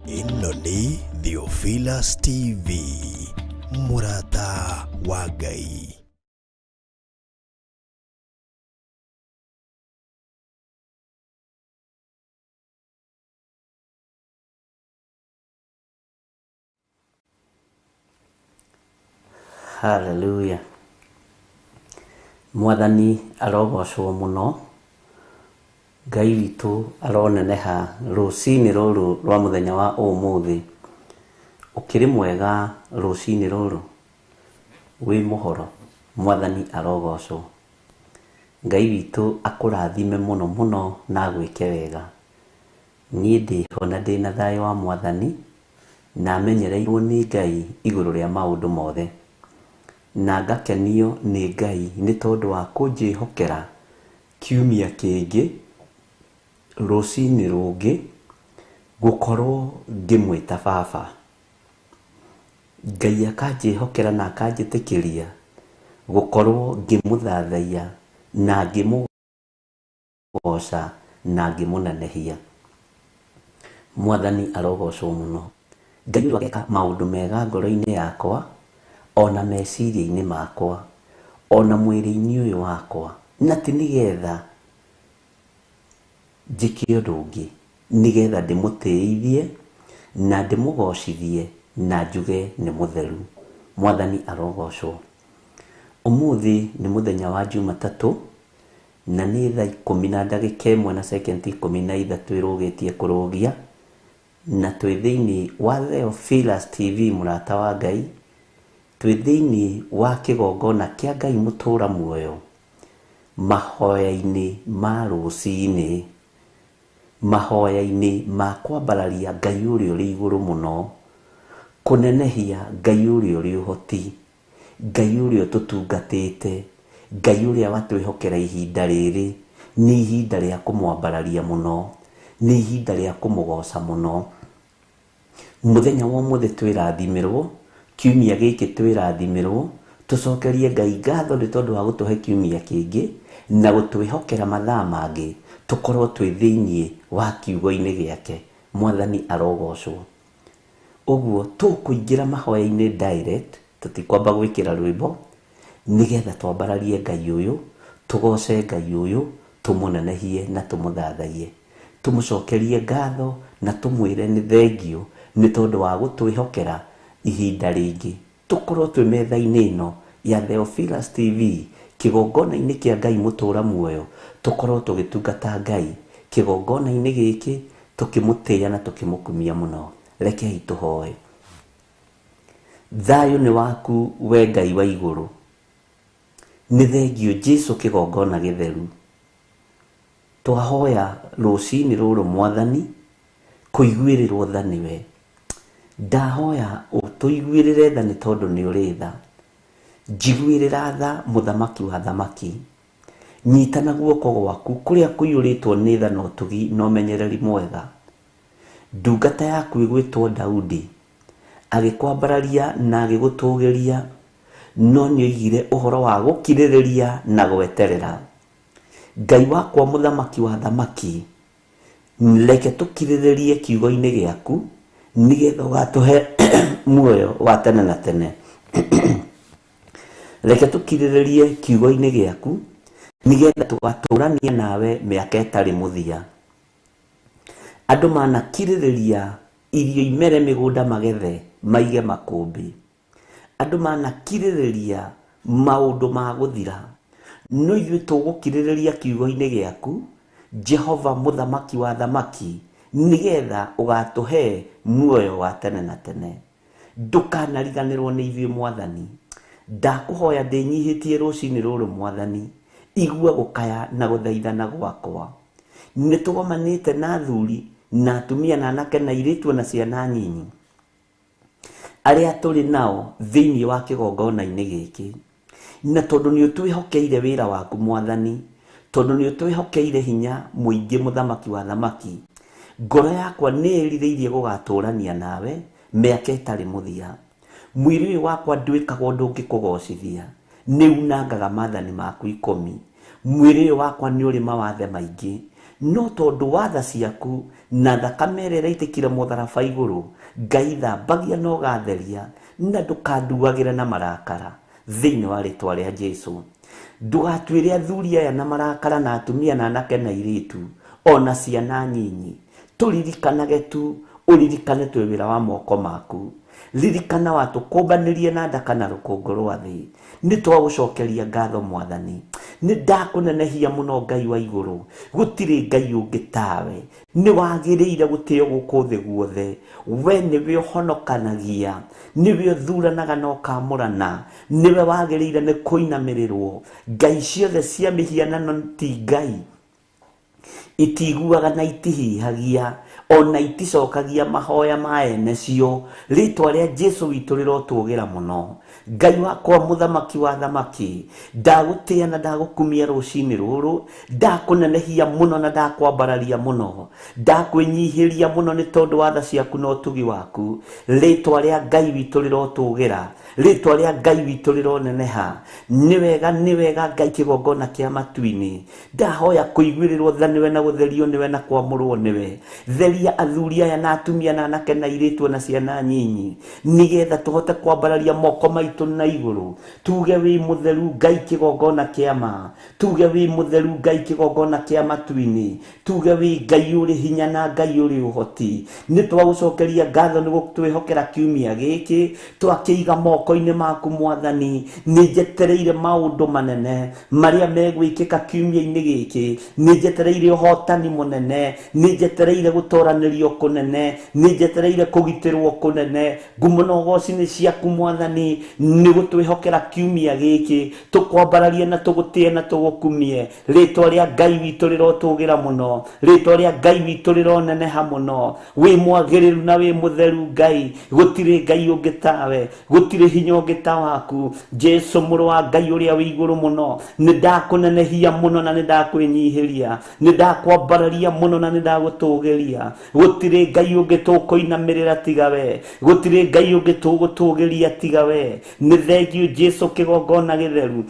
Ĩno nĩ Theophilus TV, mũrata wa Ngai. Hallelujah. Mwathani arogocwo mũno. Ngai witũ aroneneha rũcinĩ rũrũ rwa mũthenya wa ũmũthĩ. Ũkĩrĩ mwega rũcinĩ rũrũ? Wĩ mũhoro? Mwathani arogocwo. Ngai witũ akũrathime mũno mũno na agwĩke wega. Niĩ ndĩho na ndĩna thayũ wa Mwathani, na menyereirwo nĩ Ngai igũrũ rĩa maũndũ mothe. Na ngakenio nĩ Ngai nĩ tondũ wa kũnjĩhokera kiumia kĩngĩ, rũcinĩ rũngĩ, gũkorwo ngĩmwĩta baba. Ngai akanjĩhokera na akanjĩtĩkĩria gũkorwo ngĩmũthathaiya na ngĩmũgoca na ngĩmũnenehia. Mwathani arogocwo mũno. Ngai ũyũ ageka maũndũ mega ngoro-inĩ yakwa, ona meciria-inĩ makwa, ona mwĩrĩ-inĩ ũyũ wakwa, na ti nĩgetha njĩke ũndũ ũngĩ, nĩgetha ndĩmũtĩithie na ndĩmũgocithie na njuge nĩ mũtheru. Mwathani arogocwo. Ũmũthĩ nĩ mũthenya wa Jumatatũ, na nĩ thaa ikũmi na ndagĩka ĩmwe na sekendi ikũmi na ithatũ ĩrũgĩtie kũrũgia, na twĩ thĩinĩ wa Theophilus TV mũrata wa Ngai, twĩ thĩinĩ wa kĩgongona kĩa Ngai mũtũra muoyo, mahoya-inĩ ma rũcinĩ, mahoya-inĩ ma kwambararia Ngai ũrĩa ũrĩ igũrũ mũno, kũnenehia Ngai ũrĩa ũrĩ ũhoti, Ngai ũrĩa ũtũtungatĩte, Ngai ũrĩa watwĩhokera ihinda rĩrĩ, nĩ ihinda rĩa kũmwambararia mũno, nĩ ihinda rĩa kũmũgoca mũno. Mũthenya wa ũmũthĩ twĩrathimĩrwo, kiumia gĩkĩ twĩrathimĩrwo, tũcokerie Ngai ngatho nĩ tondũ wa gũtũhe kiumia kĩngĩ, na gũtwĩhokera mathaa mangĩ, tũkorwo twĩ thĩiniĩ wa kiugo-inĩ gĩake. Mwathani arogocwo. Ũguo tũkũingĩra mahoya-inĩ direct, tũtikwamba gwĩkĩra rwĩmbo, nĩgetha twambararie Ngai ũyũ, tũgoce Ngai ũyũ, tũmũnenehie na tũmũthathaiye. Tũmũcokerie ngatho na tũmwĩre nĩ thengio nĩ tondũ wa gũtwĩhokera ihinda rĩngĩ. Tũkorwo twĩ metha-inĩ ĩno ya Theophilus TV, kĩgongona-inĩ kĩa Ngai mũtũra muoyo, tũkorwo tũgĩtungata Ngai kĩgongona-inĩ gĩkĩ, tũkĩmũtĩĩa na tũkĩmũkumia mũno. Rekei tũhoe. Thayũ nĩ waku we Ngai wa igũrũ. Nĩ thengio Jesu kĩgongona gĩtheru. Twahoya rũcinĩ rũrũ Mwathani, kũiguĩrĩrwo tha nĩwe. Ndahoya ũtũiguĩrĩre tha nĩ tondũ nĩ ũrĩ tha. Njiguĩrĩra tha mũthamaki wa thamaki. Nyita na guoko gwaku kũrĩa kũiyũrĩtwo nĩ tha na ũtugi na ũmenyereri mwega. Ndungata yaku ĩgwĩtwo Daudi, agĩkwambararia na agĩgũtũgĩria, no nĩoigire ũhoro wa gũkirĩrĩria na gweterera. Ngai wakwa mũthamaki wa thamaki, reke tũkirĩrĩrie kiugo-inĩ gĩaku, nĩgetha ũgatũhe muoyo wa tene na tene. Reke tũkirĩrĩrie kiugo-inĩ gĩaku, nĩgetha tũgatũrania nawe mĩaka ĩtarĩ mũthia. Andũ manakirĩrĩria irio imere mĩgũnda magethe maige makũmbĩ. Andũ manakirĩrĩria maũndũ ma gũthira. No ithuĩ tũgũkirĩrĩria kiugo-inĩ gĩaku, Jehova mũthamaki wa thamaki, nĩgetha ũgatũhe muoyo wa tene na tene. Ndũkanariganĩrwo nĩ ithuĩ Mwathani. Ndakũhoya ndĩnyihĩtie rũcinĩ rũrũ Mwathani, igua gũkaya na gũthaithana gwakwa. Nĩ tũgomanĩte na athuri na atumia na anake na airĩtu na ciana nyinyi, arĩa tũrĩ nao thĩinĩ wa kĩgongona-inĩ gĩkĩ. Na tondũ nĩ ũtwĩhokeire wĩra waku Mwathani, tondũ nĩ ũtwĩhokeire hinya mũingĩ mũthamaki wa thamaki, ngoro yakwa nĩ ĩrirĩirie gũgatũrania nawe mĩaka ĩtarĩ mũthia. Mwĩrĩ ũyũ wakwa ndwĩkaga ũndũ ũngĩkũgocithia, nĩ unangaga maathani maku ikũmi. Mwĩrĩ ũyũ wakwa nĩ ũrĩ mawathe maingĩ, No tondũ wa tha ciaku na thakame ĩrĩa ĩraitĩkire mũtharaba igũrũ, Ngai thambagia na ũgatheria na ndũkanduagĩre na marakara thĩinĩ wa rĩtwa rĩa Jesu. Ndũgatuĩre athuri aya na marakara na atumia na anake na airĩtu ona ciana nyinyi. Tũririkanage tu, ũririkane twĩ wĩra wa moko maku. Ririkana watũkũmbanĩrie na ndaka na rũkũngũ rwa thĩ. Nĩ twagũcokeria ngatho Mwathani. Nĩ ndakũnenehia mũno Ngai wa igũrũ. Gũtirĩ Ngai ũngĩ tawe. Nĩ wagĩrĩire gũtĩo gũkũ thĩ guothe. We nĩwe ũhonokanagia, nĩwe ũthuranaga na ũkamũrana, nĩwe wagĩrĩire nĩ kũinamĩrĩrwo. Ngai ciothe cia mĩhianano ti Ngai, itiguaga na itihihagia ona iticokagia mahoya ma ene cio. Rĩtwa rĩa Jesu witũ rĩrotũgĩra mũno. Ngai wakwa mũthamaki wa thamaki, ndagũtĩa na ndagũkumia rũcinĩ rũrũ, ndakũnenehia mũno na ndakwambararia mũno, ndakwĩnyihĩria mũno nĩ tondũ wa tha ciaku na ũtugi waku. Rĩtwa rĩa Ngai witũ rĩrotũgĩra, rĩtwa rĩa Ngai witũ rĩroneneha. Nĩ wega, nĩ wega Ngai kĩgongona kĩa matu-inĩ. Ndahoya kũiguĩrĩrwo tha nĩwe na gũtherio nĩwe na kwamũrwo nĩwe. Theria athuri aya na atumia na anake na airĩtu na ciana nyinyi, nĩgetha tũhote kwambararia moko maitũ na igũrũ, tuge wĩ mũtheru Ngai kĩgongona kĩa ma, tuge wĩ mũtheru Ngai kĩgongona kĩa matu-inĩ, tuge wĩ Ngai ũrĩ hinya na Ngai ũrĩ ũhoti. Nĩ twagũcokeria ngatho nĩ gũtwĩhokera kiumia gĩkĩ, twakĩiga moko-inĩ maku Mwathani. Nĩ njetereire maũndũ manene marĩa megwĩkĩka kiumia-inĩ gĩkĩ. Nĩ njetereire ũhotani mũnene, nĩ njetereire gũtoranĩrio kũnene, nĩ njetereire kũgitĩrwo kũnene. Ngumo na ũgoci nĩ ciaku Mwathani, nĩ gũtwĩhokera kiumia gĩkĩ, tũkwambararie na tũgũtĩe na tũgũkumie. Rĩtwa rĩa Ngai witũ rĩrotũgĩra mũno, rĩtwa rĩa Ngai witũ rĩroneneha mũno. Wĩ mwagĩrĩru na wĩ mũtheru Ngai, gũtirĩ Ngai ũngĩ tawe, gũtirĩ hinya ũngĩ ta waku. Jesu mũrũ wa Ngai ũrĩa wĩ igũrũ mũno, nĩ ndakũnenehia mũno na nĩ ndakwĩnyihĩria, nĩ ndakwambararia mũno na nĩ ndagũtũgĩria. Gũtirĩ Ngai ũngĩ tũkũinamĩrĩra tiga we, gũtirĩ Ngai ũngĩ tũgũtũgĩria tiga we. Nĩ thengiũ Jesu kĩgongona gĩtheru,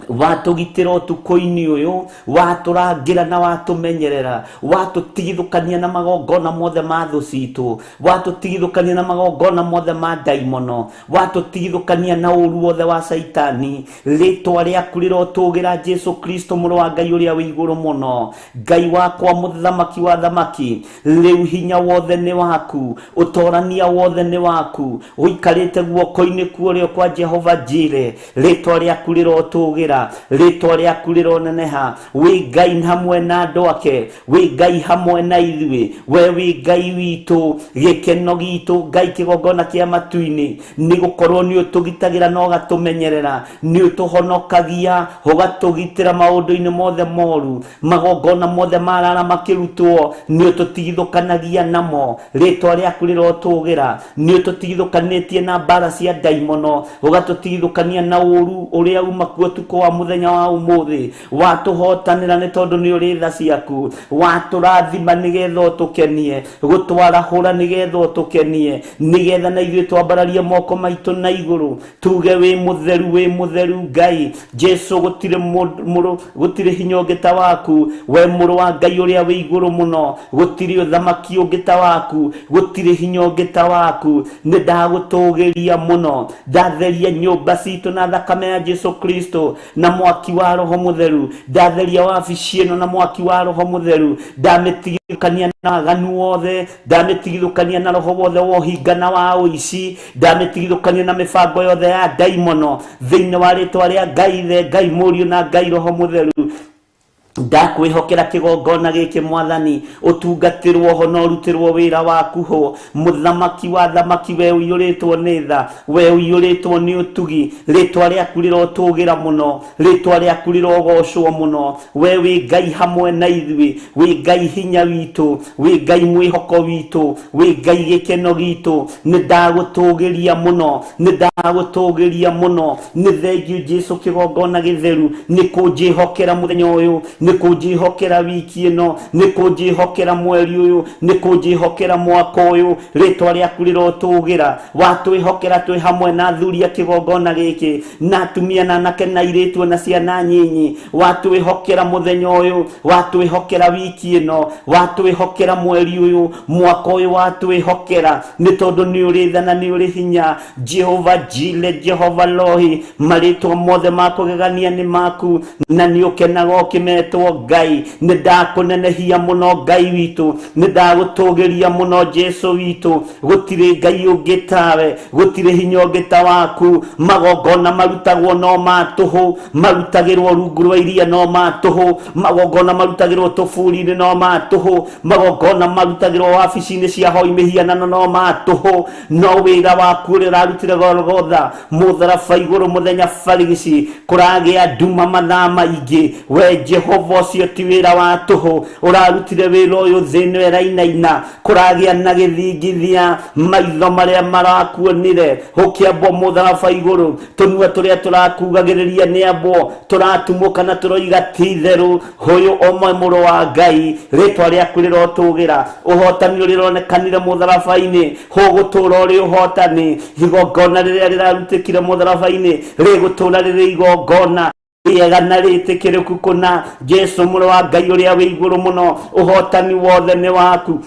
watũgitĩra ũtukũ-inĩ ũyũ, watũrangĩra na watũmenyerera, watũtigithũkania na magongona mothe ma thũ citũ, watũtigithũkania na magongona mothe ma ndaimono, watũtigithũkania na ũru wothe wa Caitani. Rĩtwa rĩaku rĩrotũgĩra Jesu Kristo mũrũ wa Ngai ũrĩa wĩ igũrũ mũno. Ngai wakwa mũthamaki wa thamaki, rĩu hinya wothe nĩ waku, ũtorania wothe nĩ waku, ũikarĩte guoko-inĩ kuorĩo kwa Jehova Jire. Rĩtwa rĩaku rĩrotũgĩra, rĩtwa rĩaku rĩroneneha. Wĩ Ngai hamwe na andũ ake, wĩ Ngai hamwe na ithuĩ, we wĩ Ngai witũ, gĩkeno gitũ, Ngai kĩgongona kĩa matu-inĩ. Nĩ gũkorwo nĩ ũtũgitagĩra na ũgatũmenyerera, nĩ ũtũhonokagia ũgatũgitĩra maũndũ-inĩ mothe moru, magongona mothe marara makĩrutwo nĩ ũtũtigithũkanagia namo. Rĩtwa rĩaku rĩrotũgĩra. Nĩ ũtũtigithũkanĩtie na mbara cia ndaimono, ũgatũtigithũkania na ũru ũrĩa uma kuo ũtukũ wa mũthenya wa ũmũthĩ. Watũhotanĩra nĩ tondũ nĩ ũrĩ tha ciaku, watũrathima nĩgetha ũtũkenie, gũtwarahũra nĩgetha ũtũkenie, nĩgetha na ithuĩ twambararie moko maitũ na igũrũ, tuge wĩ mũtheru, wĩ mũtheru Ngai. Jesu, gũtirĩ mũrũ, gũtirĩ hinya ũngĩ ta waku, we mũrũ wa Ngai ũrĩa wĩ igũrũ mũno. Gũtirĩ ũthamaki ũngĩ ta waku, gũtirĩ hinya ũngĩ ta waku. Nĩ ndagũtũgĩria mũno, ndatheria nyũmba citũ na thakame ya Jesu Kristo na mwaki wa Roho Mũtheru, ndatheria wabici ĩno na mwaki wa Roho Mũtheru, ndamĩtigithũkania na waganu wothe, ndamĩtigithũkania na roho wothe wa ũhinga na wa ũici, ndamĩtigithũkania na mĩbango yothe ya ndaimono thĩinĩ wa rĩtwa rĩa Ngai Ithe, Ngai Mũriũ na Ngai Roho Mũtheru. Ndakwĩhokera kĩgongona gĩkĩ Mwathani, ũtungatĩrwo ho na ũrutĩrwo wĩra waku ho. Mũthamaki wa thamaki, we ũiyũrĩtwo nĩ tha, we ũiyũrĩtwo nĩ ũtugi. Rĩtwa rĩaku rĩrotũgĩra mũno, rĩtwa rĩaku rĩrogocwo mũno. We wĩ Ngai hamwe na ithuĩ, wĩ Ngai hinya witũ, wĩ Ngai mwĩhoko witũ, wĩ Ngai gĩkeno gitũ. Nĩ ndagũtũgĩria mũno, nĩ ndagũtũgĩria mũno. Nĩ thengiũ Jesu kĩgongona gĩtheru nĩ kũnjĩhokera mũthenya ũyũ, nĩ Nĩ kũnjĩhokera wiki ĩno, nĩ kũnjĩhokera mweri ũyũ, nĩ kũnjĩhokera mwaka ũyũ. Rĩtwa rĩaku rĩrotũgĩra. Watwĩhokera twĩ hamwe na athuri a kĩgongona gĩkĩ, na atumia na anake na airĩtu na ciana nyinyi. Watwĩhokera mũthenya ũyũ, watwĩhokera wiki ĩno, watwĩhokera mweri ũyũ, mwaka ũyũ watwĩhokera, nĩ tondũ nĩ ũrĩ tha na nĩ ũrĩ hinya. Jehova Jile, Jehova Lohi, marĩtwa mothe ma kũgegania nĩ maku, na nĩ ũkenaga ũkĩmetwo Ngai. Nĩ ndakũnenehia mũno Ngai witũ, nĩ ndagũtũgĩria mũno Jesu witũ. Gũtirĩ Ngai ũngĩ tawe, gũtirĩ hinya ũngĩ ta waku. Magongona marutagwo no ma tũhũ, marutagĩrwo rungu rwa iria no ma tũhũ, magongona marutagĩrwo tũburi-inĩ no ma tũhũ, magongona marutagĩrwo wabici-inĩ cia hoi mĩhianano no ma tũhũ. No wĩra waku ũrĩa ũrarutire Golgotha mũtharaba igũrũ mũthenya barigici, kũragĩa nduma mathaa maingĩ. We Jehova, ũcio ti wĩra wa tũhũ, ũrarutire wĩra ũyũ thĩ ĩno ĩrainaina, kũragĩa na gĩthingithia. Maitho marĩa marakuonire ũkĩambwo mũtharaba igũrũ, tũnua tũrĩa tũrakugagĩrĩria nĩ ambwo tũratumũka na tũroiga ti itherũ, ũyũ ũmwe mũrũ wa Ngai. Rĩtwa rĩaku rĩrotũgĩra. Ũhotani ũrĩronekanire mũtharaba-inĩ ũgũtũra ũrĩ ũhotani. Igongona rĩrĩa rĩrarutĩkire mũtharaba-inĩ rĩgũtũra rĩrĩ igongona rĩega na rĩtĩkĩrĩku kũna. Jesu mũrũ wa Ngai ũrĩa wĩ igũrũ mũno, ũhotani wothe nĩ waku.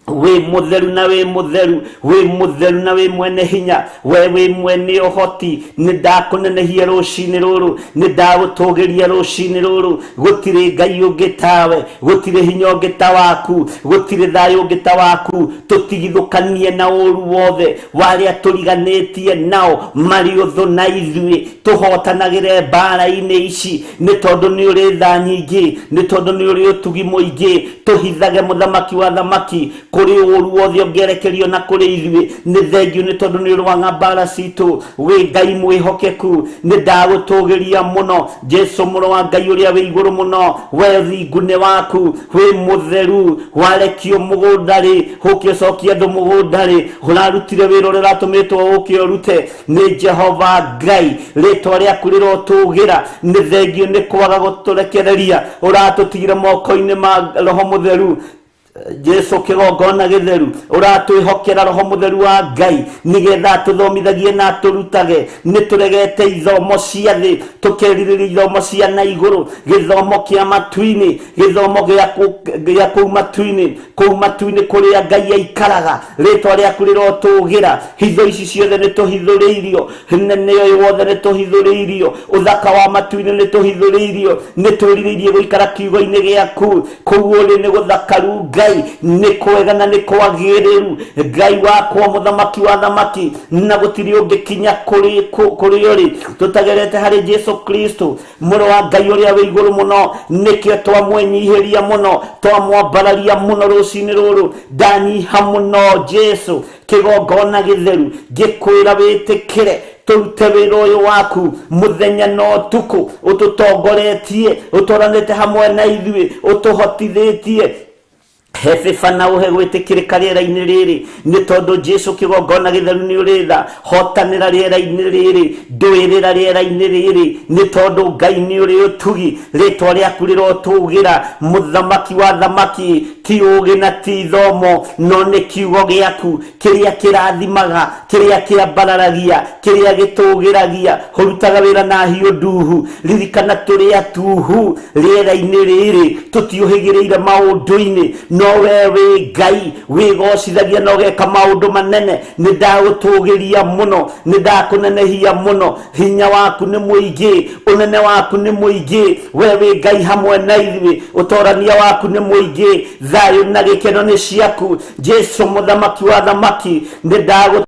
Wĩ mũtheru na wĩ mũtheru, wĩ mũtheru na wĩ mwene hinya, we wĩ mwene ũhoti. Nĩ ndakũnenehia rũcinĩ rũrũ, nĩ ndagũtũgĩria rũcinĩ rũrũ. Gũtirĩ Ngai ũngĩ tawe, gũtirĩ hinya ũngĩ ta waku, gũtirĩ thayũ ũngĩ ta waku. Tũtigithũkanie na ũru wothe warĩa tũriganĩtie nao marĩ ũthũ na ithuĩ. Tũhotanagĩre mbara-inĩ ici, nĩ tondũ nĩ ũrĩ tha nyingĩ, nĩ tondũ nĩ ũrĩ ũtugi mũingĩ. Tũhithage mũthamaki wa thamaki kũrĩ ũru wothe ũngĩerekerio na kũrĩ ithuĩ. Nĩ thengiũ nĩ tondũ nĩ ũrũaga mbara citũ. Wĩ Ngai mwĩhokeku, nĩ ndagũtũgĩria mũno. Jesu mũrũ wa Ngai ũrĩa wĩ igũrũ mũno, we thingu nĩ waku, wĩ mũtheru. Warekio mũgũnda rĩ, ũke ũcokie andũ mũgũnda rĩ, ũrarutire wĩra ũrĩa ũratũmĩtwo ũke ũrute. Nĩ Jehova Ngai, rĩtwa rĩaku rĩrotũgĩra. Nĩ thengiũ nĩ kwaga gũtũrekereria, ũratũtigire moko-inĩ ma Roho Mũtheru. Jesu kĩgongona gĩtheru, ũratwĩhokera Roho Mũtheru wa Ngai nĩgetha tũthomithagie na tũrutage. Nĩ tũregete ithomo cia thĩ, tũkerirĩria ithomo cia na igũrũ, gĩthomo kĩa matu-inĩ, gĩthomo gĩa kũu matu-inĩ, kũu matu-inĩ kũrĩa Ngai aikaraga. Rĩtwa rĩaku rĩrotũgĩra. Hitho ici ciothe nĩ tũhithũrĩirio, nene ũyũ wothe nĩ tũhithũrĩirio, ũthaka wa matu-inĩ nĩ tũhithũrĩirio. Nĩ twĩrirĩirie gũikara kiugo-inĩ gĩaku. Kũu ũrĩ nĩ gũthakaru Ngai, nĩ kwega na nĩ kwagĩrĩru. Ngai wakwa, mũthamaki wa thamaki, na gũtirĩ ũngĩkinya kũrĩ ũrĩ tũtagerete harĩ Jesu Kristo mũrũ wa Ngai ũrĩa wĩ igũrũ mũno. Nĩkĩo twamwenyihĩria mũno, twamwambararia mũno rũcinĩ rũrũ. Ndanyiha mũno Jesu kĩgongona gĩtheru, ngĩkwĩra wĩtĩkĩre tũrute wĩra ũyũ waku mũthenya na ũtukũ, ũtũtongoretie, ũtwaranĩte hamwe na ithuĩ, ũtũhotithĩtie. He bĩba na ũhe gwĩtĩkĩrĩka rĩera-inĩ rĩrĩ, nĩ tondũ Jesu kĩgongona gĩtheru nĩ ũrĩ tha. Hotanĩra rĩera-inĩ rĩrĩ, ndũĩrĩra rĩera-inĩ rĩrĩ, nĩ tondũ Ngai nĩ ũrĩ ũtugi. Rĩtwa rĩaku rĩrotũgĩra. Mũthamaki wa thamaki, ti ũgĩ na ti ithomo, no nĩ kiugo gĩaku kĩrĩa kĩrathimaga, kĩrĩa kĩambararagia, kĩrĩa gĩtũgĩragia. Ũrutaga wĩra na hiũ nduhu. Ririkana tũrĩ atuhu rĩera-inĩ rĩrĩ, tũtiũhĩgĩrĩire maũndũ-inĩ, no we wĩ Ngai wĩgocithagia na ũgeka maũndũ manene. Nĩ ndagũtũgĩria mũno, nĩ ndakũnenehia mũno. Hinya waku nĩ mũingĩ, ũnene waku nĩ mũingĩ. We wĩ Ngai hamwe na ithuĩ, ũtorania waku nĩ mũingĩ. Thayũ na gĩkeno nĩ ciaku. Jesu mũthamaki wa thamaki, nĩ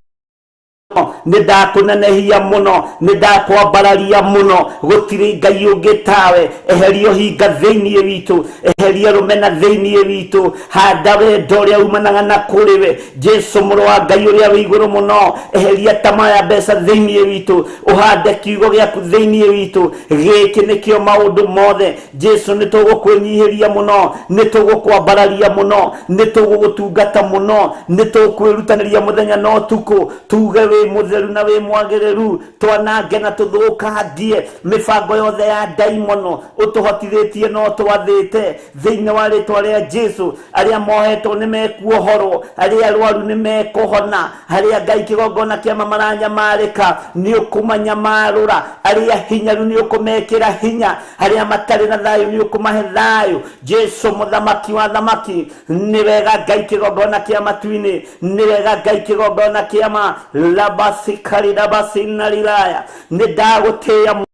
ndakũnenehia mũno, nĩ ndakwambararia mũno. Gũtirĩ Ngai ũngĩ tawe. Eheria ũhinga thĩinĩ witũ, eheria rũmena thĩinĩ witũ, handa wendo ũrĩa umanaga na kũrĩ we. Jesu mũrũ wa Ngai ũrĩa wĩ igũrũ mũno, eheria tamaa ya mbeca thĩinĩ witũ, ũhande kiugo gĩaku thĩinĩ witũ. Gĩkĩ nĩkĩo maũndũ mothe. Jesu nĩ tũgũkwĩnyihĩria mũno, nĩ tũgũkwambararia mũno, nĩ tũgũgũtungata mũno, nĩ tũkwĩrutanĩria mũthenya na ũtukũ. Tuge wĩ Wĩ mũtheru na wĩ mwagĩrĩru. Twanange na tũthũkangie mĩbango yothe ya ndaimono ũtũhotithĩtie no twathĩte thĩinĩ wa rĩtwa rĩa Jesu. Arĩa mohetwo nĩ mekuohorwo, arĩa arwaru nĩ mekũhona, arĩa Ngai kĩgongona kĩa maranyamarĩka nĩ ũkũmanyamarũra, arĩa hinyaru nĩ ũkũmekĩra hinya, arĩa matarĩ na thayũ nĩ ũkũmahe thayũ. Jesu mũthamaki wa thamaki, nĩ wega Ngai kĩgongona kĩa matu-inĩ, nĩ wega Ngai kĩgongona kĩa ma labasikaridabasinalilaya. Nĩ ndagũtĩĩa,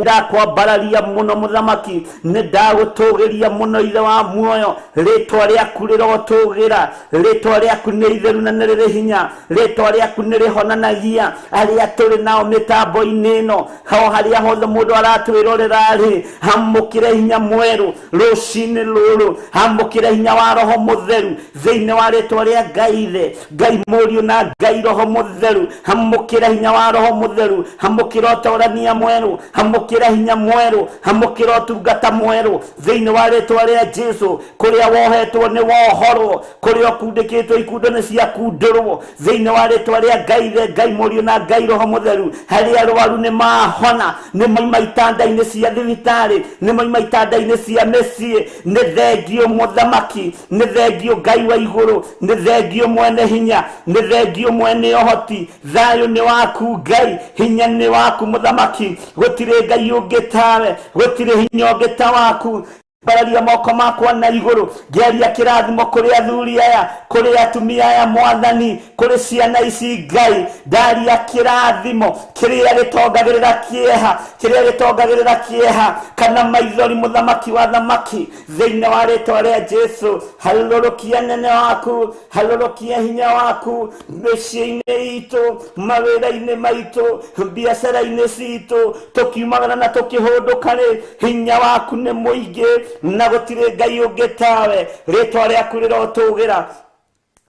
ndakwambararia mũno mũthamaki, nĩ ndagũtũgĩria mũno ithe wa muoyo. Rĩtwa rĩaku rĩrotũgĩra, rĩtwa rĩaku nĩ itheru na nĩ rĩrĩ hinya, rĩtwa rĩaku nĩ rĩhonanagia arĩa tũrĩ nao mĩtambo-inĩ ĩno. Ho harĩa hothe mũndũ aratwĩrorera rĩ, amũkĩre hinya mwerũ rũcinĩ rũrũ, amũkĩre hinya wa Roho Mũtheru thĩinĩ wa rĩtwa rĩa Ngai Ithe, Ngai Mũriũ na Ngai Roho Mũtheru. Amũkĩre hinya wa Roho Mũtheru, amũkĩre ũtorania mwerũ, amũkĩre hinya mwerũ, amũkĩre ũtungata mwerũ thĩinĩ wa rĩtwa rĩa Jesu. Kũrĩa wohetwo nĩ wohorwo, kũrĩa ũkundĩkĩtwo ikundo nĩ ciakundũrwo thĩinĩ wa rĩtwa rĩa Ngai Ithe, Ngai Mũriũ na Ngai Roho Mũtheru. Harĩa arwaru nĩ mahona, nĩ maima itanda-inĩ cia thibitarĩ, nĩ maima itanda-inĩ cia mĩciĩ. Nĩ thengio mũthamaki, nĩ thengio Ngai wa igũrũ, nĩ thengio mwene hinya, nĩ thengio mwene ũhoti. Thayũ nĩ waku Ngai, hinya nĩ waku mũthamaki. Gũtirĩ Ngai ũngĩ tawe, gũtirĩ hinya ũngĩ ta waku. Mbararia moko makwa na igũrũ, ngĩaria kĩrathimo kũrĩ athuri aya, kũrĩ atumia aya mwathani, kũrĩ ciana ici Ngai. Ndaria kĩrathimo kĩrĩa gĩtongagĩrĩra kĩeha, kĩrĩa gĩtongagĩrĩra kĩeha kana maithori, mũthamaki wa thamaki, thĩinĩ wa rĩtwa rĩa Jesu. Harũrũkia nene waku, harũrũkia hinya waku mĩciĩ-inĩ itũ, mawĩra-inĩ maitũ, biacara-inĩ citũ, tũkiumagara na tũkĩhũndũka rĩ, hinya waku nĩ mũingĩ na gũtirĩ Ngai ũngĩ tawe. Rĩtwa rĩaku rĩrotũgĩra,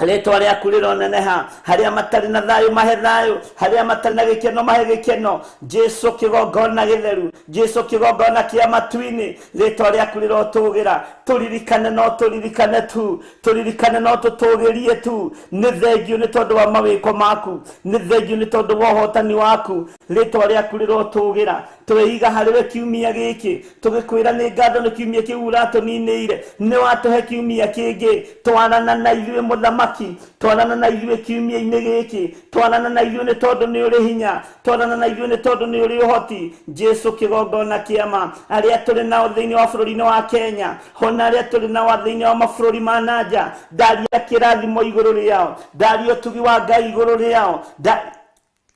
rĩtwa rĩaku rĩroneneha. Harĩa matarĩ na thayũ mahe thayũ, harĩa matarĩ na gĩkeno mahe gĩkeno. Jesu kĩgongona gĩtheru, Jesu kĩgongona kĩa matu-inĩ, rĩtwa rĩaku rĩrotũgĩra. Tũririkane no tũririkane tu, tũririkane no tũtũgĩrie tu. Nĩ thengio nĩ tondũ wa mawĩko maku, nĩ thengio nĩ tondũ wa ũhotani waku. Rĩtwa rĩaku rĩrotũgĩra. Tweiga harĩ we kiumia gĩkĩ, tũgĩkwĩra nĩ ngatho nĩ kiumia kĩu ũratũninĩire, nĩ watũhe kiumia kĩngĩ. Twarana na ithuĩ mũthamaki, twarana na ithuĩ kiumia-inĩ gĩkĩ, twarana na ithuĩ nĩ tondũ nĩ ũrĩ hinya, twarana na ithuĩ nĩ tondũ nĩ ũrĩ ũhoti. Jesu kĩgongona kĩama, arĩa tũrĩ nao thĩinĩ wa bũrũri-inĩ wa Kenya, hona arĩa tũrĩ nao thĩinĩ wa mabũrũri ma nanja, ndaria kĩrathimo igũrũ rĩao, ndaria ũtugi wa Ngai igũrũ rĩao,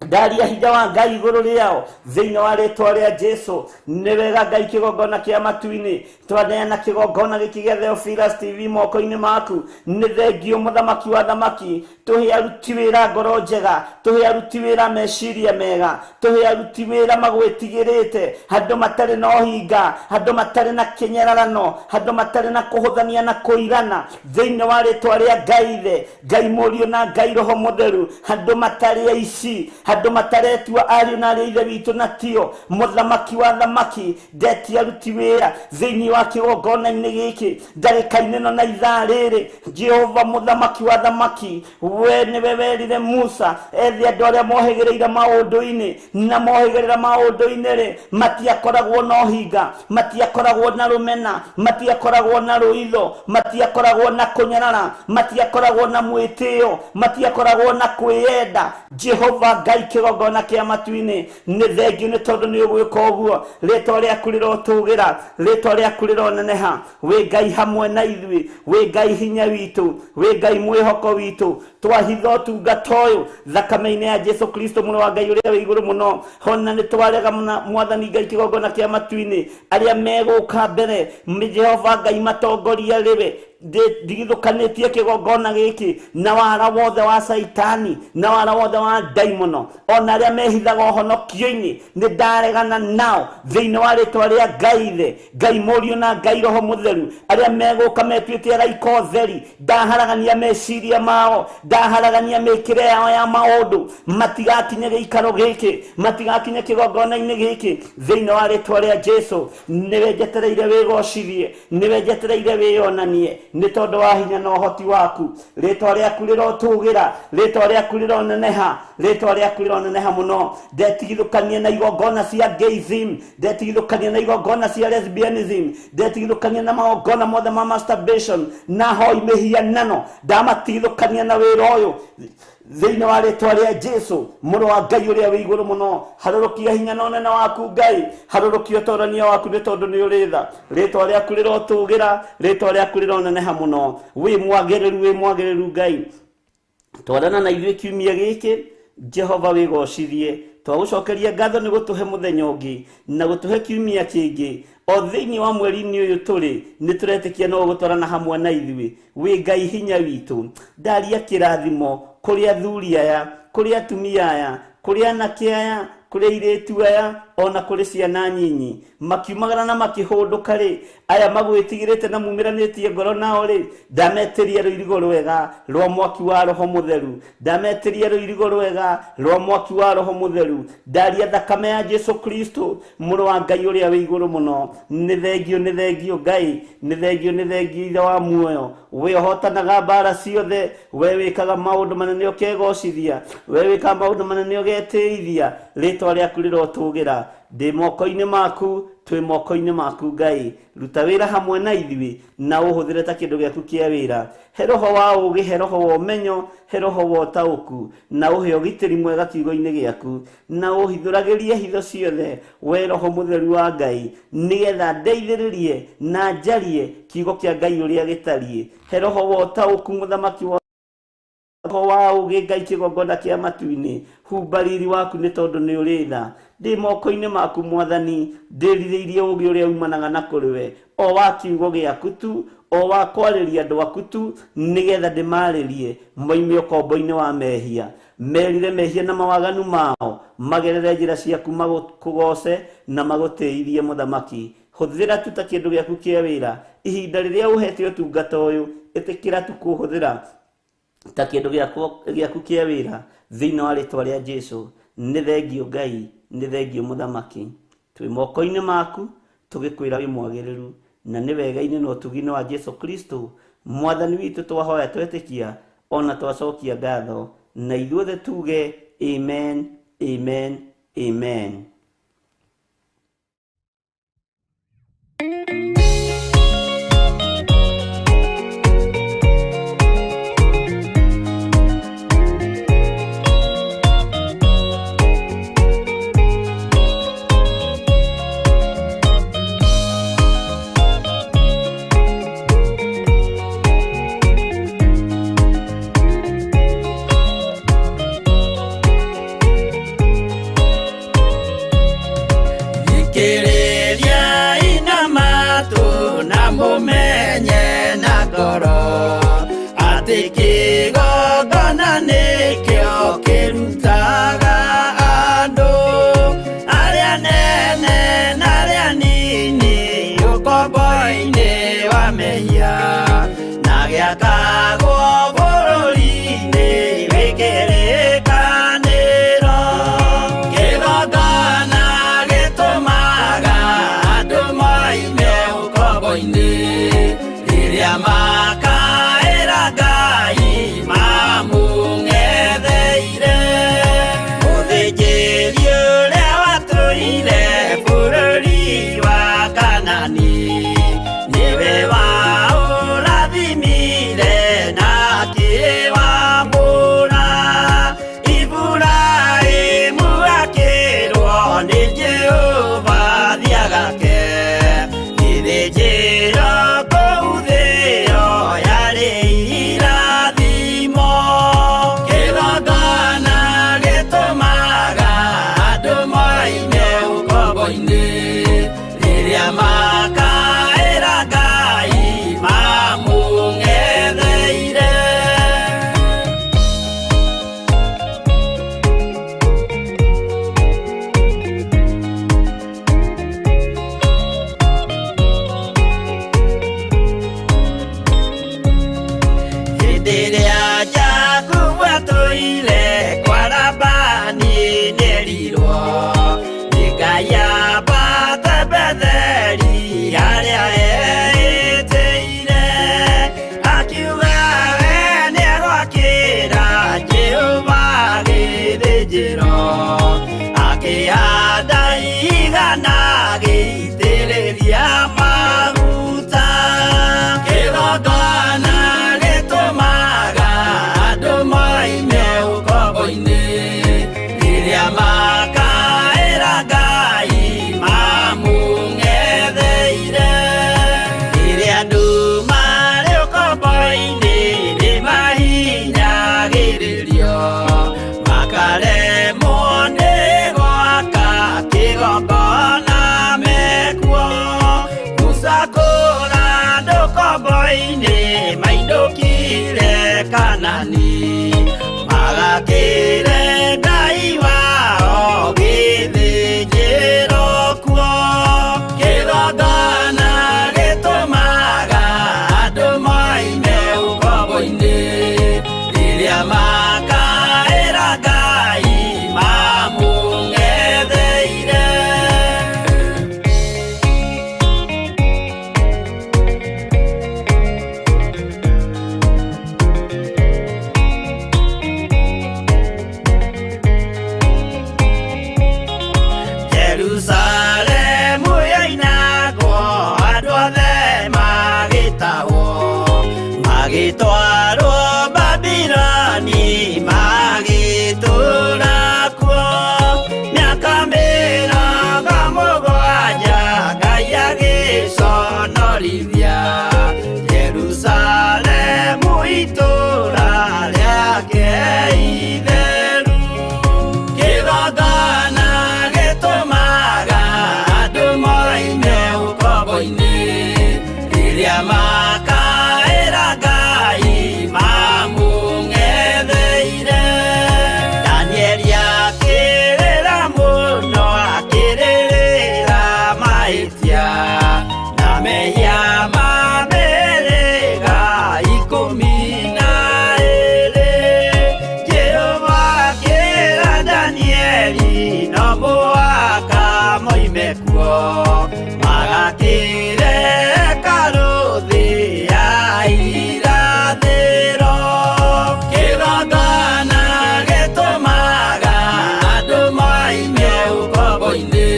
ndaria hinya wa Ngai igũrũ rĩao thĩinĩ wa rĩtwa rĩa Jesu. Nĩ wega Ngai kĩgongona kĩa matu-inĩ, twaneana kĩgongona gĩkĩ gĩa Theophilus TV moko-inĩ maku. Nĩ thengio mũthamaki wa thamaki, tũhe aruti wĩra ngoro njega, tũhe aruti wĩra meciria mega, tũhe aruti wĩra magwĩtigĩrĩte, handũ matarĩ na ũhinga, handũ matarĩ na kĩnyararano, handũ matarĩ na kũhũthania na kũirana, thĩinĩ wa rĩtwa rĩa Ngai Ithe, Ngai Mũriũ na Ngai Roho Mũtheru. Handũ matarĩ aici, handũ mataretua ariũ na arĩ ithe witũ na tio. Mũthamaki wa thamaki, ndetia aruti wĩra thĩinĩ wa kĩgongona-inĩ gĩkĩ ndagĩka-inĩ ĩno na ithaa rĩrĩ. Jehova mũthamaki wa thamaki, we nĩwe werire Musa ethe andũ arĩa mohĩgĩrĩire maũndũ-inĩ, na mohĩgĩrĩra maũndũ-inĩ rĩ, matiakoragwo na ũhinga, matiakoragwo na rũmena, matiakoragwo na rũitho, matiakoragwo na kũnyarara, matiakoragwo na mwĩtĩo, matiakoragwo na kwĩyenda. Jehova Ngai kĩgongona kĩa matu-inĩ, nĩ thengio nĩ tondũ nĩ ũgwĩka ũguo. Rĩtwa rĩaku rĩrotũgĩra, rĩtwa rĩaku rĩroneneha. Wĩ Ngai hamwe na ithuĩ, wĩ Ngai hinya witũ, wĩ Ngai mwĩhoko witũ. Twahitha ũtungata ũyũ thakame-inĩ ya Jesu Kristo mũrũ wa Ngai ũrĩa wĩ igũrũ mũno. Hona nĩ twarega mwathani Ngai kĩgongona kĩa matu-inĩ, arĩa megũka mbere Jehova Ngai matongoria rĩwe. Ndigithũkanĩtie kĩgongona gĩkĩ na wara wothe wa Saitani, na wara wothe wa ndaimono, ona arĩa mehithaga ũhonokio-inĩ, nĩ ndaregana nao thĩinĩ wa rĩtwa rĩa Ngai Ithe, Ngai Mũriũ na Ngai Roho Mũtheru. Arĩa megũka metuĩte araika ũtheri, ndaharagania meciria mao, ndaharagania mĩkĩre yao ya maũndũ, matigakinye gĩikaro gĩkĩ, matigakinye kĩgongona-inĩ gĩkĩ thĩinĩ wa rĩtwa rĩa Jesu. Nĩwe njetereire wĩgocithie, nĩwe njetereire wĩyonanie. Nĩ tondũ wa hinya na ũhoti waku. Rĩtwa rĩaku rĩrotũgĩra, rĩtwa rĩaku rĩroneneha, rĩtwa rĩaku rĩroneneha mũno. Ndetigithũkania na igongona cia gayism, ndetigithũkania na igongona cia lesbianism, ndetigithũkania na magongona mothe ma masturbation na hoi mĩhianano. Ndamatigithũkania na wĩra ũyũ thĩinĩ wa rĩtwa rĩa Jesu, mũrũ wa Ngai ũrĩa wĩ igũrũ mũno. Harũrũkia hinya na ũnene waku Ngai, harũrũkia ũtorania waku nĩ tondũ nĩ ũrĩ tha. Rĩtwa rĩaku rĩrotũgĩra, rĩtwa rĩaku rĩroneneha mũno. Wĩ mwagĩrĩru, wĩ mwagĩrĩru Ngai. Twarana na ithuĩ kiumia gĩkĩ, Jehova wĩgocithie. Twagũcokeria ngatho nĩ gũtũhe mũthenya ũngĩ na gũtũhe kiumia kĩngĩ. O thĩinĩ wa mweri-inĩ ũyũ tũrĩ, nĩ tũretĩkia no ũgũtwarana hamwe na ithuĩ. Wĩ Ngai hinya witũ. Ndaria kĩrathimo kũrĩ athuri aya, kũrĩ atumia aya, kũrĩ anake aya, kũrĩ airĩtu aya, ona kũrĩ ciana nyinyi. Makiumagara na makĩhũndũka rĩ, aya magwĩtigĩrĩte na mumĩranĩtie ngoro nao rĩ, ndametĩria rũirigo rwega rwa mwaki wa Roho Mũtheru. Ndametĩria rũirigo rwega rwa mwaki wa Roho Mũtheru. Ndaria thakame ya Jesu Kristo, mũrũ wa Ngai ũrĩa wĩ igũrũ mũno. Nĩ thengio, nĩ thengio Ngai, nĩ thengio, nĩ thengio Ithe wa muoyo. We ũhotanaga mbara ciothe, we wĩkaga maũndũ manene ũkegocithia, we wĩkaga maũndũ manene ũgetĩithia. Rĩtwa rĩaku rĩrotũgĩra. Ndĩ moko-inĩ maku, twĩ moko-inĩ maku Ngai. Ruta wĩra hamwe na ithuĩ na ũhũthĩre ta kĩndũ gĩaku kĩa wĩra. He roho wa ũũgĩ, he roho wa ũmenyo, he roho wa ũtaũku, na ũhe ũgitĩri mwega kiugo-inĩ gĩaku, na ũhithũragĩrie hitho ciothe, we Roho Mũtheru wa Ngai, nĩgetha ndeithĩrĩrie na njarie kiugo kĩa Ngai ũrĩa gĩtariĩ. He roho wa ũtaũku, mũthamaki wa roho wa ũũgĩ Ngai kĩgongona kĩa matu-inĩ. Humba riri waku nĩ tondũ nĩ ũrĩ tha. Ndĩ moko-inĩ maku Mwathani, ndĩrirĩirie ũũgĩ ũrĩa umanaga na kũrĩ we, o wa kiugo gĩaku tu, o wa kwarĩria andũ aku tu, nĩgetha ndĩmarĩrie moime ũkombo-inĩ wa mehia. Merire mehia na mawaganu mao, magerere njĩra ciaku magũkũgoce na magũtĩithie mũthamaki. Hũthĩra tu ta kĩndũ gĩaku kĩa wĩra. Ihinda rĩrĩa ũhete ũtungata ũyũ, ĩtĩkĩra tu kũhũthĩra ta kĩndũ gĩaku kĩa wĩra thĩinĩ wa rĩtwa rĩa Jesu. Nĩ thengio Ngai, nĩ thengio mũthamaki. Twĩ moko-inĩ maku tũgĩkwĩra wĩ mwagĩrĩru, na nĩ wega-inĩ na ũtugi-inĩ wa Jesu Kristo Mwathani witũ twahoya twetĩkia ona twacokia ngatho, na ithuothe tuge amen, amen, amen. Jehova thiagake githĩnjĩro kũu thĩo. Kanani magakĩre Ngai wao gĩthĩnjĩro kuo. Kĩgongona gĩtũmaga andũ moime ũkombo-inĩ, rĩrĩa makaĩra Ngai mamũng'etheire. Jerusalemu yoinagwo andũ othe magĩtahwo, magĩtwarwo Babiloni magĩtũũra kuo. Mĩaka 70 Ngai agĩconorithia Jerusalemu itũũra rĩake itheru. Kĩgongona gĩtũmaga andũ moime ũkombo-inĩ, rĩrĩa makaĩra Ngai mamũng'etheire. Danieli akĩrĩra mũno, akĩrĩrĩra mahĩtia na mehia ma mĩhĩrĩga 12. Jehova akĩra Danieli no mũhaka moime kuo, magakĩre hekarũ thĩ ya irathĩro. Kĩgongona gĩtũmaga andũ moime ũkombo-inĩ,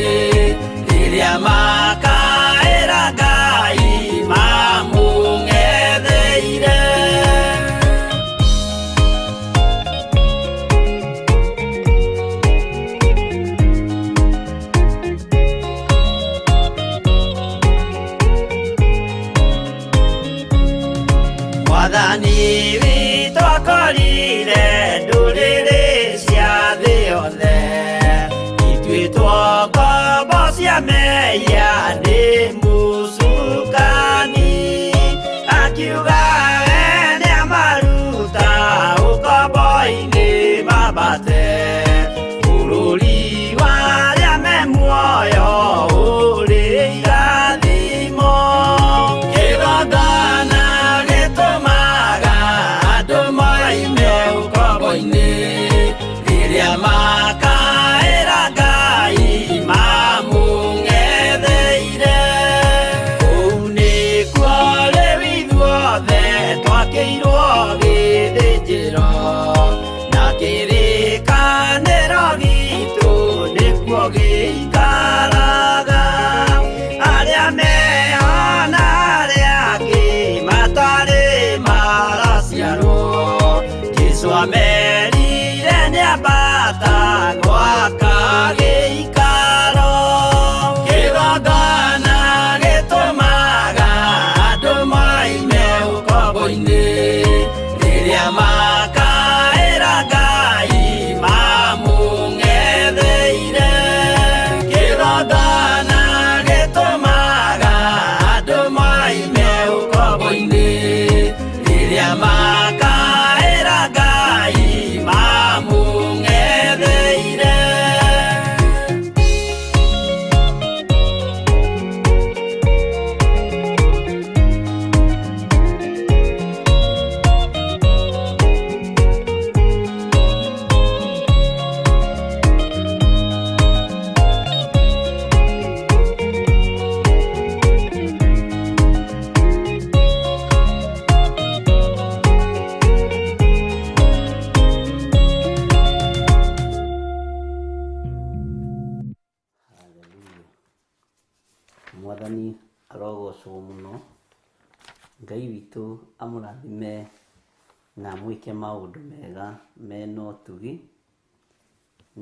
rĩrĩa makaĩra Ngai mamũng'etheire. Mwathani witũ akorire ndũrĩrĩ cia thĩ yothe, ituĩtwo ngombo cia mehia nĩ mũcukani. Akiuga we nĩamaruta ũkombo-inĩ mambate, bũrũri wa arĩa me muoyo ũrĩ irathimo. Kĩgongona gĩtũmaga andũ moime ũkombo-inĩ, rĩrĩa makaĩra Ngai mamũng'etheire. Kũu nĩkuo rĩu ithuothe twakĩirwo gĩthĩnjĩro, na kĩrĩkanĩro gitũ nĩkuo gĩikaraga. Arĩa meho na arĩa angĩ matarĩ maraciarwo, Jesũ amerire nĩambata gwaka gĩikaro. Kĩgongona gĩtũmaga andũ moime ũkombo-inĩ, rĩrĩa makaĩra Ngai mamũng'etheire. Kĩgongona gĩtũmaga andũ moime ũkombo-inĩ, rĩrĩa makaĩra Ngai mamũng'etheire. Mwathani arogocwo mũno. Ngai witũ amũrathime na amwĩke maũndũ mega mena ũtugi,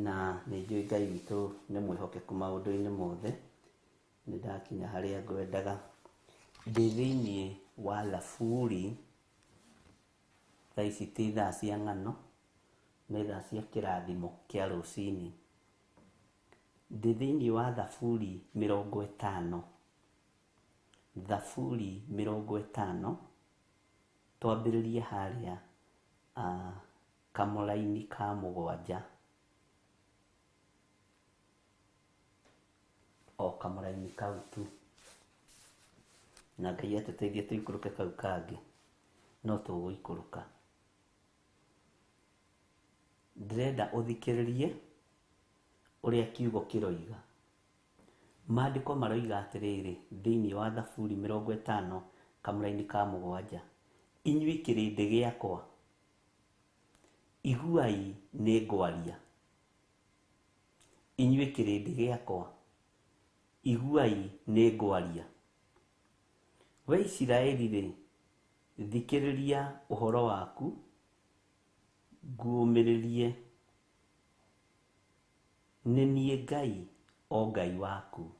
na nĩ njũĩ Ngai witũ nĩ mwĩhokeku maũndũ-inĩ mothe. Nĩ ndakinya harĩa ngwendaga. Ndĩ thĩiniĩ wa thaburi, thaa ici ti thaa cia ng'ano, nĩ thaa cia kĩrathimo kĩa rũcinĩ. Ndĩ thĩiniĩ wa thaburi 50, thaburi 50, twambĩrĩrie harĩa Kamũraini ka mũgwanja, o kamũraini kau tu, na Ngai atũteithie tũikũrũke kau kangĩ, no tũgũikũrũka. Ndĩrenda ũthikĩrĩrie ũrĩa kiugo kĩroiga. Maandĩko maroiga atĩrĩrĩ thĩinĩ wa Thaburi 50 kamũraini ka mũgwanja, inyuĩ kĩrĩndĩ gĩakwa, iguai nĩ ngwaria. Inyuĩ kĩrĩndĩ gĩakwa, iguai nĩ ngwaria. We Isiraeli-rĩ, thikĩrĩria ũhoro waku, nguũmĩrĩrie. Nĩ niĩ Ngai, o Ngai waku.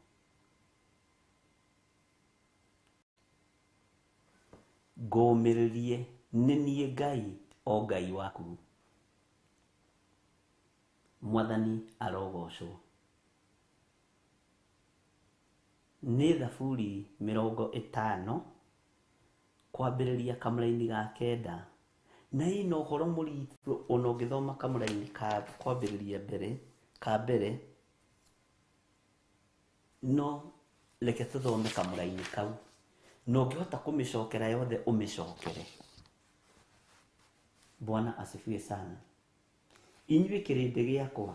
Ngũũmĩrĩrie, nĩ niĩ Ngai, o Ngai waku. Mwathani arogocwo. Nĩ Thaburi 50 kwambĩrĩria kamũraini ga kenda, na ĩna ũhoro mũritũ ona ũngĩthoma kamũraini ka kwambĩrĩria mbere ka mbere, no reke tũthome kamũraini kau, na ũngĩhota kũmĩcokera yothe ũmĩcokere. Bwana asifiwe sana. Inyuĩ kĩrĩndĩ gĩakwa,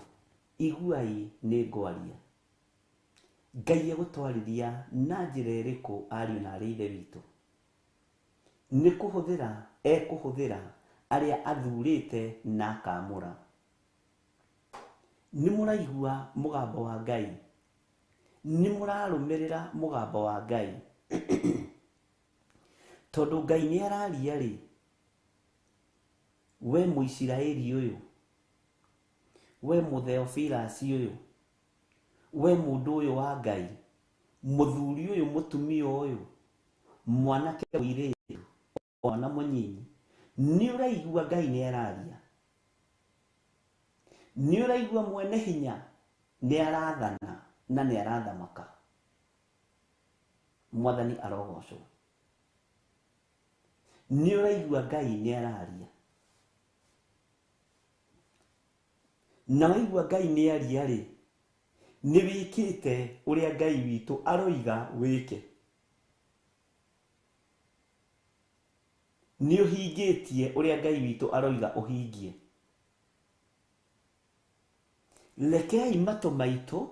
iguai nĩ ngwaria. Ngai egũtwarĩria na njĩra ĩrĩkũ ariũ na arĩ ithe witũ? Nĩ kũhũthĩra ekũhũthĩra arĩa athurĩte na akamũra. Nĩ mũraigua mũgambo wa Ngai? Nĩ mũrarũmĩrĩra mũgambo wa Ngai? Tondũ Ngai nĩ araria rĩ, we Mũisiraeli ũyũ, we Mũtheofilasi ũyũ, we mũndũ ũyũ wa Ngai, mũthuri ũyũ, mũtumia ũyũ, mwanake mũirĩtu, mwana mũnyinyi, nĩ ũraigua Ngai nĩ araria? Nĩ ũraigua mwene hinya nĩ arathana na nĩ arathamaka? Mwathani arogocwo. Nĩ ũraigua Ngai nĩ araria? Na waigua Ngai nĩ aria rĩ, nĩ wĩkĩte ũrĩa Ngai witũ aroiga wĩke? Nĩ ũhingĩtie ũrĩa Ngai witũ aroiga ũhingie? Rekei matũ maitũ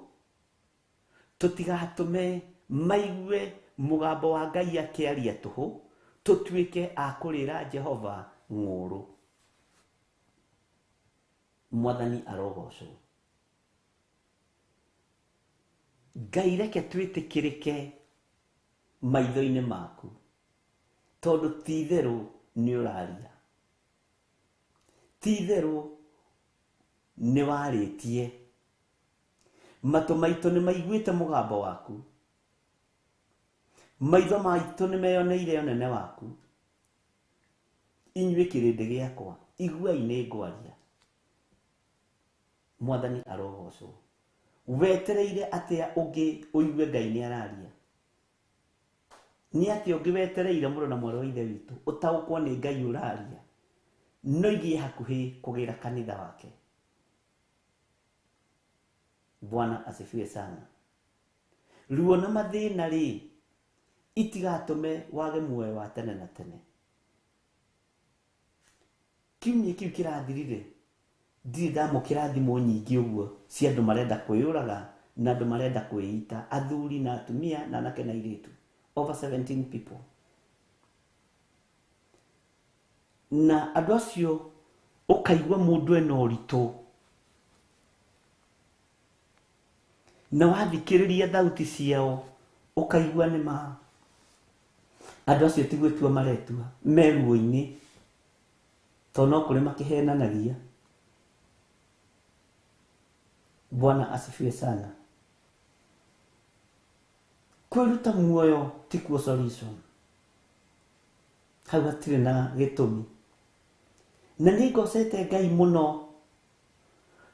tũtigatũme maigue mũgambo wa Ngai akĩaria tũhũ, tũtuĩke a kũrĩra Jehova ng'ũũrũ. Mwathani arogocwo. Ngai reke twĩtĩkĩrĩke maitho-inĩ maku, tondũ ti itherũ nĩ ũraria, ti itherũ nĩ warĩtie. Matũ maitũ nĩ maiguĩte mũgambo waku, maitho maitũ nĩ meyoneire ũnene waku. Inyuĩ kĩrĩndĩ gĩakwa, iguai nĩ ngwaria. Mwathani arogocwo. Wetereire atĩa ũngĩ ũigue Ngai nĩ araria? Nĩ atĩa ũngĩ wetereire mũrũ na mwarĩ wa ithe witũ ũtaũkwo nĩ Ngai ũraria, no igĩe hakuhĩ kũgĩra kanitha wake? Bwana asifiwe sana. Ruo na mathĩna rĩ, itigatũme wage muoyo wa tene na tene. Kiumia kĩu kĩrathirire, ndirĩ ndamũkĩra thimũ nyingĩ ũguo cia andũ marenda kwĩyũraga na andũ marenda kwĩita, athuri na atumia na anake na airĩtu, over 17 people. Na andũ acio ũkaigua mũndũ ena ũritũ, na wathikĩrĩria thauti ciao ũkaigua nĩ ma andũ acio ti gwĩtua maretua, me ruo-inĩ, tondũ no kũrĩ makĩhenanagia. Bwana asifiwe sana. Kwĩruta muoyo ti kuo solution, hau hatirĩ na gĩtũmi. Na nĩ ngocete Ngai mũno,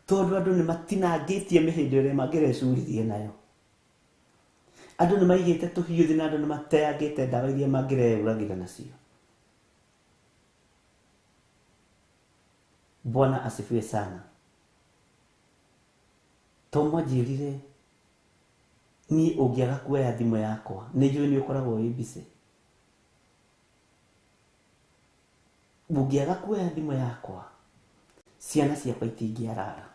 tondũ andũ nĩ matinangĩtie mĩhĩndo ĩrĩa mangĩrecuririe nayo. Andũ nĩ maigĩte tũhiũ thĩ na andũ nĩ mateangĩte ndawa iria mangĩreyũragĩra nacio. Bwana asifiwe sana. To mwanjĩrire niĩ ũngĩaga kuoya thimũ yakwa nĩ njũĩ nĩ ũkoragwo wĩ busy. Ũngĩaga kuoya thimũ yakwa ciana ciakwa itingĩarara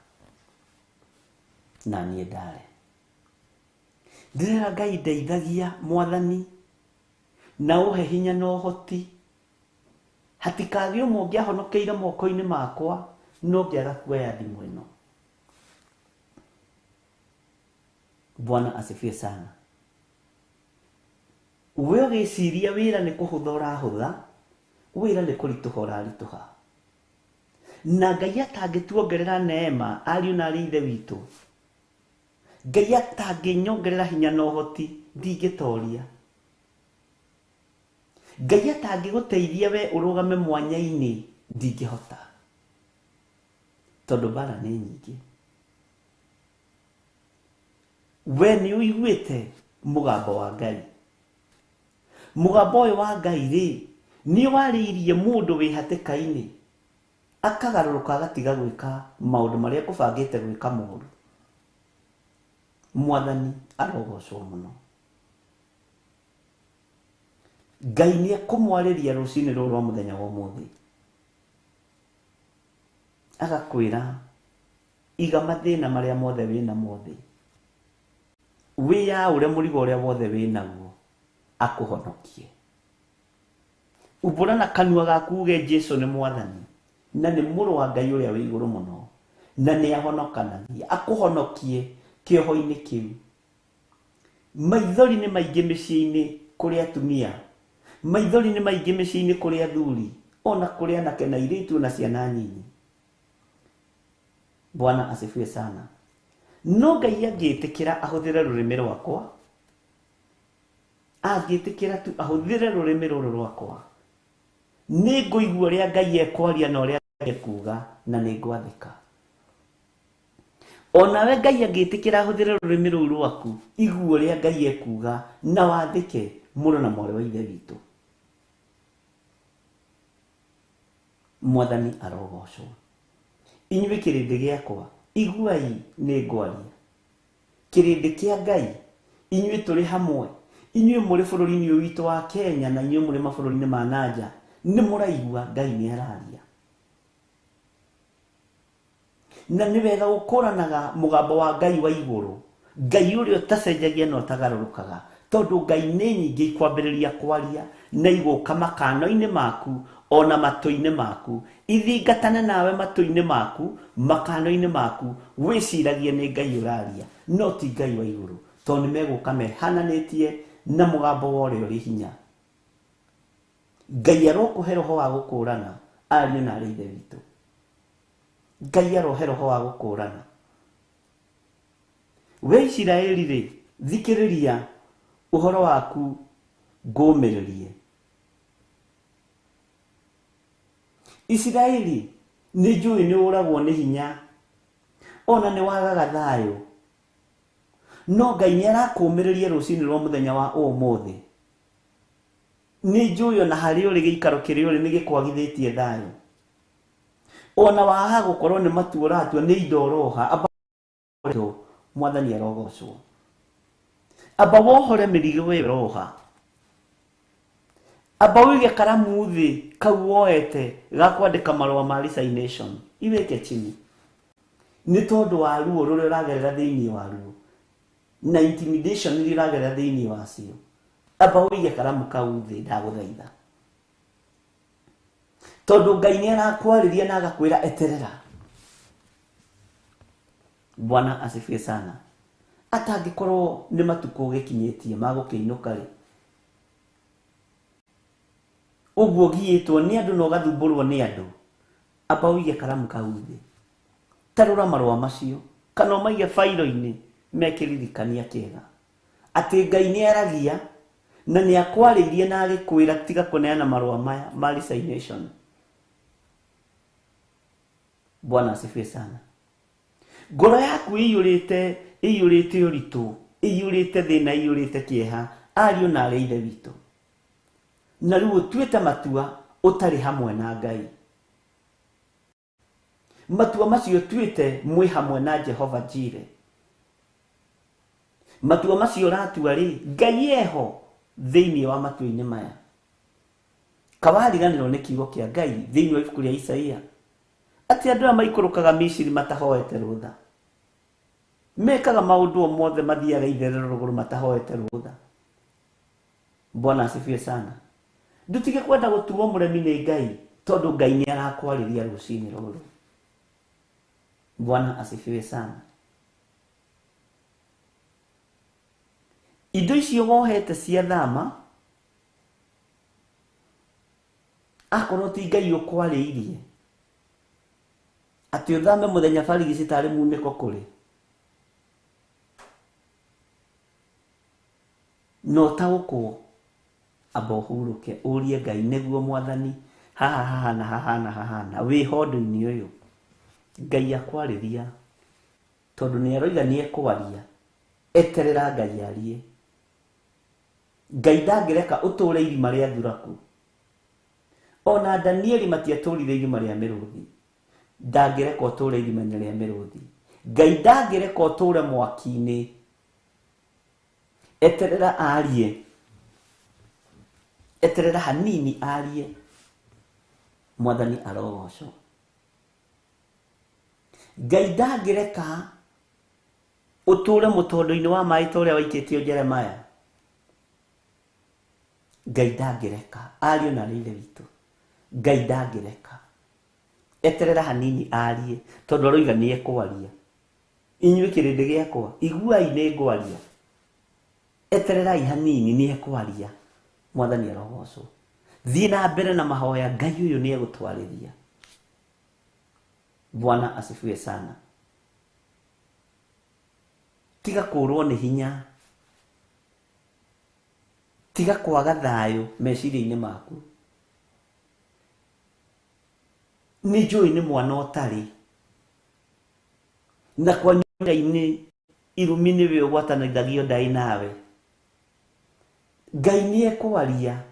na niĩ ndare. Ndĩrera Ngai ndeithagia mwathani na ũhe hinya na ũhoti hatikagĩe ũmwe ũngĩahonokeire moko-inĩ makwa no ngĩaga kuoya thimũ ĩno. Bwana asifiwe sana. We ũgĩciria wĩra nĩ kũhũtha ũrahũtha, wĩra nĩ kũritũha ũraritũha. Na Ngai atangĩtuongerera neema ariũ na arĩ ithe witũ, Ngai atangĩnyongerera hinya na ũhoti ndingĩtoria. Ngai atangĩgũteithia we ũrũgame mwanya-inĩ ndingĩhota, tondũ mbara nĩ nyingĩ. We nĩ ũiguĩte mũgambo wa Ngai. Mũgambo ũyũ wa Ngai rĩ nĩ warĩirie mũndũ wĩ hatĩka-inĩ akagarũrũka agatiga gwĩka maũndũ marĩa ekũbangĩte gwĩka moru. Mwathani arogocwo mũno. Ngai nĩ ekũmwarĩria rũcinĩ rũrũ rwa mũthenya wa ũmũthĩ, agakwĩra iga mathĩna marĩa mothe wĩnamo thĩ, wĩyaũre mũrigo ũrĩa wothe wĩnaguo akũhonokie. Umbũra na kanua gaku uge Jesu nĩ mwathani na nĩ mũrũ wa Ngai ũrĩa wĩ igũrũ mũno na nĩ ahonokanagia, akũhonokie kĩoho-inĩ kĩu. Maithori nĩ maingĩ mĩciĩ-inĩ kũrĩ atumia, maithori nĩ maingĩ mĩciĩ-inĩ kũrĩ athuri, ona kũrĩ anake na airĩtu na ciana nyinyi. Bwana asifiwe sana. No Ngai angĩtĩkĩra ahũthĩre rũrĩmĩ rwakwa, angĩtĩkĩra tu ahũthĩre rũrĩmĩ rũrũ rwakwa, nĩ ngũigua ũrĩa Ngai ekwaria na ũrĩa ekuga na nĩ ngwathĩka. Onawe Ngai angĩtĩkĩra ahũthĩre rũrĩmĩ rũu rwaku, igua ũrĩa Ngai ekuga na wathĩke mũrũ na mwarĩ wa ithe witũ. Mwathani arogocwo. Inyuĩ kĩrĩndĩ gĩakwa, iguai nĩ ngwaria. Kĩrĩndĩ kĩa Ngai, inyuĩ tũrĩ hamwe, inyuĩ mũrĩ bũrũri-inĩ ũyũ witũ wa Kenya na inyuĩ mũrĩ mabũrũri-inĩ ma nanja, nĩ mũraigua Ngai nĩ araria. Na nĩ wega gũkũranaga mũgambo wa Ngai wa igũrũ, Ngai ũrĩa ũtacenjagia na ũtagarũrũkaga, tondũ Ngai nĩ nyingĩ ikwambĩrĩria kwaria na igũka makano-inĩ maku ona matũ-inĩ maku, ithingatane nawe matũ-inĩ maku, makano-inĩ maku, wĩciragie nĩ Ngai ũraria no ti Ngai wa igũrũ, tondũ nĩ megũka mehananĩtie na mũgambo wa ũrĩa ũrĩ hinya. Ngai arokũhe roho wa gũkũrana ariũ na arĩ ithe witũ. Ngai arohe roho wa gũkũrana. We Isiraeli rĩ, thikĩrĩria ũhoro waku ngũmĩrĩrie. Isiraeli nĩ njũĩ nĩ ũragwo nĩ hinya ona nĩ wagaga thayũ, no Ngai nĩ arakũmĩrĩria rũcinĩ rwa mũthenya wa ũmũthĩ. Nĩ njũĩ ona harĩa ũrĩ gĩikaro kĩrĩa ũrĩ nĩ gĩkwagithĩtie thayũ, ona waga gũkorwo nĩ matua ũratua nĩ indo ũroha. Amba mwathani arogocwo. Amba wohore mĩrigo ĩyo ũroha, amba ũige karamu thĩ kau woete ga kwandĩka marũa ma resignation, iweke chini, nĩ tondũ wa ruo rũrĩa ũragerera thĩinĩ wa ruo na intimidation iria ũragerera thĩinĩ wacio. Amba ũige karamu kau thĩ, ndagũthaitha, tondũ Ngai nĩ arakwarĩria na agakwĩra eterera. Bwana asifiwe sana. Atangĩkorwo nĩ matukũ gĩkinyĩtie ma gũkĩinũka rĩ, ũguo giĩtwo nĩ andũ na ũgathumbũrwo nĩ andũ, amba ũige karamu kau thĩ, tarũra marũa macio kana ũmaige bairo-inĩ mekĩririkania kĩega atĩ Ngai nĩ aragia na nĩ akwarĩirie na agĩkwĩra tiga kũneana marũa maya ma resignation. Bwana asifiwe sana. Ngoro yaku ĩiyũrĩte ũritũ, ĩiyũrĩte thĩna, ĩiyũrĩte kĩeha, ariũ na arĩ ithe witũ, na rĩu ũtuĩte matua ũtarĩ hamwe na Ngai. Matua macio tuĩte mwĩ hamwe na Jehova Jire. Matua macio ũratua rĩ, Ngai eho thĩinĩ wa matua-inĩ maya. Kawariganĩrwo nĩ kiugo kĩa Ngai thĩinĩ wa ibuku rĩa Isaia atĩ andũ aya maikũrũkaga Misiri matahoete rũtha, mekaga maũndũ o mothe, mathiaga itherero rũgũrũ matahoete rũtha. Bwana asifiwe sana. Ndutige kwenda gũtuo mũremi nĩ Ngai tondũ Ngai nĩ arakwarĩria rũcinĩ rũrũ. Bwana asifiwe sana. Indo icio wohete cia thama, akorwo ti Ngai ũkwarĩirie atĩ ũthame mũthenya barigici tarĩ munĩko kũrĩ, no taũkwo, amba ũhurũke ũrie Ngai nĩguo mwathani haha hahana hahana hahana wĩ hondo-inĩ ũyũ. Ngai akwarĩria tondũ nĩ aroiga nĩ ekwaria. Eterera Ngai arie. Ngai ndangĩreka ũtũre irima rĩa thuraku. Ona Danieli matiatũrire irima rĩa mĩrũthi. Ndangĩreka ũtũre irima-inĩ rĩa mĩrũthi. Ngai ndangĩreka ũtũre mwaki-inĩ. Eterera arie. Eterera hanini arie. Mwathani arogocwo. Ngai ndangĩreka ũtũre mũtondo-inĩ wa maĩ ta ũrĩa waikĩtio Jeremiah. Ngai ndangĩreka arie na ithe witũ. Ngai ndangĩreka. Eterera hanini arie tondũ aroiga nĩ ekwaria. Inyuĩ kĩrĩndĩ gĩakwa, iguai nĩ ngwaria. Etererai hanini nĩ ekwaria. Mwathani arogocwo. Thiĩ na mbere na mahoya, Ngai ũyũ nĩ egũtwarĩria. Bwana asifiwe sana. Tiga kũrwo nĩ hinya, tiga kwaga thayũ meciria-inĩ maku. Nĩ njũĩ nĩ mwana ũtarĩ na kwanyu inĩ irumi nĩwe ũgwatanithagio ndaĩ nawe. Ngai nĩ ekwaria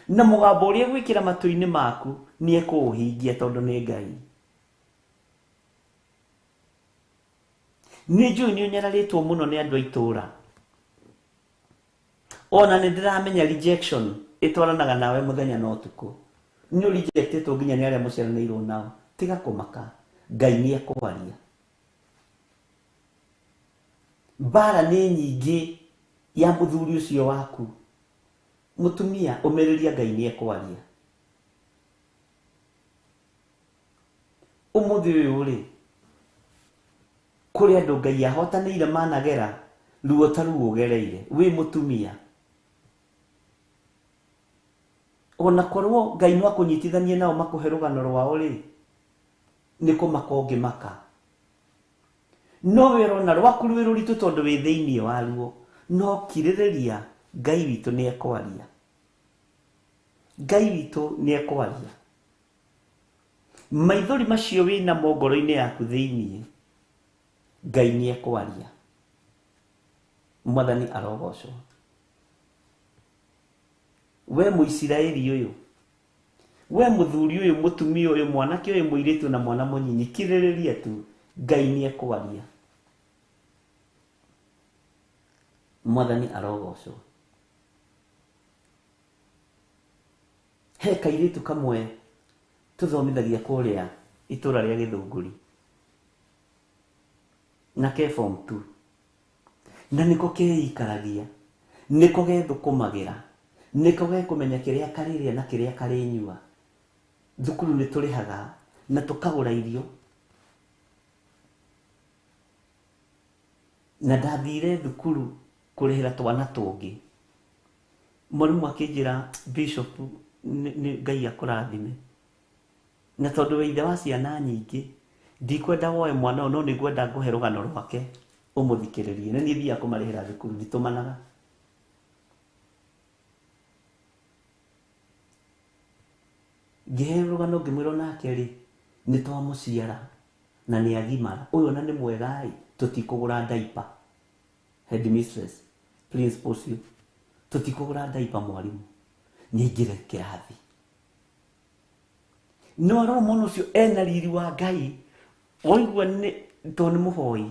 na mũgambo ũrĩa gwĩkĩra matũ-inĩ maku nĩ ekũũhingia tondũ nĩ Ngai. Nĩ njũĩ nĩ ũnyararĩtwo mũno nĩ andũ a itũũra. Ona nĩ ndĩramenya rejection ĩtwaranaga nawe mũthenya na ũtukũ. Nĩ ũrejectĩtwo nginya nĩ arĩa mũciaranĩirwo nao. Tiga kũmaka, Ngai nĩ ekwaria. Mbara nĩ nyingĩ ya mũthuri ũcio waku. Mũtumia, ũmĩrĩria Ngai nĩ ekwaria. Ũmũthĩ ũyũ rĩ, kũrĩ andũ Ngai ahotanĩire managera ruo ta ruo ũgereire wĩ mũtumia. Ona korwo Ngai no akũnyitithanie nao makũhe rũgano rwao rĩ, nĩ kũmaka ũngĩmaka. No we ũrona rwaku rwĩ rũritũ tondũ wĩ thĩinĩ waruo. No kirĩrĩria, Ngai witũ nĩ ekwaria. Ngai witũ nĩ ekwaria. Maithori macio wĩnamo ngoro-inĩ yaku thĩinĩ, Ngai nĩ ekwaria. Mwathani arogocwo. We Mũisiraeli ũyũ, we mũthuri ũyũ, mũtumia ũyũ, mwanake ũyũ, mũirĩtu na mwana mũnyinyi, kirĩrĩria tu, Ngai nĩ ekwaria. Mwathani arogocwo. He kairĩtu kamwe tũthomithagia kũrĩa itũra rĩa Gĩthũngũri na ke form 2, na nĩko keikaragia, nĩko gethũkũmagĩra, nĩko gekũmenya kĩrĩa karĩrĩa na kĩrĩa karĩnyua. Thukuru nĩ tũrĩhaga na tũkagũra irio. Na ndathire thukuru kũrĩhĩra twana tũngĩ. Mwarimũ akĩnjĩra, Bishop, nĩ Ngai akũrathime. Na tondũ wĩ ithe wa ciana nyingĩ, ndikwenda woe mwana ũyũ, no nĩngwenda ngũhe rũgano rwake ũmũthikĩrĩrie. Nĩ niĩ thiaga kũmarĩhĩra thukuru, nditũmanaga. Ngĩheo rũgano ngĩmwĩra onake rĩ, nĩ twamũciara na nĩ agimara. Ũyũ ona nĩ mwega ĩ, tũtikũgũra diaper. Headmistress, principal ũcio, tũtikũgũra diaper mwarimũ. Nĩ aingĩre kĩrathi. No arora mwana ũcio ena riri wa Ngai, Waigua nĩ tondũ nĩ mũhoi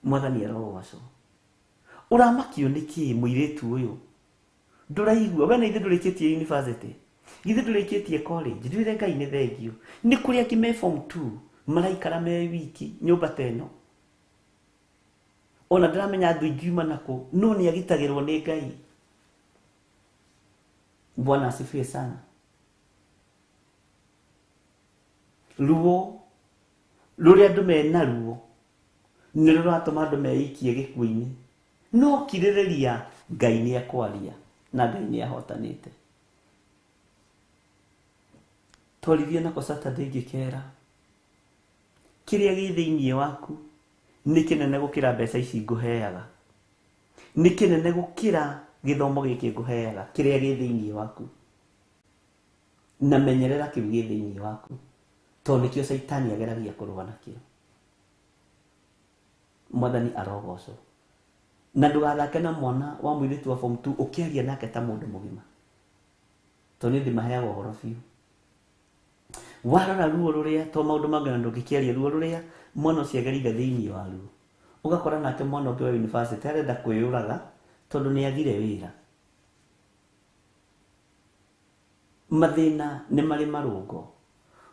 mwathani arogocwo. Ũramakio nĩ kĩ mũirĩtu ũyũ? Ndũraigua we na ithe ndũrĩkĩtie university, ithe ndũrĩkĩtie college, ndwĩre Ngai nĩ thengio. Nĩ kũrĩ angĩ me form 2 maraikara me wiki nyũmba ta ĩno. Ona ndĩramenya andũ ingiuma nakũ, no nĩ agitagĩrwo nĩ Ngai. Bwana asifiwe sana. Ruo rũrĩa andũ mena ruo nĩ rũratũma andũ meikie gĩkuũ-inĩ. No kirĩrĩria Ngai nĩ ekwaria na Ngai nĩ ahotanĩte. Twaririe nako Saturday ngĩkera kĩrĩa gĩ thĩinĩ waku nĩ kĩnene gũkĩra mbeca ici ngũheaga, nĩ kĩnene gũkĩra gĩthomo gĩkĩ ngũheaga, kĩrĩa gĩ thĩinĩ waku. Na menyerera kĩu gĩ thĩinĩ waku, tondũ nĩkĩo Caitani ageragia kũrũa nakĩo. Mwathani arogocwo. Na ndũgathake na mwana wa mũirĩtu wa form 2 ũkĩaria nake ta mũndũ mũgima, tondũ nĩ ndĩmaheaga ũhoro biũ. Warora ruo rũrĩa, to maũndũ mangĩ na ndũngĩkĩaria ruo rũrĩa mwana ũcio agereire thĩinĩ wa ruo, ũgakora nake mwana ũngĩ wa university arenda kwĩyũraga tondũ nĩ agire wĩra. Mathĩna nĩ marĩ marũngo,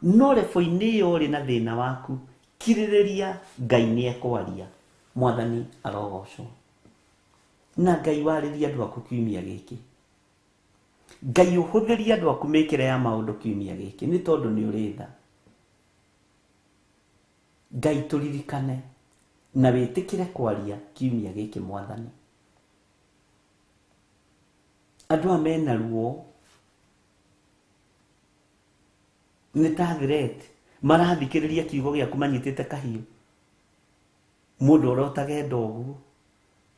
no rebo-inĩ ĩyo ũrĩ na thĩna waku, kirĩrĩria Ngai nĩ ekwaria. Mwathani arogocwo. Na Ngai warĩrie andũ aku kiumia gĩkĩ. Ngai ũhũthĩrie andũ aku mĩkĩre ya maũndũ kiumia gĩkĩ, nĩ tondũ nĩ ũrĩ tha. Ngai tũririkane na wĩtĩkĩre kwaria kiumia gĩkĩ Mwathani. Andũ aya mena ruo nĩ ta threat, marathikĩrĩria kiugo gĩaku manyitĩte kahiũ. Mũndũ ũrotagenda ũguo,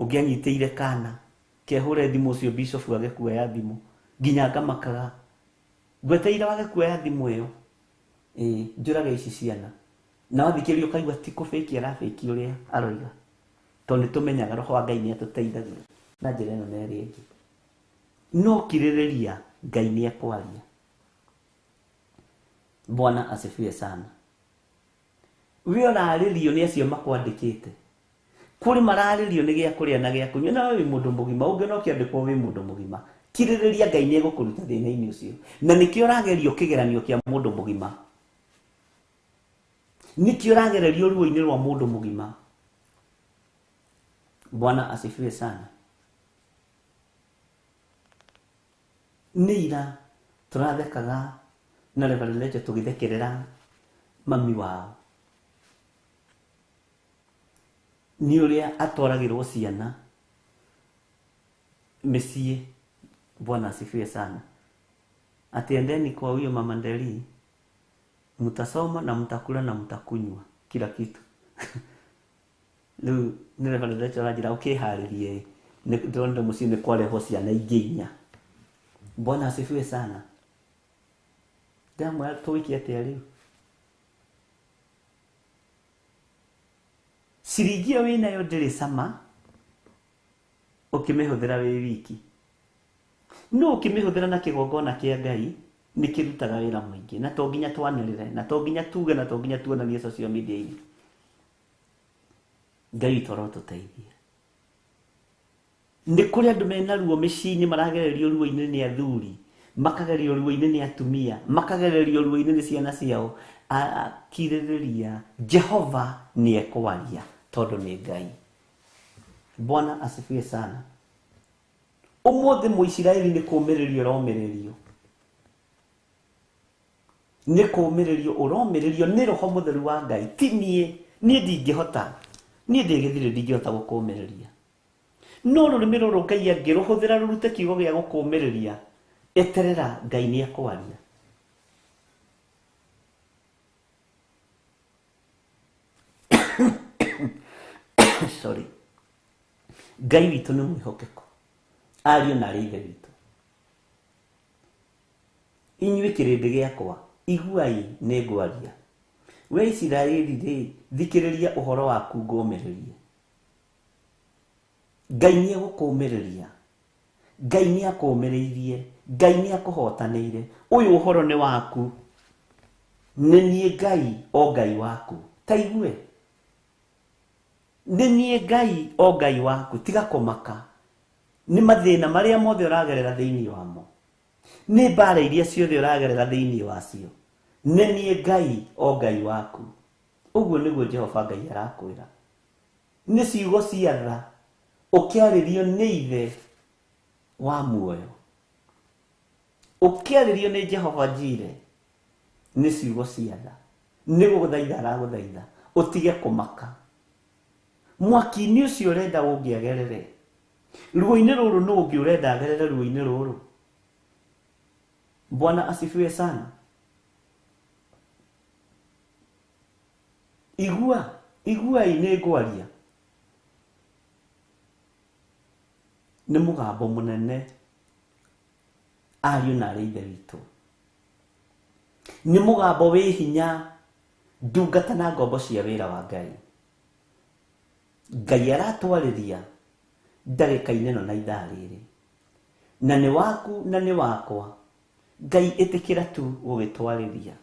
ũngĩ anyitĩire kana kehũre thimũ ũcio bishop age kuoya thimũ, nginya ngamakaga ngweteire wage kuoya thimũ ĩyo, ĩĩ njũrage ici ciana. Na wathikĩrĩria ũkaigua ti kũbĩki arabĩki ũrĩa aroiga, tondũ nĩ tũmenyaga roho wa Ngai nĩ atũteithagia na njĩra ĩno na ĩrĩa ĩngĩ. No kirĩrĩria Ngai nĩ ekwaria. Bwana asifiwe sana. We ũrarĩrio nĩ acio makwandĩkĩte, kũrĩ mararĩrio nĩ gĩa kũrĩa na gĩa kũnyua, na we wĩ mũndũ mũgima, ũngĩ no kĩandĩkwo wĩ mũndũ mũgima. Kirĩrĩria Ngai nĩ egũkũruta thĩna-inĩ ũcio. Na nĩkĩo ũragerio kĩgeranio kĩa mũndũ mũgima, nĩkĩo ũragererio ruo-inĩ rwa mũndũ mũgima. Bwana asifiwe sana. Nĩ ira tũrathekaga na Reverend Rachel tũgĩthekerera mami wao nĩ ũrĩa atwaragĩrwo ciana mĩciĩ. Bwana asifiwe sana. Ati endeni kwa huyo mama Nderi, mtasoma na mtakula na mtakunywa kila kitu. Rĩu nĩ Reverend Rachel aranjĩra ũkĩharĩrie, ndĩronire mũciĩ nĩ kwarehwo ciana ingĩ inya. Bwana asifiwe sana. Ndamwĩra tũgĩke atĩa rĩu? Ciringi ĩyo wĩnayo ndĩrĩ cama ũkĩmĩhũthĩra wĩ wiki, no ũkĩmĩhũthĩra na kĩgongona kĩa Ngai nĩ kĩrutaga wĩra mũingĩ, na to nginya twanĩrĩre, na to nginya tuge, na to nginya tuonanie social media-inĩ. Ngai witũ arotũteithia. Nĩ kũrĩ andũ mena ruo mĩciĩ-inĩ, maragererio ruo-inĩ nĩ athuri, makagererio ruo-inĩ nĩ atumia, makagererio ruo-inĩ nĩ ciana ciao. Akirĩrĩria, Jehova nĩ ekwaria tondũ nĩ Ngai. Bwana asifiwe sana. Ũmũthĩ Mũisiraeli nĩ kũũmĩrĩrio ũromĩrĩrio, nĩ kũũmĩrĩrio ũromĩrĩrio nĩ Roho Mũtheru wa Ngai, ti niĩ. Niĩ ndingĩhota, niĩ ndĩ gĩthirĩ, ndingĩhota gũkũũmĩrĩria. No rũrĩmĩ rũrũ Ngai angĩrũhũthĩra rũrute kiugo gĩa gũkũũmĩrĩria, eterera Ngai nĩ ekwaria. Sorry. Ngai witũ nĩ mwĩhokeku, ariũ na arĩ ithe witũ. Inyuĩ kĩrĩndĩ gĩakwa, iguai nĩ ngwaria. We Isiraeli rĩ, thikĩrĩria ũhoro waku ngũmĩrĩrie. Ngai nĩ egũkũũmĩrĩria, Ngai nĩ akũũmĩrĩirie, Ngai nĩ akũhotanĩire. Ũyũ ũhoro nĩ waku, nĩ niĩ Ngai o Ngai waku. Ta igue nĩ niĩ Ngai o Ngai waku, tiga kũmaka nĩ mathĩna marĩa mothe ũragerera thĩinĩ wamo, nĩ mbara iria ciothe ũragerera thĩinĩ wacio, nĩ niĩ Ngai o Ngai waku. Ũguo nĩguo Jehova Ngai arakwĩra. Nĩ ciugo cia tha ũkĩarĩrio nĩ ithe wa muoyo, ũkĩarĩrio nĩ Jehova Jire, nĩ ciugo cia tha, nĩ gũgũthaitha aragũthaitha ũtige kũmaka. Mwaki-inĩ ũcio ũrenda ũngĩagerere, ruo-inĩ rũrũ nũ ũngĩ ũrenda agerere ruo-inĩ rũrũ? Bwana asifiwe sana. Igua, iguai nĩ ngwaria. Nĩ mũgambo mũnene ariũ na arĩ ithe witũ, nĩ mũgambo wĩ hinya ndungata na ngombo cia wĩra wa Ngai. Ngai aratwarĩria ndagĩka-inĩ ĩno na ithaa rĩrĩ, na nĩ waku na nĩ wakwa. Ngai ĩtĩkĩra tu gũgĩtwarĩria.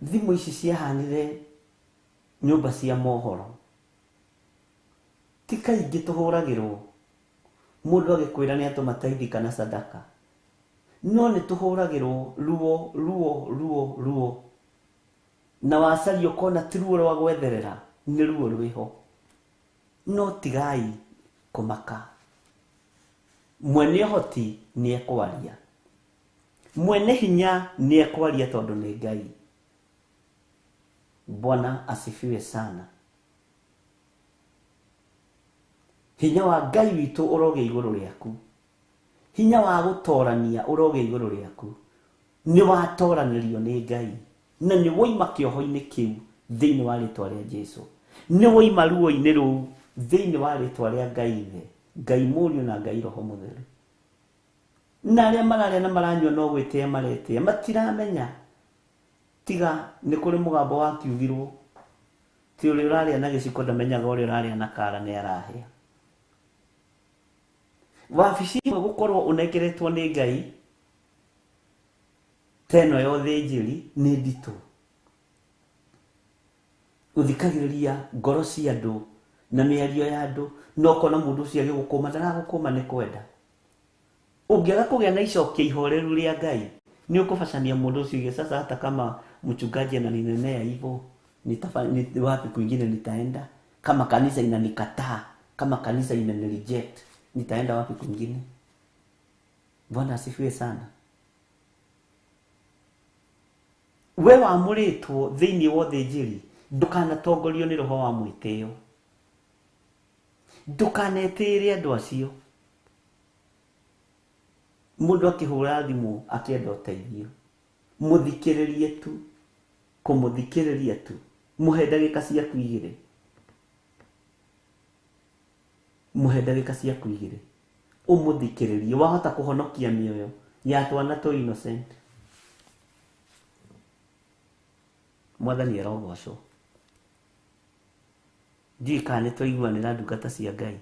Thimũ ici ciahanire nyũmba cia mohoro, ti kaingĩ tũhũragĩrwo mũndũ agĩkwĩra nĩ atũma taithi kana sadaka, no nĩ tũhũragĩrwo ruo ruo ruo ruo, na wacaria ũkona ti ruo rwa gwetherera, nĩ ruo rwĩho. No tigai kũmaka, mwene ũhoti nĩ ekwaria, mwene hinya nĩ ekwaria, tondũ nĩ Ngai. Bwana asifiwe sana. Hinya wa Ngai witũ ũrogĩa igũrũ rĩaku, hinya wa gũtorania ũrogĩa igũrũ rĩaku. Nĩ watoranĩrio nĩ Ngai na nĩ woima kĩoho-inĩ kĩu thĩinĩ wa rĩtwa rĩa Jesu, nĩ woima ruo-inĩ rũu thĩinĩ wa rĩtwa rĩa Ngai Ithe, Ngai Mũriũ na Ngai Roho Mũtheru. Na arĩa mararĩa na maranyua no gwĩtĩa maretĩa, matiramenya tiga nĩ kũrĩ mũgambo wakiugirwo ti ũrĩa ũrarĩa na gĩciko ndamenyaga ũrĩa ũrarĩa na kara nĩ arahĩa. Wabici ĩmwe gũkorwo ũnengeretwo nĩ Ngai ta ĩno ya ũthĩnjĩri nĩ nditũ. Ũthikagĩrĩria ngoro cia andũ na mĩario ya andũ, na ũkona mũndũ ũcio agĩgũkũma, ndaragũkũma nĩ kwenda. Ũngĩaga kũgĩa na icokia ihoreru rĩa Ngai, nĩ ũkũbacania mũndũ ũcio uge, sasa hata kama mchungaji ananinenea hivyo, ni wapi kwingine nitaenda? Kama kanisa inanikataa, kama kanisa imenireject, nitaenda wapi kwingine? Bwana asifiwe sana. We wamũrĩtwo thĩinĩ wa ũthĩnjĩri, ndũkanatongorio nĩ roho wa mwĩtĩo, ndũkanetĩĩre andũ acio. Mũndũ akĩhũra thimũ akĩenda ũteithio, mũthikĩrĩrie tu, kũmũthikĩrĩria tu, mũhe ndagĩka ciaku igĩrĩ, mũhe ndagĩka ciaku igĩrĩ, ũmũthikĩrĩrie. Wahota kũhonokia mĩoyo ya twana tũ innocent. Mwathani arogocwo. Ndiũĩ kana nĩ twaiguanĩra ndungata cia Ngai.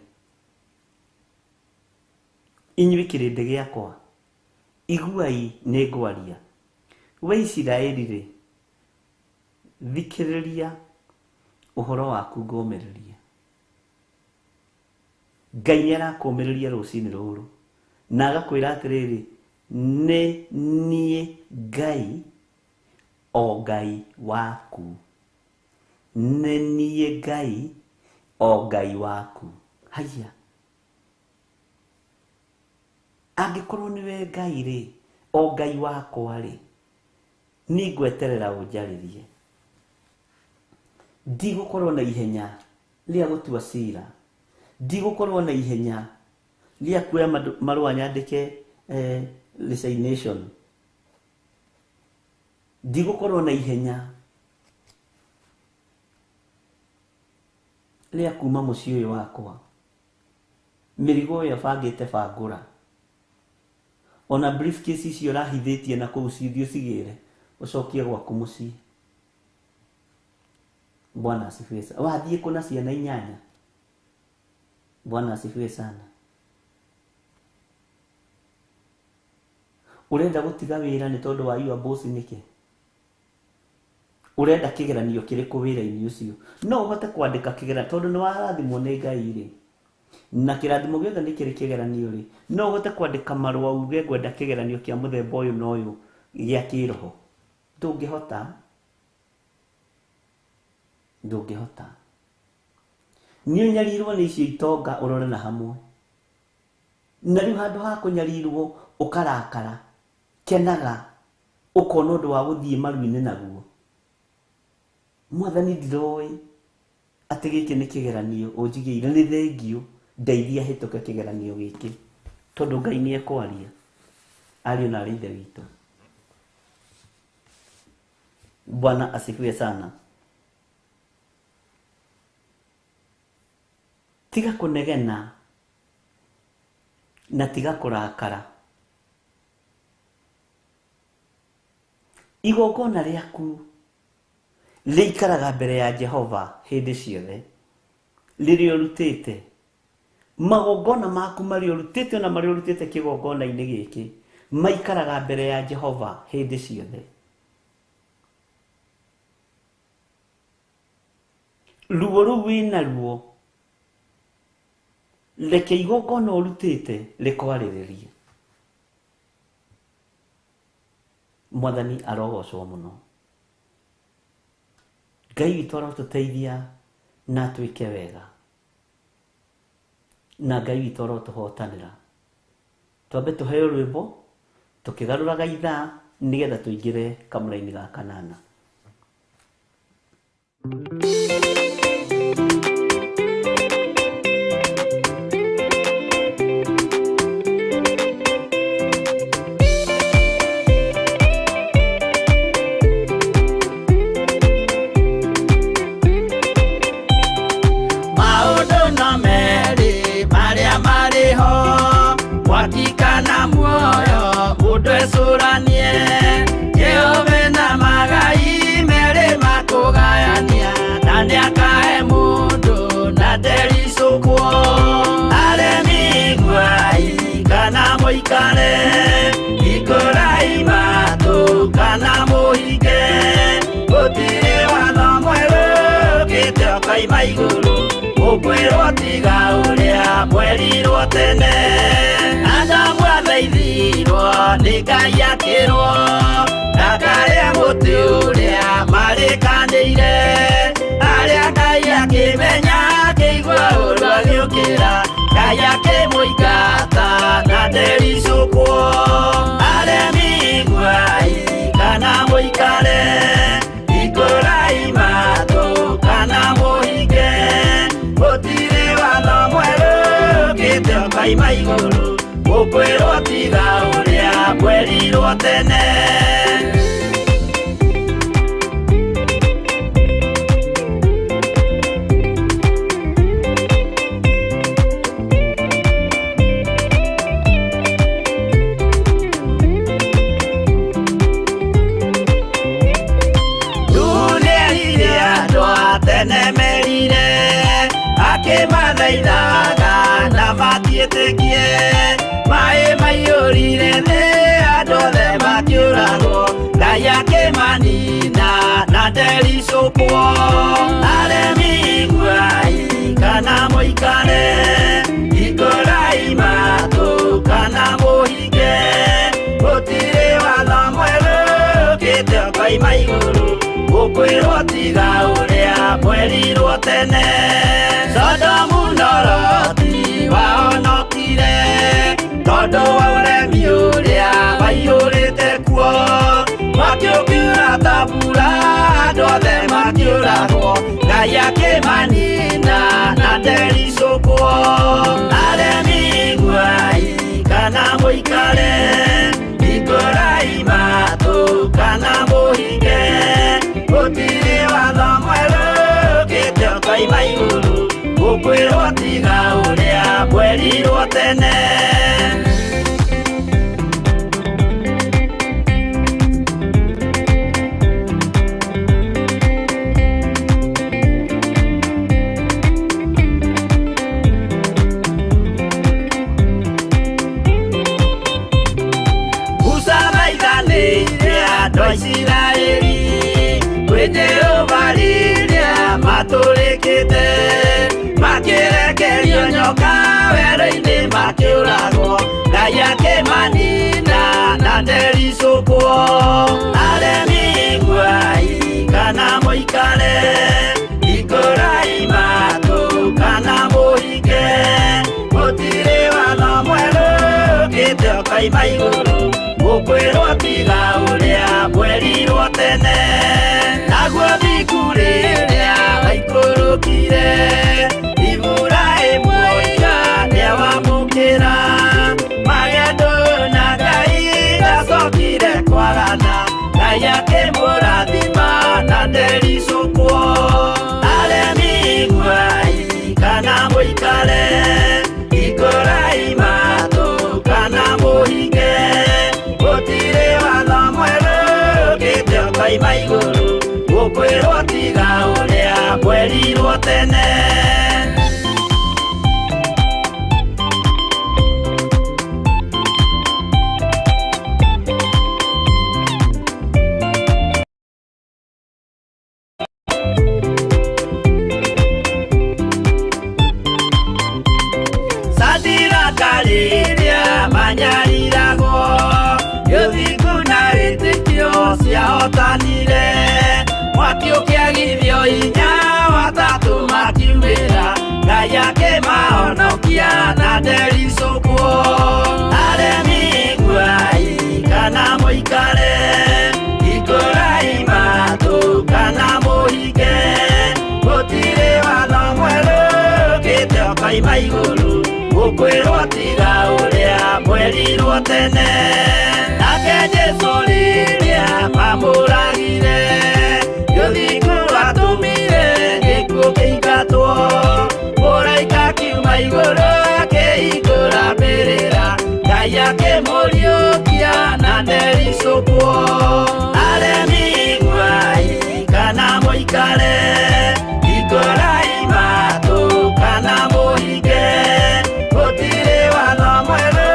Inyuĩ kĩrĩndĩ gĩakwa, iguai nĩ ngwaria. We Isiraeli rĩ, thikĩrĩria ũhoro waku ngũmĩrĩrie. Ngai nĩ arakũmĩrĩria rũcinĩ rũrũ na agakwĩra atĩrĩrĩ, nĩ niĩ Ngai o Ngai waku, nĩ niĩ Ngai o Ngai waku. Haiya, angĩkorwo nĩwe Ngai rĩ, o Ngai wakwa rĩ, niĩ ngweterera ũnjarĩrie. Ndigũkorwo na ihenya rĩa gũtua cira, ndigũkorwo na ihenya rĩa kuoya marũa nyandĩke resignation, ndigũkorwo na ihenya rĩa kuma mũciĩ ũyũ wakwa. Mĩrigo ĩyo bangĩte bangũra, ona briefcase icio ũrahithĩtie na kũu cithiĩ ũcigĩre ũcokie gwaku mũciĩ. Bwana asifiwe sana. Wathiĩ kũ na ciana inyanya? Bwana asifiwe sana. Ũrenda gũtiga wĩra nĩ tondũ wa your boss nĩkĩ? Ũrenda kĩgeranio kĩrĩkũ wĩra-inĩ ũcio? No ũhote kwandĩka kĩgeranio tondũ nĩ warathimwo nĩ Ngai rĩ, na kĩrathimo gĩothe nĩ kĩrĩ kĩgeranio rĩ, no ũhote kwandĩka marũa uge ngwenda kĩgeranio kĩa mũthemba ũyũ na ũyũ gĩa kĩroho? Ndũngĩhota, ndũngĩhota. Nĩ ũnyarirwo nĩ icio itonga ũrore na hamwe. Na rĩu handũ ha kũnyarirwo ũkarakara, kenaga ũkona ũndũ wa gũthiĩ maru-inĩ naguo. Mwathani ndiroĩ atĩ gĩkĩ nĩ kĩgeranio ũnjigĩire, nĩ thengio, ndeithia hĩtũke kĩgeranio gĩkĩ, tondũ Ngai nĩ ekwaria. Ariũ na arĩ ithe witũ, Bwana asifiwe sana. Tiga kũnegena na tiga kũrakara. Igongona rĩaku rĩikaraga mbere ya Jehova hĩndĩ ciothe rĩrĩa ũrutĩte magongona maku marĩa ũrutĩte ona marĩa ũrutĩte kĩgongona-inĩ gĩkĩ maikaraga mbere ya Jehova hĩndĩ ciothe. Ruo rũu wĩnaruo reke igongona ũrutĩte rĩkwarĩrĩrie. Mwathani arogocwo mũno. Ngai witũ arotũteithia na atwĩke wega, na Ngai witũ arotũhotanĩra. Twambe tũheo rwĩmbo tũkĩgarũraga ithaa nĩgetha tũingĩre kamũra-inĩ ga kanana. Maũndũ no merĩ marĩa marĩ ho, mwaki kana muoyo, mũndũ ecũranie. Jehova na magai merĩ makũgayania, na nĩakahe mũndũ na ndericũkwo. Aremi iguai kana mũikare, hingũrai matũ kana mũhinge, gũtirĩ watho mwerũ ũkĩte ũkoima igũrũ, ũkwĩrwo tiga ũrĩa mwerirwo tene. Adamu athaithirwo nĩ Ngai akĩrwo ndakarĩe mũtĩ ũrĩa marĩkanĩire, arĩa Ngai akĩmenya akĩigua ũru agĩũkĩra, Ngai akĩmũingata na ndericũkwo. Aremi iguai kana mũikare, hingũrai matũ kana mũhinge, gũtirĩ watho mwerũ ũkĩte ũkoima igũrũ, ũkwĩrwo tiga ũrĩa mwerirwo tene. Nĩerire andũ a tene merire, akĩmathaithaga na matiĩtĩkie. Maĩ maiyũrire thĩ, andũ othe makĩũragwo, Ngai akĩmanina na ndericũkwo. Aremi iguai kana mũikare, hingũrai matũ kana mũhinge, gũtirĩ watho mwerũ ũkĩte ũkoima igũrũ, ũkwĩrwo tiga ũrĩa mwerirwo tene. Sodomu na Loti wahonokire tondũ wa ũremi ũrĩa waiyũrĩte kuo, mwaki ũkiura ta mbura, andũ othe makĩũragwo, Ngai akĩmanina na ndericũkwo. Aremi iguai kana mũikare, hingũrai matũ kana mũhinge, gũtirĩ watho mwerũ ũkĩte ũkoima igũrũ, ũkwĩrwo tiga ũrĩa mwerirwo tene. Musa thaithanĩire andũ a Isiraeli kwĩ Jehova rĩrĩa matũrĩkĩte makĩrekerio nyoka werũ-inĩ makĩũragwo Ngai akĩmanina na ndericũkwo aremi iguai kana mũikare ikũrai matũ kana mũhinge gũtirĩ watho mwerũ ũkĩte ũkoima igũrũ mũkwĩrwo tiga ũrĩa mwerirwo tene naguo thingu rĩrĩa waikũrũkire Iburahĩmu oiga nĩawamũkĩra magendo na Ngai ndacokire kwagana Ngai akĩmũrathima na ndericũkwo aremi iguai kana mũikare ikũrai matũ kana mũhinge gũtirĩ watho mwerũ ũkĩte ũkoima igũrũ mũkwĩrwo tiga ũrĩa mwerirwo tene. Rĩrĩa manyariragwo gĩthingu na wĩtĩkio ciahotanire mwaki ũkĩagithio hinya watatũ makiumĩra Ngai akĩmahonokia na ndericũkwo aremi iguai kana mũikare ikũrai matũ kana mũhinge gũtirĩ watho mwerũ ũkĩte ũkoima igũrũ mũkwĩrwo tiga ũrĩa mwerirwo tene nake Jesũ rĩrĩa mamũragire gĩthingu watũmire gĩkuũ kĩingatwo mũraika akiuma igũrũ akĩhingũra mbĩrĩra Ngai akĩmũriũkia na ndericũkwo aremi iguai kana mũikare ikũrai matũ kana mũhinge gũtirĩ watho mwerũ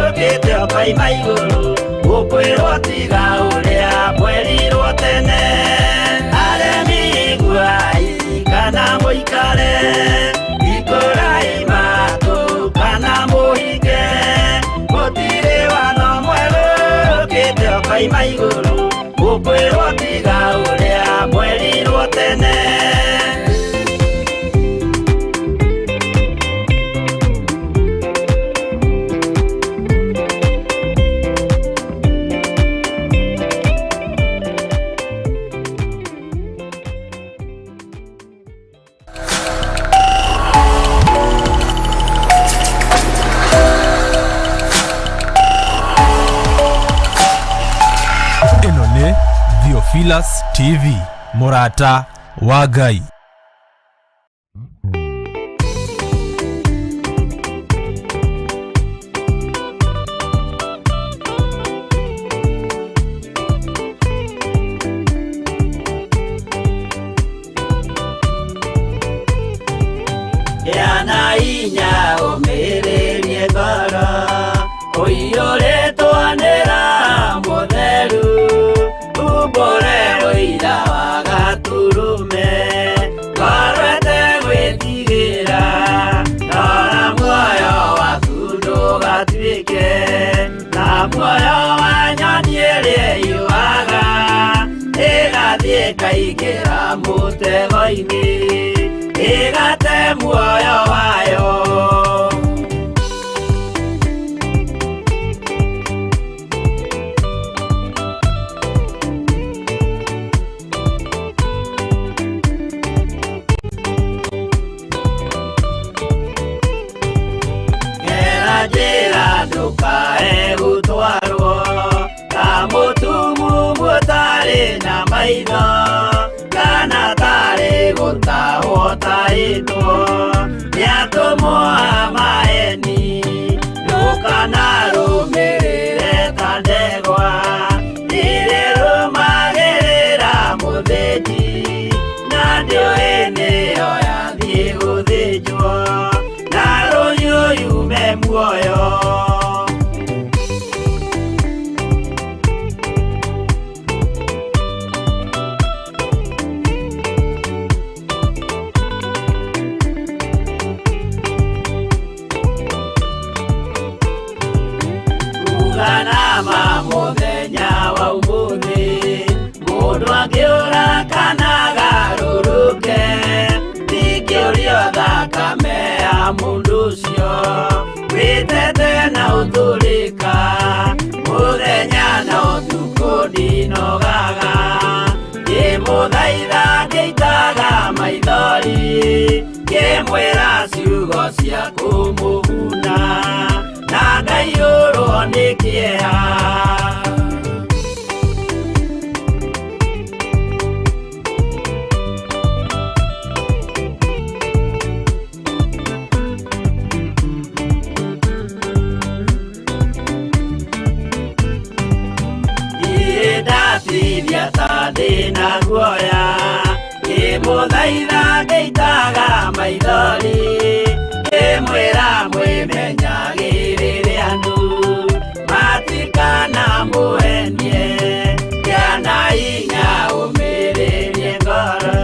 ũkĩte ũkoima igũrũ mũkwĩrwo tiga ũrĩa mwerirwo tene aremi iguai kana mũikare ikũrai matũ kana mũhinge gũtirĩ watho mwerũ ũkĩte ũkoima igũrũ mũkwĩrwo tiga ũrĩa mwerirwo tene. Ĩno nĩ Theophilus TV, mũrata wa Ngai. Gĩa na hinya ũmĩrĩrie ngoro ũiyũrĩtwo nĩ Roho Mũtheru umbũre ũira wa Gatũrũme ngoro ĩtegwĩtigĩra rora muoyo waku ndũgatuĩke na muoyo wa nyoni ĩrĩa ĩyũaga ĩgathiĩ ĩkaingĩra mũtego-inĩ ĩgate muoyo wayo. Gera njĩra ndũkae gũtwarwo ta mũtumumu ũtarĩ na maitho kana tarĩ gũtahwo tahĩtwo nĩ atũmwo a maheni ndũkanarũmĩrĩre ta ndegwa irĩrũmagĩrĩra mũthĩnji na ndĩũĩ nĩyo yathiĩ gũthĩnjwo na rũhiũ yume muoyo. Ndatithia ta ndĩna guoya ngĩmũthaitha ngĩitaga maithori ngĩmwĩra mwĩmenyagĩrĩre andũ matikana mũhenie kĩana hinya ũmĩrĩrie ngoro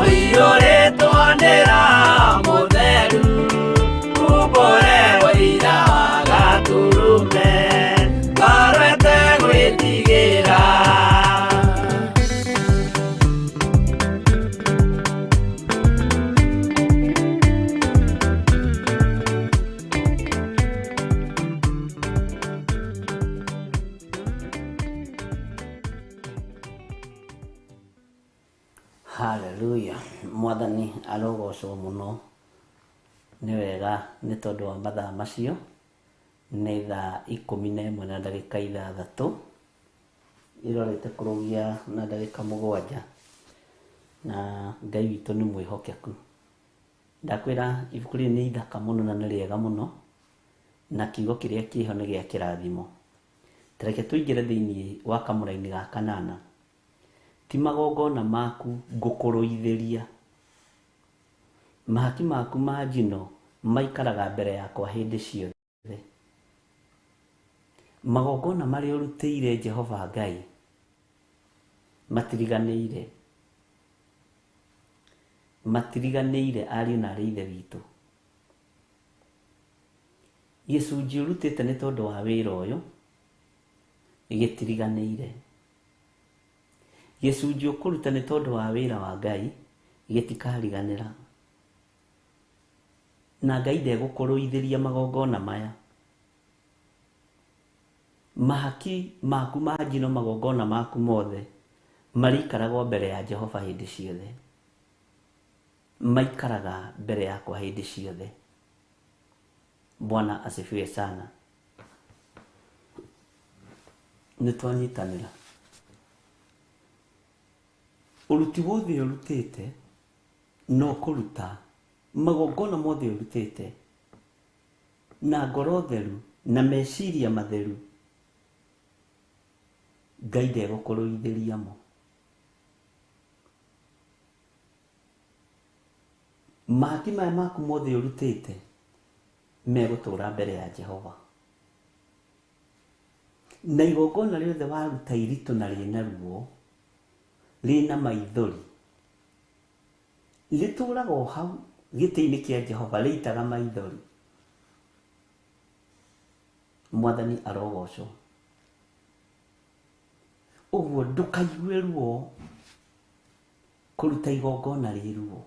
ũiyũrĩtwo nĩ Roho Mũtheru umbũre ũira wa Gatũrũme ngoro ĩtegwĩtigĩra. Haleluya, mwathani arogocwo mũno. Nĩ wega nĩ tondũ wa mathaa macio, nĩ thaa 11 na ndagĩka 6 irorete kũrũgia na ndagĩka 7, na Ngai witũ nĩ mwĩhokeku. Ndakwĩra ibuku rĩrĩ nĩ ithaka mũno na nĩ rĩega mũno, na kiugo kĩrĩa kĩho nĩ gĩa kĩrathimo. Tareke tũingĩre thĩinĩ wa kamũraini ga kanana. Ti magongona maku ngũkũrũithĩria, mahaki maku ma njino maikaraga mbere yakwa hĩndĩ ciothe. Magongona marĩa ũrutĩire Jehova Ngai matiriganĩire, matiriganĩire ariũ na arĩ ithe witũ. Gĩcunjĩ ũrutĩte nĩ tondũ wa wĩra ũyũ gĩtiriganĩire. Gĩcunjĩ ũkũruta nĩ tondũ wa wĩra wa Ngai gĩtikariganĩra. Na Ngai ndegũkũrũithĩria magongona maya. Mahaki maku ma njino, magongona maku mothe marĩikaragwo mbere ya Jehova hĩndĩ ciothe, maikaraga mbere yakwa hĩndĩ ciothe. Bwana asifiwe sana. Nĩ twanyitanĩra. Ũruti wothe ũrutĩte no kũruta magongona mothe ũrutĩte na ngoro theru na meciria matheru, Ngai ndegũkũrũithĩria mo. Mahaki maya maku mothe ũrutĩte megũtũra mbere ya Jehova. Na igongona rĩothe waruta iritũ na rĩna ruo, rĩna maithori, rĩtũraga o hau gĩtĩ-inĩ kĩa Jehova rĩitaga maithori. Mwathani arogocwo. Ũguo ndũkaigue ruo kũruta igongona rĩ ruo,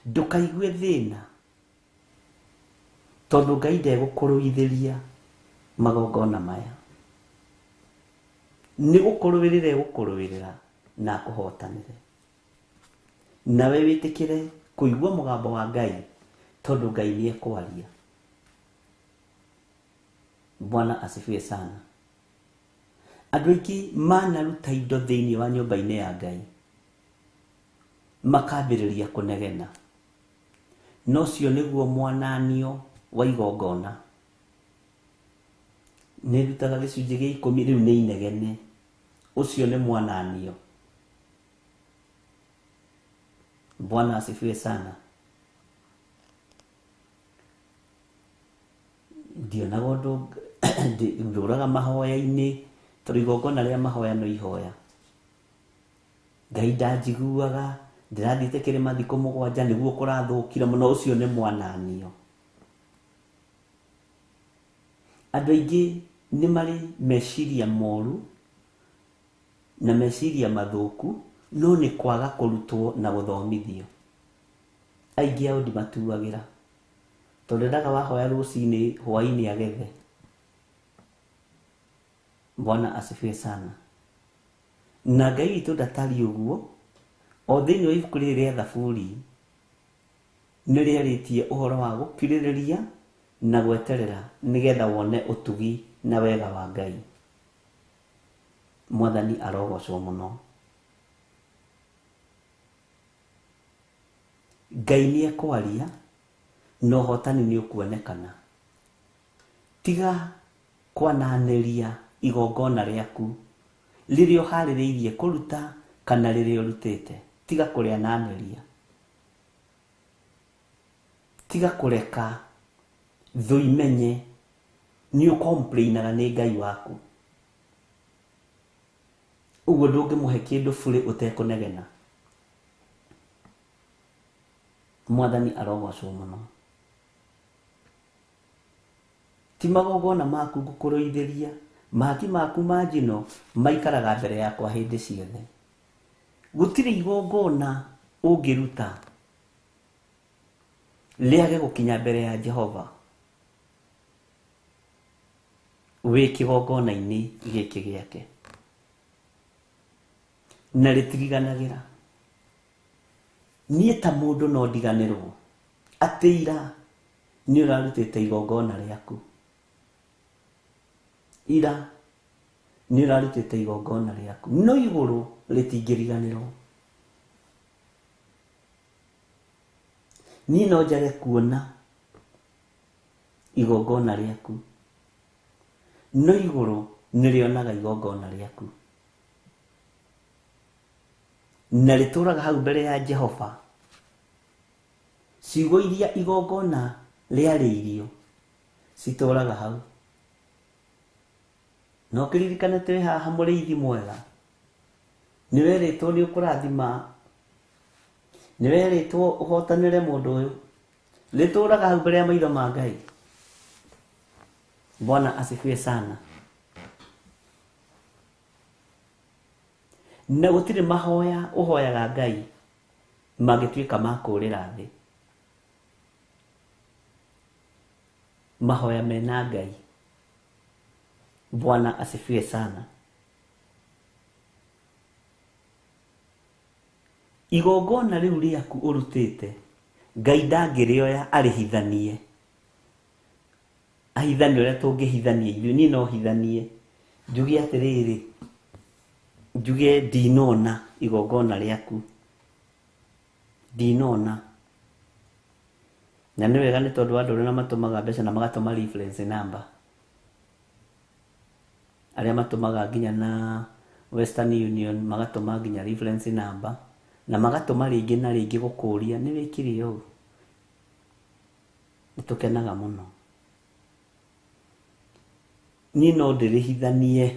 ndũkaigue thĩna tondũ Ngai ndegũkũrũithĩria magongona maya. Nĩ gũkũrũĩrĩra egũkũrũĩrĩra na akũhotanĩre. Nawe wĩtĩkĩre kũigua mũgambo wa Ngai tondũ Ngai nĩ ekwaria. Bwana asifiwe sana. Andũ aingĩ manaruta indo thĩinĩ wa nyũmba-inĩ ya Ngai makambĩrĩria kũnegena, no ũcio nĩguo mwananio wa igongona. Nĩ ndutaga gĩcunjĩ gĩa 10 rĩu nĩ inegene, ũcio nĩ mwananio. Bwana asifiwe sana. Ndionaga ũndũ ndũraga mahoya-inĩ tondũ igongona rĩa mahoya no ihoya. Ngai ndanjiguaga, ndĩrathiĩte kĩrĩma thikũ 7 nĩguo kũrathũkire mũno, ũcio nĩ mwananio. Andũ aingĩ nĩ marĩ meciria moru na meciria mathũku, no nĩ kwaga kũrutwo na gũthomithio. Aingĩ ao ndimatuagĩra tondũ endaga wahoya rũcinĩ hwaĩ-inĩ agethe. Bwana asifiwe sana. Na Ngai witũ ndatariĩ ũguo. O thĩinĩ wa ibuku rĩrĩ rĩa Thaburi nĩ rĩarĩtie ũhoro wa gũkirĩrĩria na gweterera nĩgetha wone ũtugi na wega wa Ngai. Mwathani arogocwo mũno. Ngai nĩ ekwaria na ũhotani nĩ ũkuonekana. Tiga kwananĩria igongona rĩaku Rĩrĩa ũharĩrĩirie kũruta kana rĩrĩa ũrutĩte, tiga kũrĩananĩria, tiga kũreka thũ imenye nĩ ũkomplainaga nĩ Ngai waku. Ũguo ndũngĩmũhe kĩndũ burĩ ũtekũnegena. Mwathani arogocwo mũno. Ti magongona maku ngũkũrũithĩria, mahaki maku ma njino maikaraga mbere yakwa hĩndĩ ciothe. Gũtirĩ igongona ũngĩruta rĩage gũkinya mbere ya Jehova wĩ kĩgongona-inĩ gĩkĩ gĩake, na rĩtiriganagĩra. Niĩ ta mũndũ no ndiganĩrwo atĩ ira nĩ ũrarutĩte igongona rĩaku, ira nĩ ũrarutĩte igongona rĩaku, no igũrũ rĩtingĩriganĩrwo. Niĩ no njage kuona igongona rĩaku, no igũrũ nĩrĩonaga igongona rĩaku, na rĩtũraga hau mbere ya Jehova. Ciugo iria igongona rĩarĩirio citũraga hau. No kĩririkane twĩ haha mũrĩithi mwega, nĩ werĩtwo nĩ ũkũrathima, nĩ werĩtwo ũhotanĩre mũndũ ũyũ, rĩtũraga hau mbere ya maitho ma Ngai. Bwana asifiwe sana. Na gũtirĩ mahoya ũhoyaga Ngai mangĩtuĩka ma kũũrĩra thĩ. Mahoya mena Ngai. Bwana asifiwe sana. Igongona rĩu rĩaku ũrutĩte, Ngai ndangĩrĩoya arĩhithanie. Ahithanie ũrĩa tũngĩhithania ithuĩ. Niĩ no hithanie njuge atĩrĩrĩ, njuge ndinona igongona rĩaku, ndinona. Na nĩ wega nĩ tondũ andũ arĩa matũmaga mbeca na magatũma reference number, arĩa matũmaga nginya na Western Union magatũma nginya reference number, na magatũma rĩngĩ na rĩngĩ gũkũria nĩ wĩkire ũũ. Nĩ tũkenaga mũno. Niĩ no ndĩrĩhithanie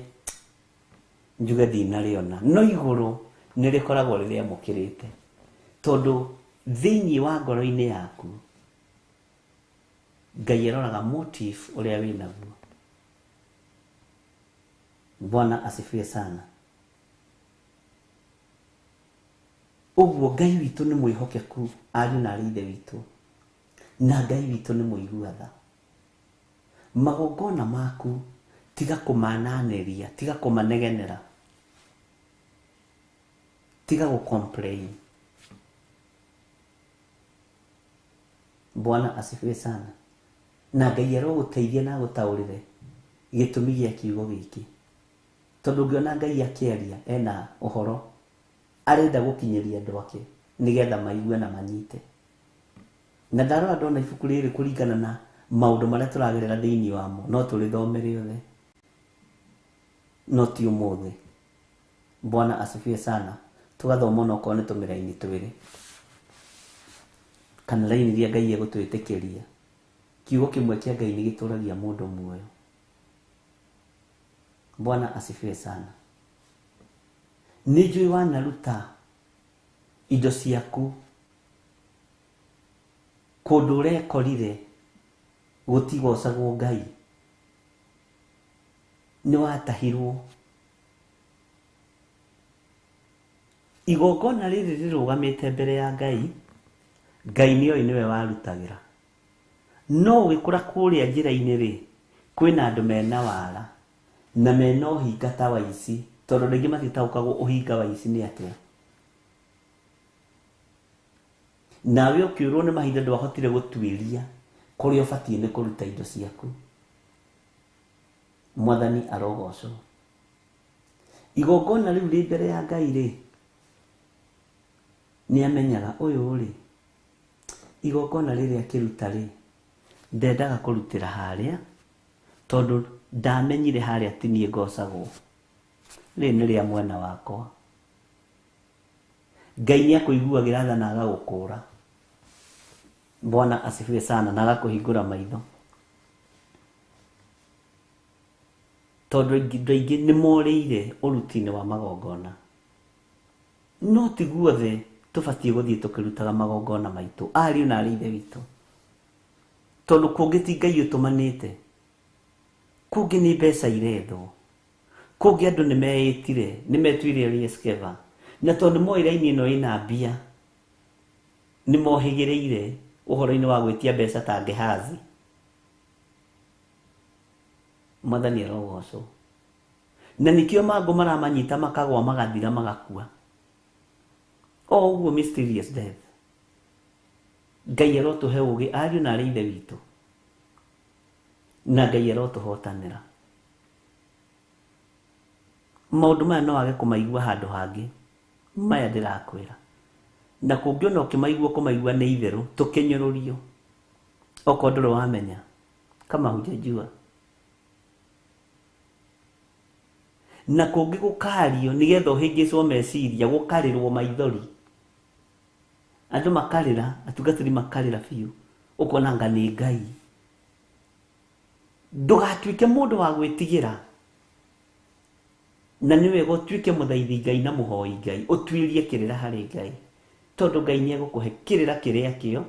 njuge ndinarĩona, no igũrũ nĩ rĩkoragwo rĩrĩamũkĩrĩte, tondũ thĩinĩ wa ngoro-inĩ yaku Ngai aroraga motive ũrĩa wĩnaguo. Bwana asifiwe sana. Ũguo Ngai witũ nĩ mwĩhokeku, ariũ na arĩ ithe witũ, na Ngai witũ nĩ mũigua tha. Magongona maku tiga kũmananĩria, tiga kũmanegenera, tiga gũ-complain. Bwana asifiwe sana. Na Ngai arogũteithia na agũtaũrĩre gĩtũmi gĩa kiugo gĩkĩ, tondũ ũngĩona Ngai akĩaria ena ũhoro arenda gũkinyĩria andũ ake nĩgetha maigue na manyite. Na ndarora ndona ibuku rĩrĩ kũringana na maũndũ marĩa tũragerera thĩinĩ wamo, no tũrĩthome rĩothe, no ti ũmũthĩ. Bwana asifiwe sana. Tũgathoma onokorwo nĩ tũmĩraini twĩrĩ kana raini iria Ngai egũtwĩtĩkĩria. Kiugo kĩmwe kĩa Ngai nĩ gĩtũragia mũndũ muoyo. Bwana asifiwe sana. Nĩ njũĩ wanaruta indo ciaku kũndũ ũrekorire gũtigocagwo Ngai, nĩ watahirwo. Igongona rĩrĩ rĩrũgamĩte mbere ya Ngai, Ngai nĩoĩ nĩwe warutagĩra. No ũgĩkora kũrĩa njĩra-inĩ rĩ, kwĩna andũ mena wara na mena ũhinga ta wa ici, tondũ andũ aingĩ matitaũkagwo ũhinga wa ici nĩ atĩa. Nawe ũkĩũrwo nĩ mahinda ndwahotire gũtuĩria kũrĩa ũbatiĩ nĩ kũruta indo ciaku. Mwathani arogocwo. Igongona rĩu rĩ mbere ya Ngai rĩ, nĩ amenyaga ũyũ rĩ, igongona rĩrĩa akĩruta rĩ, ndendaga kũrutĩra harĩa, tondũ ndamenyire harĩa ti niĩ ngocagwo. Rĩrĩ nĩ rĩa mwena wakwa. Ngai nĩ akũiguagĩra tha na agagũkũra. Bwana asifiwe sana, na agakũhingũra maitho. Tondũ andũ aingĩ nĩ morĩire ũruti-inĩ wa magongona. No ti guothe tũbatiĩ gũthiĩ tũkĩrutaga magongona maitũ, ariũ na arĩ ithe witũ. Tondũ kũngĩ ti Ngai ũtũmanĩte, kũngĩ nĩ mbeca irethwo, kũngĩ andũ nĩ meĩtire, nĩ metuire Elias Keva. Na tondũ nĩ moĩ raini ĩno ĩna mbia, nĩ mohĩgĩrĩire ũhoro-inĩ wa gwĩtia mbeca ta Gehazi. Mwathani arogocwo. Na nĩkĩo mangũ maramanyita makagwa magathira magakua. O ũguo mysterious death. Ngai arotũhe ũgĩ ariũ na arĩ ithe witũ. Na Ngai arotũhotanĩra. Maũndũ maya no wage kũmaigua handũ hangĩ. Maya ndĩrakwĩra. Na kũngĩona ũkĩmaigua kũmaigua nĩ itherũ, tũkĩnyũrũrio. Okorwo ndũrĩ wamenya, kama hujajua. Na kũngĩ gũkario nĩgetha ũhĩngĩcwo meciria, gũkarĩrwo maithori. Andũ makarĩra, atungatĩri makarĩra biũ. Ũkona anga nĩ Ngai. Ndũgatuĩke mũndũ wa gwĩtigĩra. Na nĩ wega ũtuĩke mũthaithi Ngai na mũhoi Ngai, ũtuĩrie kĩrĩra harĩ Ngai. Tondũ Ngai nĩ egũkũhe kĩrĩra kĩrĩa kĩo,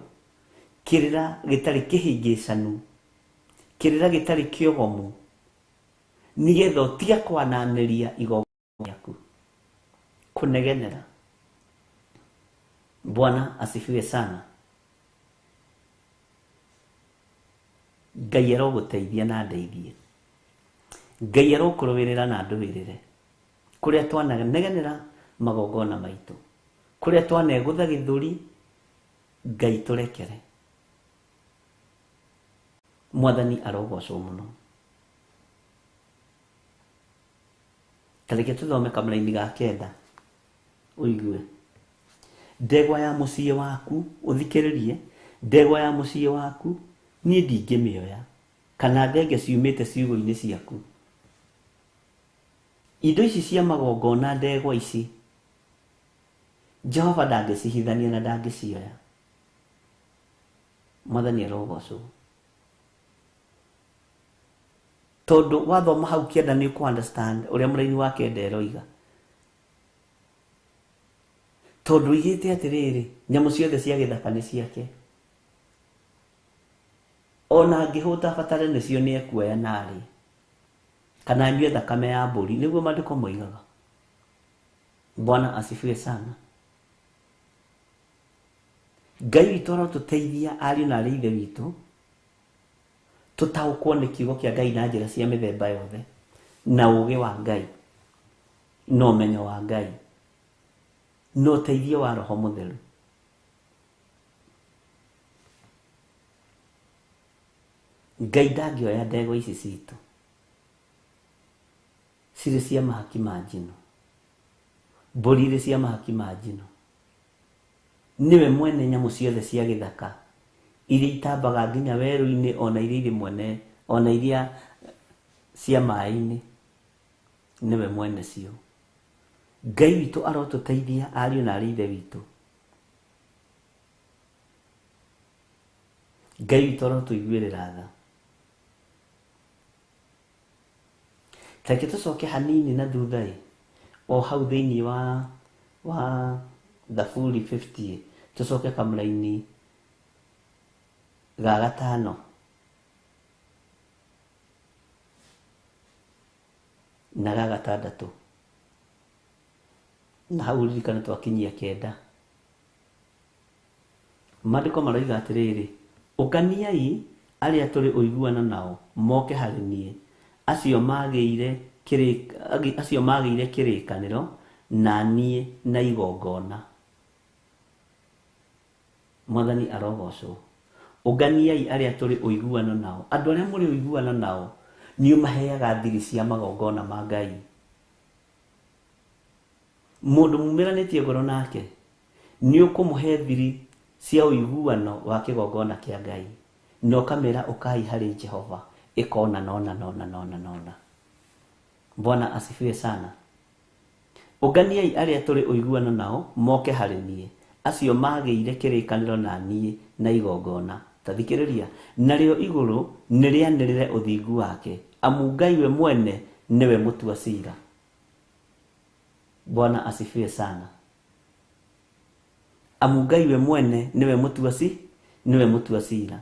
kĩrĩra gĩtarĩ kĩhĩngĩcanu, kĩrĩra gĩtarĩ kĩogomu, nĩgetha ũtige kwananĩria igongona rĩaku. Kũnegenera. Bwana asifiwe sana. Ngai arogũteithia na ndeithie. Ngai arokũrũĩrĩra na ndũĩrĩre. Kũrĩa twananegenera magongona maitũ, kũrĩa twanegũtha gĩthũri, Ngai tũrekere. Mwathani arogocwo mũno. Ta reke tũthome kamũraini ga kenda ũigue. Ndegwa ya mũciĩ waku, ũthikĩrĩrie, ndegwa ya mũciĩ waku niĩ ndingĩmĩoya, kana thenge ciumĩte ciugũ-inĩ ciaku. Indo ici cia magongona ndegwa ici, Jehova ndangĩcihithania na ndangĩcioya. Mwathani arogocwo. Tondũ wathoma hau kĩenda nĩ ũkũ understand ũrĩa mũraini wa kenda ĩroiga. Tondũ oigĩte atĩrĩrĩ, nyamũ ciothe cia gĩthaka nĩ ciake. Ona angĩhũta abatare nĩcio nĩ ekuoya na arĩe. Kana anyue thakame ya mbũri, nĩguo maandĩko moigaga. Bwana asifiwe sana. Ngai witũ arotũteithia ariũ na arĩ ithe witũ, tũtaũkwo nĩ kiugo kĩa Ngai na njĩra cia mĩthemba yothe, na ũũgĩ wa Ngai, na ũmenyo wa Ngai, na ũteithio wa Roho Mũtheru. Ngai ndangĩoya ndegwa ici citũ cirĩ cia mahaki ma njino, mbũri irĩ cia mahaki ma njino. Nĩwe mwene nyamũ ciothe cia gĩthaka iria itambaga nginya werũ-inĩ, ona iria irĩ mwene, ona iria cia maĩ-inĩ, nĩwe mwene cio. Ngai witũ arotũteithia ariũ na arĩ ithe witũ. Ngai witũ arotũiguĩrĩra tha. Reke tũcoke hanini na thutha-ĩ, o hau thĩinĩ wa Thaburi 50, tũcoke kamũraini ga gatano na ga gatandatũ. Na hau ririkana twakinyia kenda. Maandĩko maroiga atĩrĩrĩ, ũnganiai arĩa tũrĩ ũiguano nao moke harĩ niĩ, acio magĩire kĩrĩkanĩro na niĩ na igongona. Mwathani arogocwo. Ũnganiai arĩa tũrĩ ũiguano nao. Andũ arĩa mũrĩ ũiguano nao nĩ ũmaheaga thiri cia magongona ma Ngai. Mũndũ mumĩranĩtie ngoro nake nĩ ũkũmũhe thiri cia ũiguano wa kĩgongona kĩa Ngai, na ũkamĩra ũkai harĩ Jehova, ĩkona nona nona nona nona. Bwana asifiwe sana. Ũnganiai arĩa tũrĩ ũiguano nao moke harĩ niĩ, acio maagĩire kĩrĩkanĩro na niĩ na igongona. Ta thikĩrĩria, narĩo igũrũ nĩrĩanĩrĩre ũthingu wake, amu Ngai we mwene nĩwe mũtua cira. Bwana asifiwe sana. Amu Ngai we mwene nĩwe mũtua ci nĩwe mũtua cira.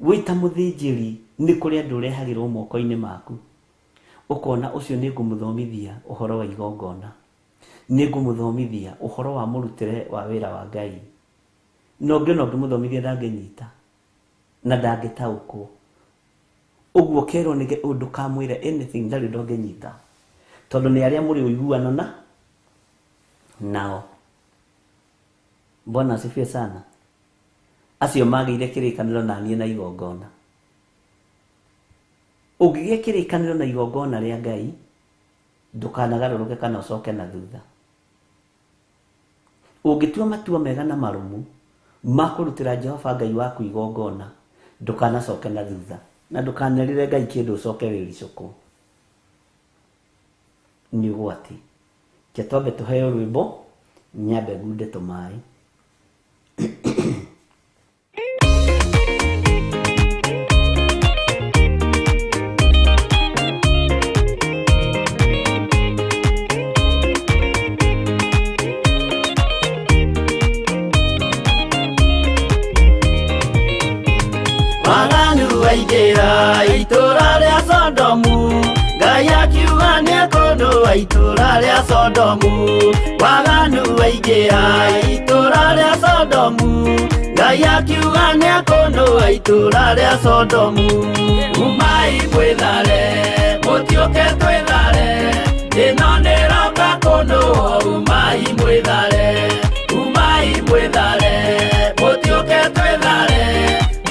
Wĩ ta mũthĩnjĩri nĩ kũrĩ andũ ũrehagĩrwo moko-inĩ maku, ũkona ũcio nĩ ngũmũthomithia ũhoro wa igongona, nĩ ngũmũthomithia ũhoro wa mũrutĩre wa wĩra wa Ngai, na ũngĩ ona ũngĩmũthomithia ndangĩnyita na ndangĩtaũkwo. Ũguo ũkerwo nĩ ndũkamwĩre anything, ndarĩ ũndũ ũngĩnyita, tondũ nĩ arĩa mũrĩ ũiguano na nao. Bwana asifiwe sana. Acio magĩire kĩrĩkanĩro na niĩ na igongona. Ũngĩgĩa kĩrĩkanĩro na igongona rĩa Ngai, ndũkanagarũrũke kana ũcoke na thutha. Ũngĩtua matua mega na marũmu ma kũrutĩra Jehova Ngai waku igongona, ndũkanacoke na thutha na ndũkanerĩre Ngai kĩndũ ũcoke wĩricũkwo. Nĩ ũgwati. Ke twambe tũheo rwĩmbo, nyambe ngunde tũmaĩ. Waganu waingĩra itũũra rĩa Sodomu, Ngai akiuga nĩekũnũa itũũra rĩa Sodomu. Waganu waingĩra itũũra rĩa Sodomu, Ngai akiuga nĩekũnũa itũũra rĩa Sodomu. Umai mwĩthare, mũtiũke twĩthare, ĩno nĩĩroka kũnũa. Umai mwĩthare, umai mwĩthare, mũtiũke twĩthare,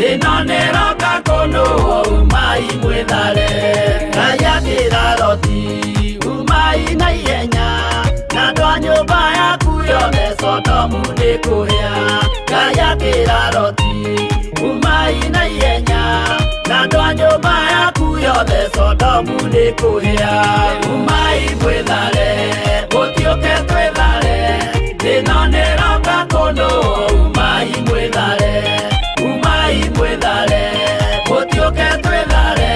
ĩno nĩĩroka kũnũa. Umai mwĩthare. Ngai akĩra Loti, umai na ihenya, na andũ a nyũmba yaku yothe Sodomu nĩkũhĩa. Ngai akĩra Loti, umai na ihenya, na andũ a nyũmba yaku yothe Sodomu nĩkũhĩa. Umai mwĩthare, mũtiũke twĩthare, ĩno nĩĩroka kũnũa. Umai mwĩthare, umai mwĩthare, mũtiũke twĩthare,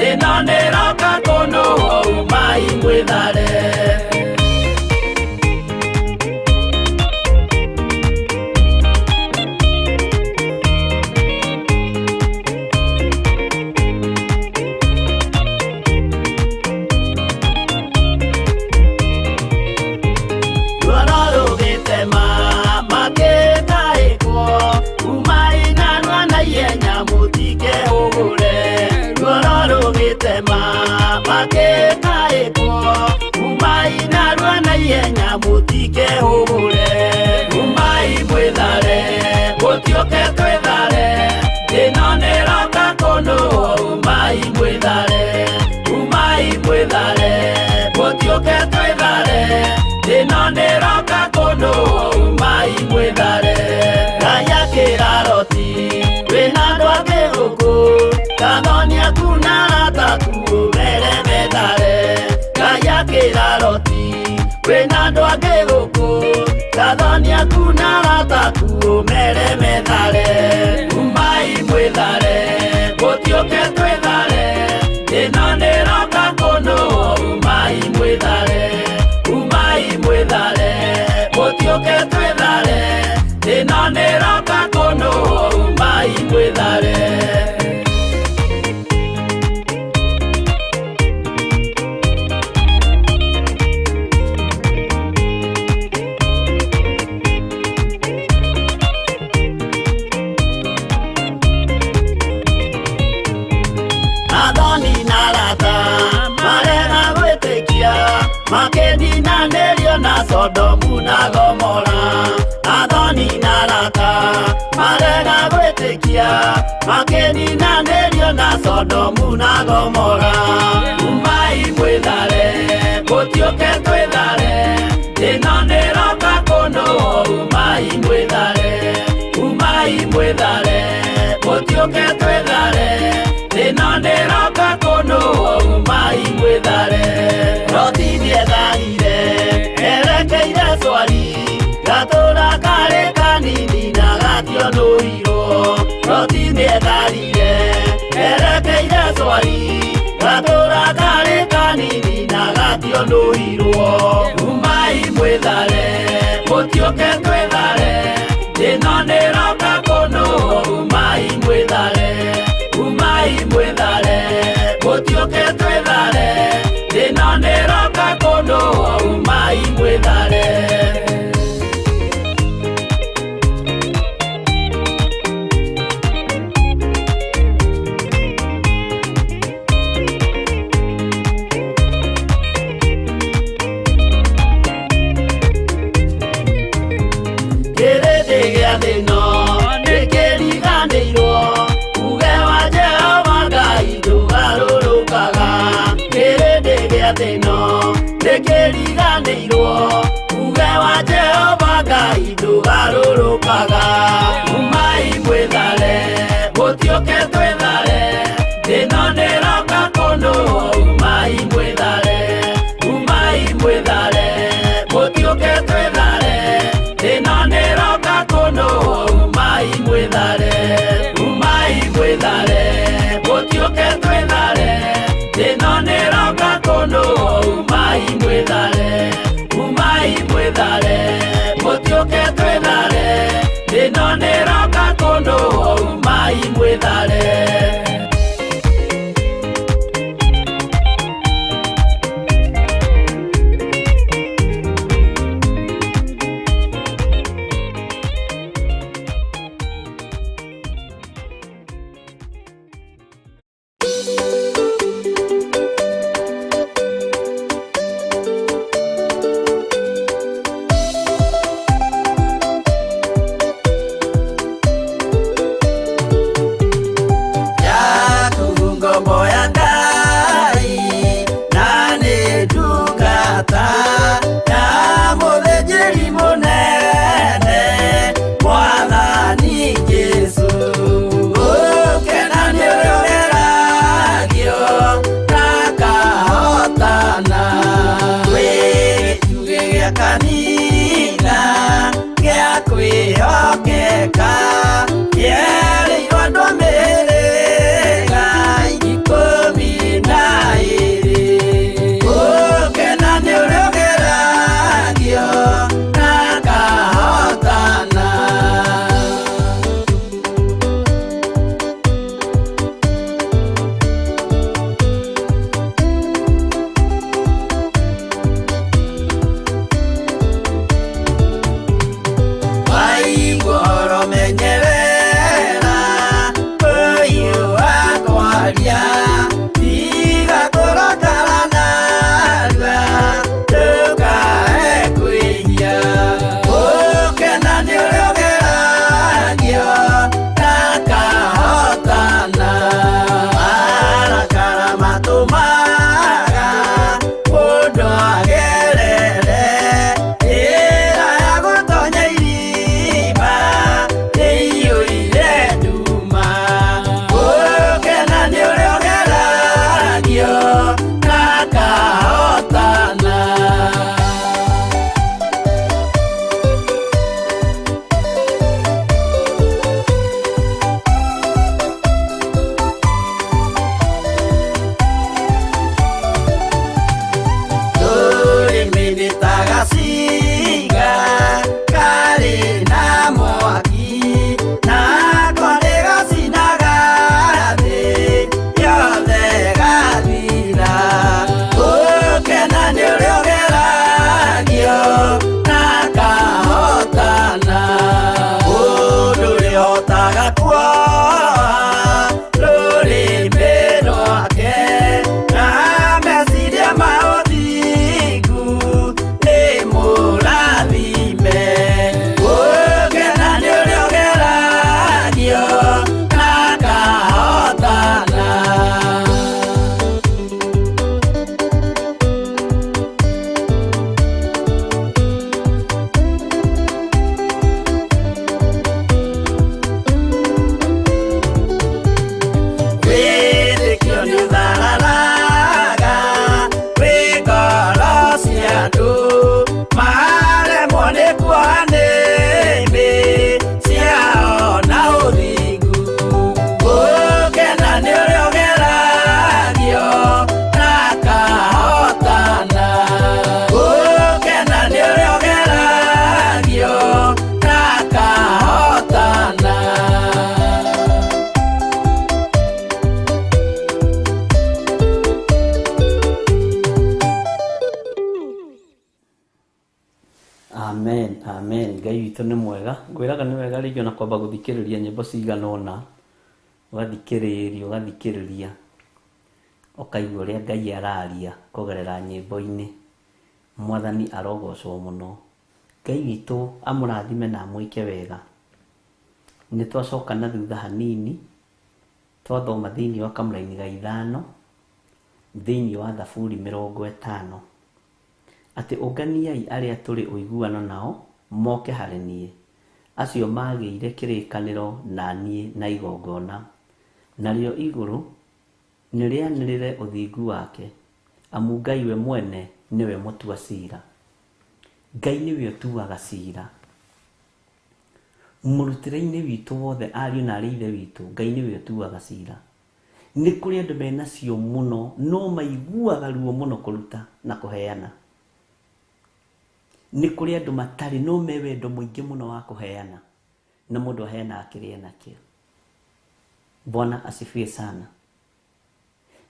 ĩno nĩĩroka kũnũa. Umai mwĩthare. Ruoro rũgĩtema makĩtaĩkwo, umai narua na ihenya mũtikehũgũre. Ruoro rũgĩtema makĩtaĩkwo, umai narua na ihenya mũtikehũgũre. Umai mwĩthare, mũtiũke twĩthare, ĩno nĩĩroka kũnũa. Umai mwĩthare, umai mwĩthare, mũtiũke twĩthare, ĩno nĩĩroka kũnũa. Umai mwĩthare. Ngai akĩra Loti, wĩna andũ angĩ gũkũ, kathoni aku na arata aku ũmere methare. Ngai akĩra Loti, wĩna andũ angĩ gũkũ, kathoni aku na arata aku ũmere methare. Umai mwĩthare, mũtiũke twĩthare, ĩno nĩĩroka kũnũa. Umai mwĩthare, umai mwĩthare, mũtiũke twĩthare, ĩno nĩĩroka kũnũa. Umai mwĩthare. Athoni na arata marega gwĩtĩkia, makĩninanĩrio na Sodomu na Gomora. Athoni na arata marega gwĩtĩkia, makĩninanĩrio na Sodomu na Gomora. Umai mwĩthare, mũtiũke twĩthare, ĩno nĩĩroka kũnũa. Umai mwĩthare, umai mwĩthare, mũtiũke twĩthare, ĩno nĩĩroka kũnũa. Umai mwĩthare. gationũirwo Loti nĩetharire erekeire Zoari gatũra karĩ kanini na gationũirwo umai mwĩthare mũtiũke twĩthare ĩno nĩroka kũnũhwo umai mwĩthare umai mwĩthare mũtiũke twĩthare ĩno nĩroka kũnũhwo umai mwĩthare. Kĩrĩndĩ gĩa thĩ ĩno nĩkĩriganĩirwo uge wa Jehova Ngai ndũgarũrũkaga. Kĩrĩndĩ gĩa thĩ ĩno nĩkĩriganĩirwo uge wa Jehova Ngai ndũgarũrũkaga. Umai mwĩthare mũtiũke twĩthare ĩno nĩroka kũnũhwo umai mwĩthare umai mwĩthare mũtiũke twĩthare ĩno nĩroka kũnũhwo umai mwĩthare umai mwĩthare mũtiũke twĩthare ĩno nĩroka kũnũhwo umai mwĩthare umai mwĩthare mũtiũke twĩthare ĩno nĩroka kũnũhwo umai mwĩthare. Amen. Ngai witũ nĩ mwega. Ngwĩraga nĩ wega rĩngĩ ona kwamba gũthikĩrĩria nyĩmbo cigana ũna, ũgathikĩrĩria ũgathikĩrĩria, ũkaigua ũrĩa Ngai araria kũgerera nyĩmbo-inĩ. Mwathani arogocwo mũno. Ngai witũ amũrathime na amwĩke wega. Nĩ twacoka na thutha hanini, twathoma thĩinĩ wa kamũraini ga 5, thĩinĩ wa Thaburi 50, atĩ ũnganiai arĩa tũrĩ ũiguano nao moke harĩ niĩ, acio magĩire kĩrĩkanĩro na niĩ na igongona, narĩo igũrũ nĩrĩanĩrĩre ũthingu wake, amu Ngai we mwene nĩwe mũtua cira. Ngai nĩwe ũtuaga cira. Mũrutĩre-inĩ witũ wothe, ariũ na arĩ ithe witũ, Ngai nĩwe ũtuaga cira. Nĩ kũrĩ andũ menacio mũno, no maiguaga ruo mũno kũruta na kũheana. Nĩ kũrĩ andũ matarĩ, no me wendo mũingĩ mũno wa kũheana, na mũndũ aheanaga kĩrĩa enakĩo. Bwana asifiwe sana.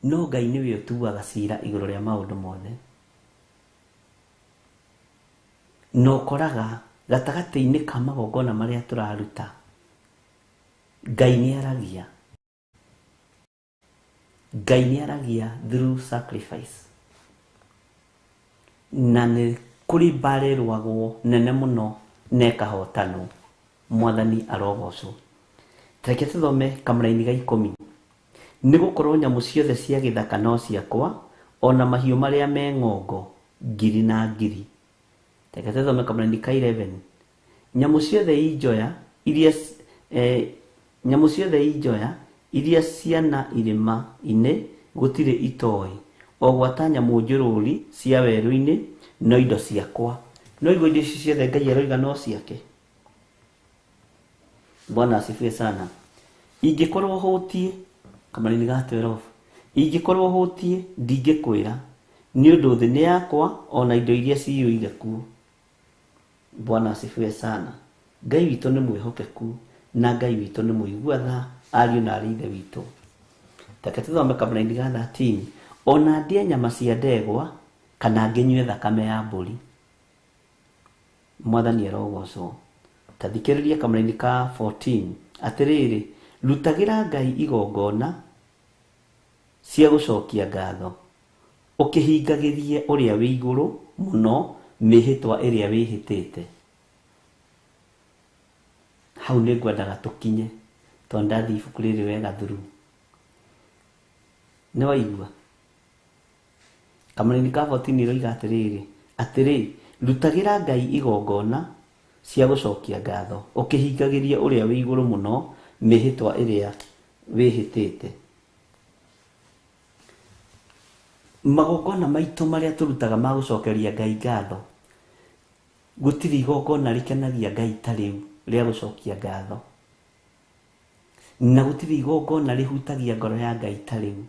No Ngai nĩwe ũtuaga cira igũrũ rĩa maũndũ mothe. Na ũkoraga gatagatĩ-inĩ ka magongona marĩa tũraruta, Ngai nĩ aragia. Ngai nĩ aragia through sacrifice. Na nĩ kũrĩ mbara ĩrũagwo nene mũno na ĩkahotanwo. Mwathani arogocwo. Reke tũthome kamũraini ga 10. Nĩ gũkorwo nyamũ ciothe cia gĩthaka no ciakwa, ona mahiũ marĩa me ng'ongo ngiri na ngiri. Reke tũthome kamũraini ka 11. Nyamũ ciothe i njoya iria nyamũ ciothe i njoya iria ciana irĩma-inĩ gũtirĩ itoĩ, o gwata nyamũ njũrũri cia werũ-inĩ no indo ciakwa. No igua indo ici ciothe Ngai aroiga no ciake. Bwana asifiwe sana. Ingĩkorwo hũtiĩ, kamũraini ga 12, ingĩkorwo hũtiĩ ndingĩkwĩra, nĩ ũndũ thĩ nĩ yakwa ona indo iria ciyũire kuo. Bwana asifiwe sana. Ngai witũ nĩ mwĩhokeku na Ngai witũ nĩ mũigua tha, ariũ na arĩ ithe witũ. Reke tũthome kamũraini ga 13. Ona ndĩe nyama cia ndegwa kana ngĩnyue thakame ya mbũri. Mwathani arogocwo. Ta thikĩrĩria kamũraini ka 14. Atĩrĩrĩ, rutagĩra Ngai igongona cia gũcokia ngatho, ũkĩhingagĩrie ũrĩa wĩ igũrũ mũno mĩhĩtwa ĩrĩa wĩhĩtĩte. Hau nĩ ngwendaga tũkinye, tondũ ndathiĩ ibuku rĩrĩ wega through. Nĩ waigua? Kamũraini ka 14 ĩroiga atĩrĩrĩ, atĩrĩ, rutagĩra Ngai igongona cia gũcokia ngatho, ũkĩhingagĩrie ũrĩa wĩ igũrũ mũno mĩhĩtwa ĩrĩa wĩhĩtĩte. Magongona maitũ marĩa tũrutaga ma gũcokeria Ngai ngatho, gũtirĩ igongona rĩkenagia Ngai ta rĩu rĩa gũcokia ngatho. Na gũtirĩ igongona rĩhutagia ngoro ya Ngai ta rĩu.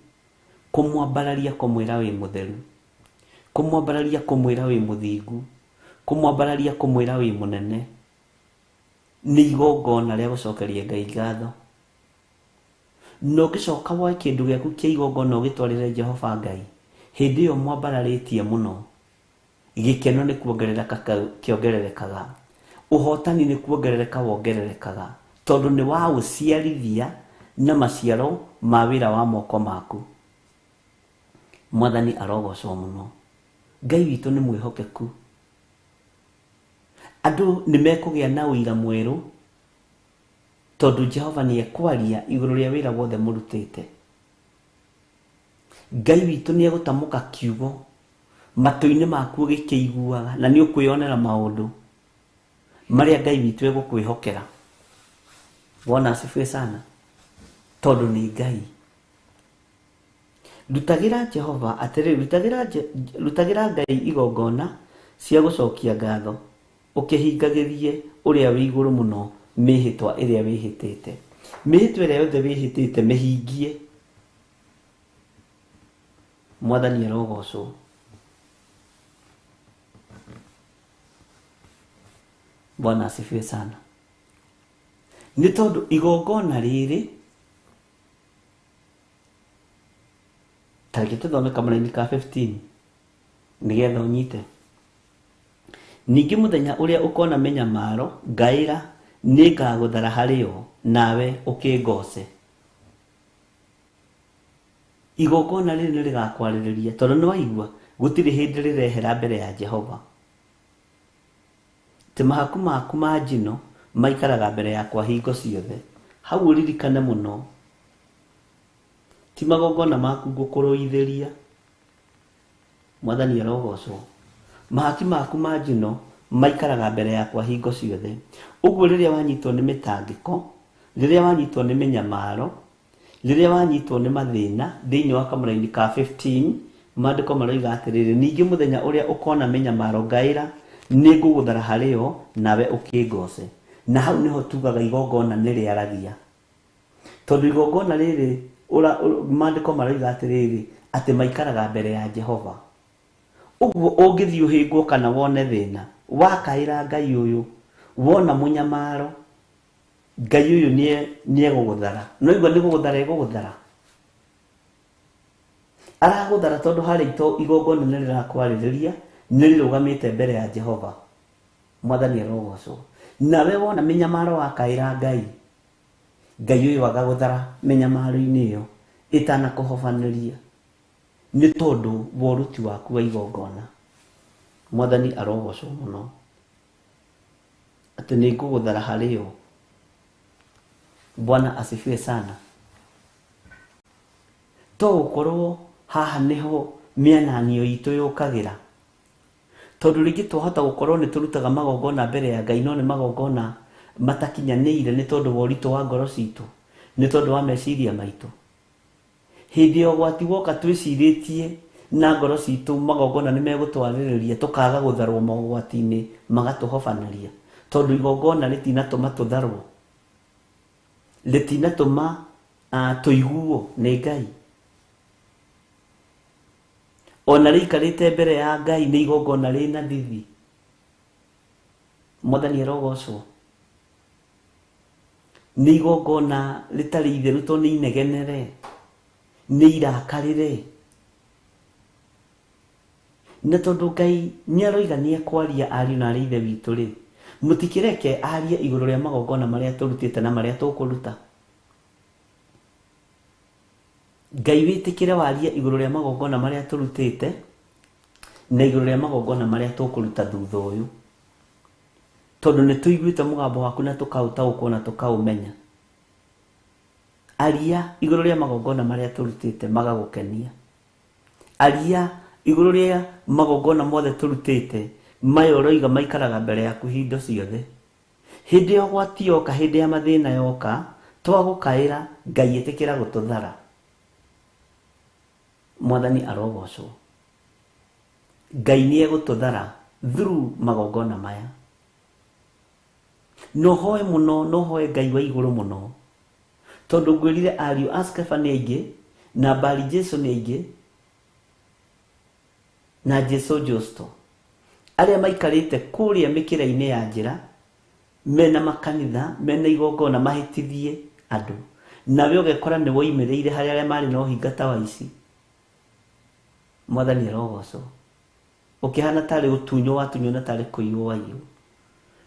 Kũmwambararia kũmwĩra wĩ mũtheru, kũmwambararia kũmwĩra wĩ mũthingu, kũmwambararia kũmwĩra wĩ mũnene, nĩ igongona rĩa gũcokeria Ngai ngatho. Na ũngĩcoka woe kĩndũ gĩaku kĩa igongona ũgĩtwarĩre Jehova Ngai, hĩndĩ ĩyo mwambararĩtie mũno, gĩkeno nĩ kuongerereka kĩongererekaga, ũhotani nĩ kuongerereka wongererekaga, tondũ nĩ waũciarithia na maciaro ma wĩra wa moko maku. Mwathani arogocwo mũno. Ngai witũ nĩ mwĩhokeku. Andũ nĩ mekũgĩa na ũira mwerũ, tondũ Jehova nĩ ekwaria igũrũ rĩa wĩra wothe mũrutĩte. Ngai witũ nĩ egũtamũka kiugo matũ-inĩ maku ũgĩkĩiguaga, na nĩ ũkwĩyonera maũndũ marĩa Ngai witũ egũkwĩhokera. Bwana asifiwe sana. Tondũ nĩ Ngai. Rutagĩra Jehova atĩrĩ, rutagĩra Ngai igongona cia gũcokia ngatho, ũkĩhingagĩrie ũrĩa wĩ igũrũ mũno mĩhĩtwa ĩrĩa wĩhĩtĩte. Mĩhĩtwa ĩrĩa yothe wĩhĩtĩte mĩhingie. Mwathani arogocwo. Bwana asifiwe sana. Nĩ tondũ igongona rĩrĩ, ta reke tũthome kamũraini ka 15 nĩgetha ũnyite. Ningĩ mũthenya ũrĩa ũkona mĩnyamaro, ngaĩra, nĩngagũthara harĩ yo, nawe ũkĩngooce. Igongona rĩrĩ nĩ rĩgakwarĩrĩria, tondũ nĩ waigua gũtirĩ hĩndĩ rĩrehera mbere ya Jehova. Atĩ mahaku maku ma njino maikaraga mbere yakwa hingo ciothe. Hau ũririkane mũno, ti magongona maku ngũkũrũithĩria. Mwathani arogocwo. Mahaki maku ma njino maikaraga mbere yakwa hingo ciothe. Ũguo rĩrĩa wanyitwo nĩ mĩtangĩko, rĩrĩa wanyitwo nĩ mĩnyamaro, rĩrĩa wanyitwo nĩ mathĩna, thĩinĩ wa kamũraini ka 15, maandĩko maroiga atĩrĩrĩ, ningĩ mũthenya ũrĩa ũkona mĩnyamaro ngaĩra, nĩngũgũthara harĩ yo, nawe ũkĩngooce. Na hau nĩho tugaga igongona nĩ rĩaragia. Tondũ igongona rĩrĩ, maandĩko maroiga atĩrĩrĩ, atĩ maikaraga mbere ya Jehova. Ũguo ũngĩthiĩ ũhĩngwo kana wone thĩna, wakaĩra Ngai ũyũ, wona mũnyamaro, Ngai ũyũ nĩegũgũthara. No igua nĩ gũgũthara egũgũthara. Aragũthara tondũ harĩa igongona nĩ rĩrakwarĩrĩria, nĩ rĩrũgamĩte mbere ya Jehova. Mwathani arogocwo. Nawe wona mĩnyamaro wakaĩra Ngai, Ngai ũyũ agagũthara mĩnyamaro-inĩ ĩyo ĩtanakũhobanĩria, nĩ tondũ wa ũruti waku wa igongona. Mwathani arogocwo mũno. Atĩ nĩ ngũgũthara harĩ yo. Bwana asifiwe sana. To gũkorwo haha nĩho mĩananio itũ yũkagĩra. Tondũ rĩngĩ twahota gũkorwo nĩ tũrutaga magongona mbere ya Ngai, no nĩ magongona matakinyanĩire nĩ tondũ wa ũritũ wa ngoro citũ, nĩ tondũ wa meciria maitũ. Hĩndĩ ya ũgwati woka twĩcirĩtie na ngoro citũ magongona nĩ megũtwarĩrĩria, tũkaga gũtharwo mogwati-inĩ magatũhobanĩria. Tondũ igongona rĩtinatũma tũtharwo, rĩtinatũma tũiguo nĩ Ngai. Ona rĩikarĩte mbere ya Ngai nĩ igongona rĩna thithi. Mwathani arogocwo. Nĩ igongona rĩtarĩ itheru tondũ nĩ inegenere, nĩ irakarĩre. Na tondũ Ngai nĩ aroiga nĩ ekwaria ariũ na arĩ ithe witũ rĩ, mũtikĩreke arie igũrũ rĩa magongona marĩa tũrutĩte na marĩa tũkũruta. Ngai wĩtĩkĩre warie igũrũ rĩa magongona marĩa tũrutĩte na igũrũ rĩa magongona marĩa tũkũruta thutha ũyũ. Tondũ nĩ tũiguĩte mũgambo waku na tũkaũtaũkwo na tũkaũmenya. Aria igũrũ rĩa magongona marĩa tũrutĩte magagũkenia. Aria igũrũ rĩa magongona mothe tũrutĩte, maya ũroiga maikaraga mbere yaku hingo ciothe. Hĩndĩ ya ũgwati yoka, hĩndĩ ya mathĩna yoka, twagũkaĩra, Ngai ĩtĩkĩra gũtũthara. Mwathani arogocwo. Ngai nĩ egũtũthara through magongona maya. No hoe mũno, no hoe Ngai wa igũrũ mũno. Tondũ ngwĩrire ariũ a Skeva nĩ aingĩ, na Bari Jesu nĩ aingĩ, na Jesu Justo. Arĩa maikarĩte kũrĩa mĩkĩra-inĩ ya njĩra, mena makanitha, mena igongona, mahĩtithie andũ. Nawe ũgekora nĩ woimĩrĩire harĩ arĩa marĩ na ũhinga ta wa ici. Mwathani arogocwo. Ũkĩhana tarĩ gũtunywo watunywo na tarĩ kũiywo waiywo.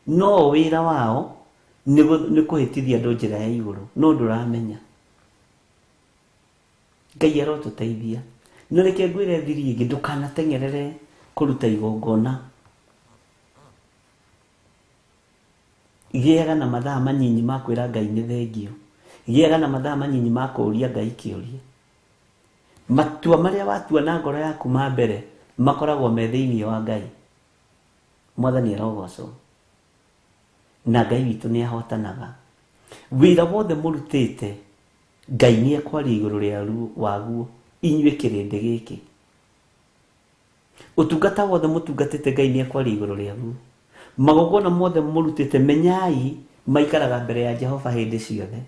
No wĩra wao nĩ kũhĩtithia andũ njĩra ya igũrũ, no ndũramenya. Ngai arotũteithia. Na reke ngwĩre thiri ĩngĩ, ndũkanateng'erere kũruta igongona. Gĩaga na mathaa manyinyi ma kwĩra Ngai nĩ thengio. Gĩaga na mathaa manyinyi ma kũũria Ngai kĩũria. Matua marĩa watua na ngoro yaku ma mbere makoragwo me thĩinĩ wa Ngai. Mwathani arogocwo. Na Ngai witũ nĩ ahotanaga. Wĩra wothe mũrutĩte, Ngai nĩ ekwaria igũrũ rĩa waguo, inyuĩ kĩrĩndĩ gĩkĩ. Ũtungata wothe mũtungatĩte, Ngai nĩ ekwaria igũrũ rĩaguo. Magongona mothe mũrutĩte, menyai maikaraga mbere ya Jehova hĩndĩ ciothe.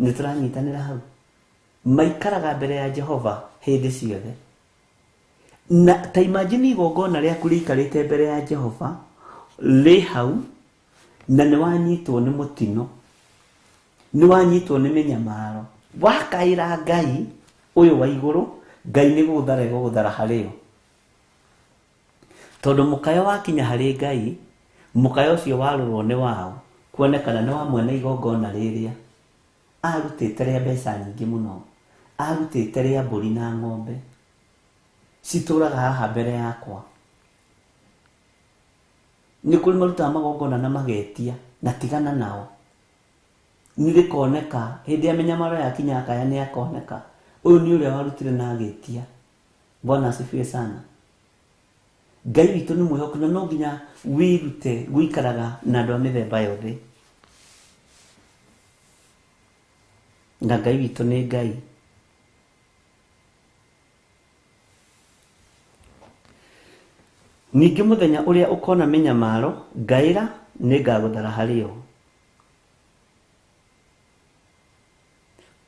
Nĩ tũranyitanĩra hau. Maikaraga mbere ya Jehova hĩndĩ ciothe. Na ta imagine igongona rĩaku rĩikarĩte mbere ya Jehova rĩ hau, na nĩ wanyitwo nĩ mũtino, nĩ wanyitwo nĩ mĩnyamaro, wakaĩra Ngai ũyũ wa igũrũ, Ngai nĩ gũgũthara egũgũthara harĩ yo. Tondũ mũkayo wakinya harĩ Ngai, mũkayo ũcio warorwo nĩ waũ, kuonekana nĩ wa mwene igongona rĩrĩa arutĩte rĩa mbeca nyingĩ mũno, arutĩte rĩa mbũri na ng'ombe citũraga haha mbere yakwa. Nĩ kũrĩ marutaga magongona na magetia na tigana nao, nĩ rĩkoneka hĩndĩ ya mĩnyamaro yakinya akaya nĩ akoneka, ũyũ nĩ ũrĩa warutire na agĩtia. Bwana asifiwe sana. Ngai witũ nĩ mwĩhoku na no nginya wĩrute gũikaraga na andũ a mĩthemba yothe. Na Ngai witũ nĩ Ngai. Ningĩ mũthenya ũrĩa ũkona mĩnyamaro, ngaĩra nĩngagũthara harĩ yo.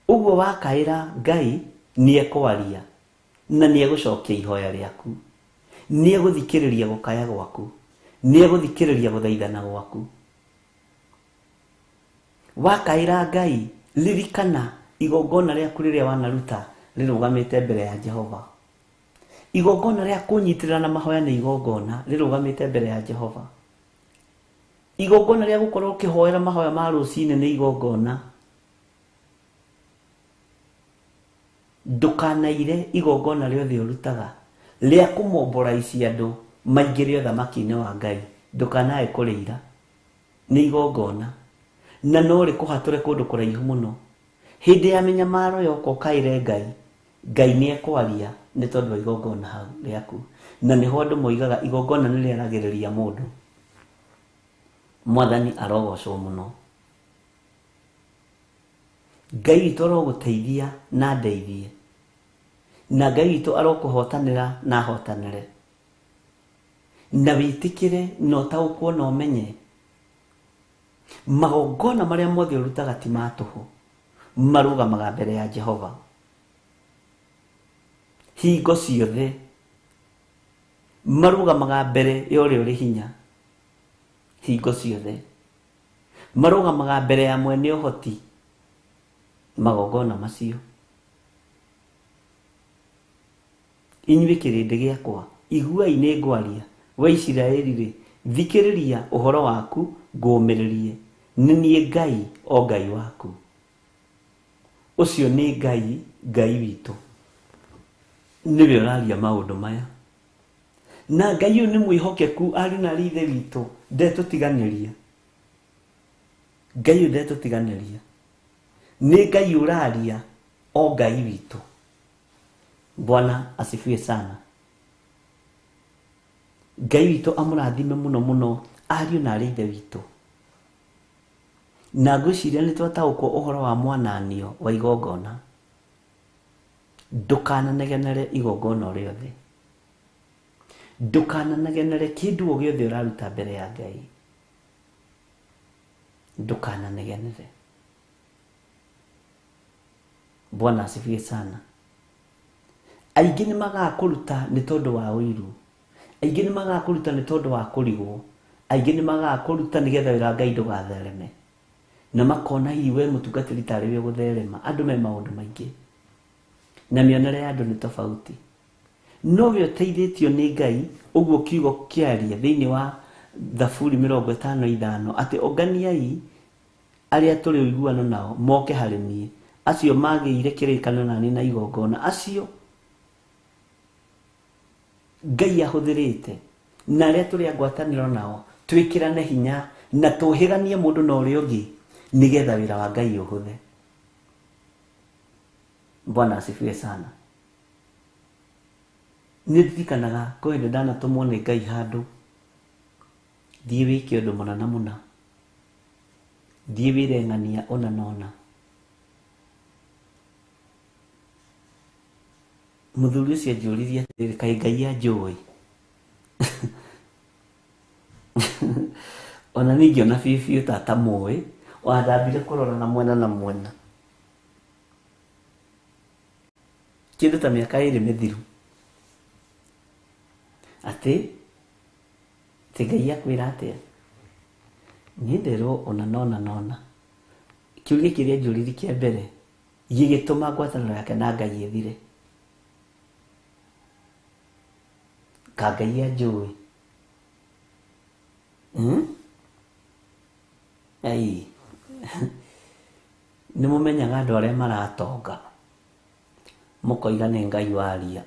Ũguo wakaĩra Ngai nĩekwaria na nĩegũcokia ihoya rĩaku, nĩegũthikĩrĩria gũkaya gwaku, nĩegũthikĩrĩria gũthaithana gwaku. Wakaĩra Ngai, ririkana igongona rĩaku rĩrĩa wanaruta rĩrũgamĩte mbere ya Jehova. Igongona rĩa kũnyitĩrĩra na mahoya nĩ igongona rĩrũgamĩte mbere ya Jehova. Igongona rĩa gũkorwo ũkĩhoera mahoya ma rũcinĩ nĩ igongona. Ndũkanaire igongona rĩothe ũrutaga rĩa kũmomboraici andũ maingĩre ũthamaki-inĩ wa Ngai, ndũkanae kũrĩira. Nĩ igongona na no rĩkũhatũre kũndũ kũraihu mũno. Hĩndĩ ya mĩnyamaro yoka ũkaĩre Ngai, Ngai nĩ ekwaria nĩ tondũ wa igongona hau rĩaku. Na nĩho andũ moigaga igongona nĩ rĩaragĩrĩria mũndũ. Mwathani arogocwo mũno. Ngai witũ arogũteithia na ndeithie, na Ngai witũ arokũhotanĩra na ahotanĩre, na wĩtĩkĩre na ũtaũkwo na ũmenye magongona marĩa mothe ũrutaga ti ma tũhũ, marũgamaga mbere ya Jehova hingo ciothe, marũgamaga mbere ya ũrĩa ũrĩ hinya hingo ciothe, marũgamaga mbere ya mwene ũhoti magongona macio. Inyuĩ kĩrĩndĩ gĩakwa, iguai nĩ ngwaria, we Isiraeli rĩ, thikĩrĩria ũhoro waku ngũũmĩrĩrie, nĩ niĩ Ngai o Ngai waku. Ũcio nĩ Ngai, Ngai witũ, nĩwe ũraria maũndũ maya. Na Ngai ũyũ nĩ mwĩhokeku, ariũ na aarĩ ithe witũ, ndetũtiganĩria. Ngai ũyũ ndetũtiganĩria. Nĩ Ngai ũraria, o Ngai witũ. Bwana asifiwe sana. Ngai witũ amũrathime mũno mũno, ariũ na aarĩ ithe witũ. Na ngwĩciria nĩ twataũkwo ũhoro wa mwananio wa igongona. Ndũkananegenere igongona o rĩothe, ndũkananegenere kĩndũ o gĩothe ũraruta mbere ya Ngai, ndũkananegenere. Bwana asifiwe sana. Aingĩ nĩ magaga kũruta nĩ tondũ wa ũiru, aingĩ nĩ magaga kũruta nĩ tondũ wa kũrigwo, aingĩ nĩ magaga kũruta nĩgetha wĩra wa Ngai ndũgathereme, na makona hihi we mũtungatĩri tarĩ we ũgũtherema. Andũ me maũndũ maingĩ na mĩonere ya andũ nĩ tofauti, no we ũteithĩtio nĩ Ngai. Ũguo kiugo kĩaria thĩinĩ wa Thaburi 55 atĩ ũnganiai arĩa tũrĩ ũiguano nao moke harĩ niĩ, acio magĩire kĩrĩkanĩro na niĩ na igongona, acio Ngai ahũthĩrĩte, na arĩa tũrĩ a ngwatanĩro nao twĩkĩrane hinya na tũhĩganie mũndũ na ũrĩa ũngĩ nĩgetha wĩra wa Ngai ũhũthe. Bwana asifiwe sana. Nĩ ndirikanaga kwĩ hĩndĩ ndanatũmwo nĩ Ngai handũ thiĩ wĩke ũndũ mũna na mũna, thiĩ wĩre ng'ania ũna na ũna. Mũthuri ũcio anjũririe atĩrĩrĩ, kaĩ Ngai anjũĩ? Ona niĩ ngĩona biũ biũ ta atamũĩ, ona ndambire kũrora na mwena na mwena. Kĩndũ ta mĩaka 2 mĩthiru, atĩ Ngai akwĩra atĩa? Niĩ nderwo ũna na ũna na ũna. Kĩũria kĩrĩa anjũririe kĩa mbere gĩgĩtũma ngwatanĩro yake na Ngai ĩthire. Ka Ngai anjũĩ? Ai nĩ mũmenyaga andũ arĩa maratonga mũkoiga nĩ Ngai waria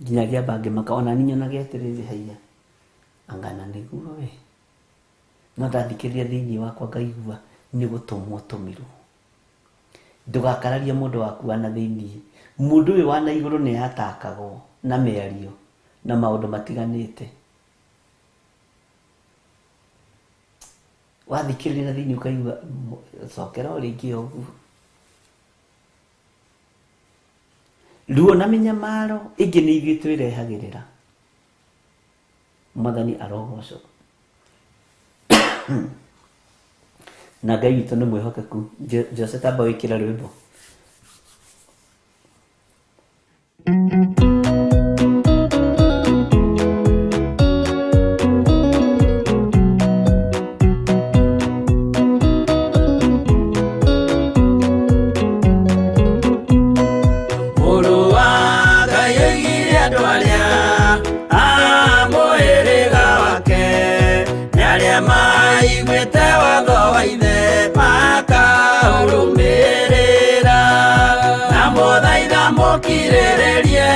nginyagia bangĩ makaona niĩ nyonage atĩrĩrĩ haiya angana nĩguo we no ndathikĩrĩria thĩinĩ wakwa ngaigua nĩ gũtũmwo tũmirwo. Ndũgakararie mũndũ waku wa na thĩinĩ. Mũndũ ũyũ wa na igũrũ nĩ atakagwo na mĩario na maũndũ matiganĩte. Wathikĩrĩria na thĩinĩ ũkaigua cokera o rĩngĩ ũguo. Ruo na mĩnyamaro ĩngĩ nĩ ithuĩ twĩrehagĩrĩra. Mwathani arogocwo. Na Ngai witũ nĩ mwĩhokeku. Jose tamba wĩkĩre rwĩmbo. Mũrũ wa Ngai oigire andũ arĩa a mũhĩrĩga wake nĩ arĩa maiguĩte watho wa ithe makaũrũmĩrĩra. Na mũthaitha mũkirĩrĩrie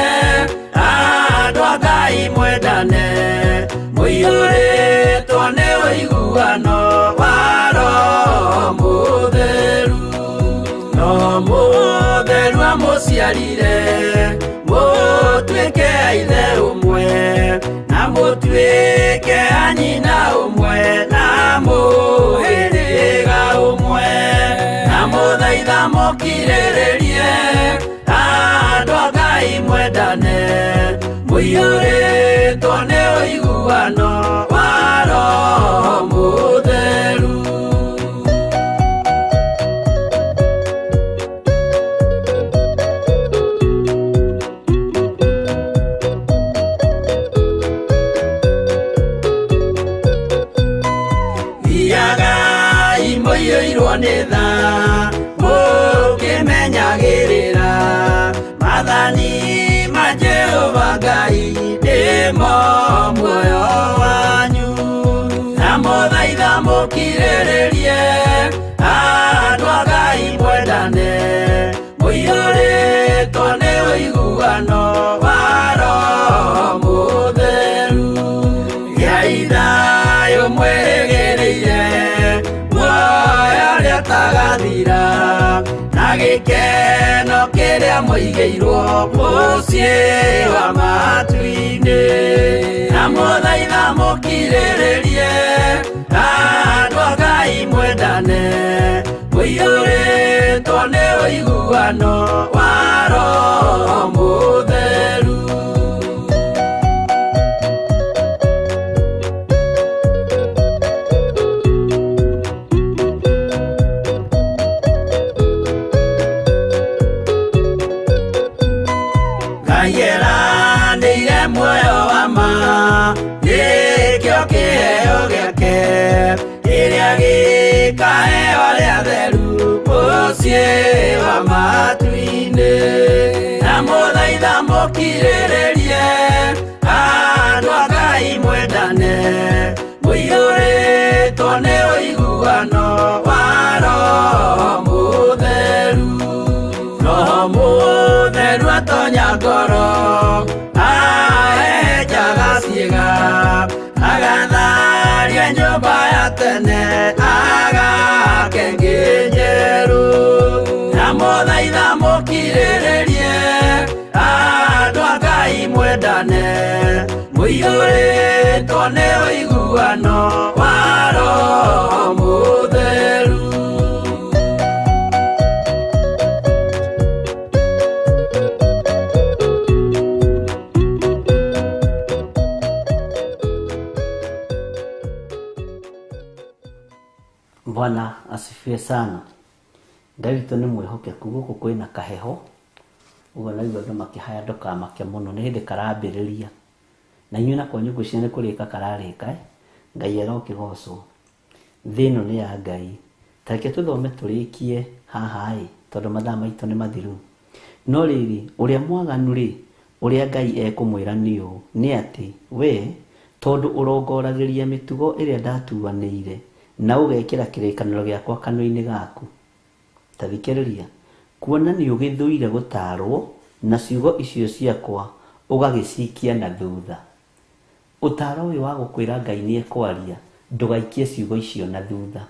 andũ a Ngai mwendane mũiyũrĩtwo nĩ ũiguano wa Roho Mũtheru. Roho Mũtheru amũciarire mũtuĩke a ithe ũmwe na mũtuĩke a nyina ũmwe na mũhĩrĩga ũmwe. Na mũthaitha mũkirĩrĩrie andũ a Ngai mwendane mũiyũrĩtwo nĩ ũiguano wa Roho Mũtheru. Thiagai mũiyũirwo nĩ tha mũkĩmenyagĩrĩra maathani ma Jehova Ngai nĩmo muoyo wanyu. Na mũthaitha mũkirĩrĩrie andũ a Ngai mwendane mũiyũrĩtwo nĩ ũiguano wa Roho Mũtheru. Gĩai thayũ mwĩrĩgĩrĩire muoyo ũrĩa ũtagathira na gĩkeno kĩrĩa mũigĩirwo mũciĩ wa matu-inĩ. Na mũthaitha mũkirĩrĩrie andũ a Ngai mwendane mũiyũrĩtwo nĩ ũiguano wa Roho Mũtheru. Ngai eranĩire muoyo wa ma nĩkĩo kĩheo gĩake kĩrĩa gĩkaheo arĩa atheru mũciĩ wa matu-inĩ. Na mũthaitha mũkirĩrĩrie andũ a Ngai mwendane mũiyũrĩtwo nĩ ũiguano wa Roho Mũtheru. Roho Mũtheru atonya ngoro ahehenjaga ciĩga agatharia nyũmba ya tene agake ĩngĩ njerũ. Na mũthaitha mũkirĩrĩrie andũ a Ngai mwendane mũiyũrĩtwo nĩ ũiguano wa Roho Mũtheru. Bwana asifiwe sana. Ngai witũ nĩ mwĩhokeku. Gũkũ kwĩna kaheho ũguo naigua andũ makĩhaya ndũkamake mũno nĩ hĩndĩ karambĩrĩria. Na inyuĩ nakwa nyũngũ cia nĩ kũrĩka kararĩka. Ngai arokĩgocwo. Thĩ ĩno nĩ ya Ngai. Ta reke tũthome tũrĩkie haha ĩ tondũ mathaa maitũ nĩ mathiru. No rĩrĩ ũrĩa mwaganu rĩ Ũrĩa Ngai ekũmwĩra nĩ ũũ, nĩ atĩ, wee, tondũ ũrongoragĩria mĩtugo ĩrĩa ndatuanĩire, na ũgekĩra kĩrĩkanĩro gĩakwa kanua-inĩ gaku. Ta thikĩrĩria, kuona nĩũgĩthũire gũtaarwo, na ciugo icio ciakwa ũgagĩcikia na thutha. Ũtaaro ũyũ wa gũkwĩra Ngai nĩekwaria, ndũgaikie ciugo icio na thutha.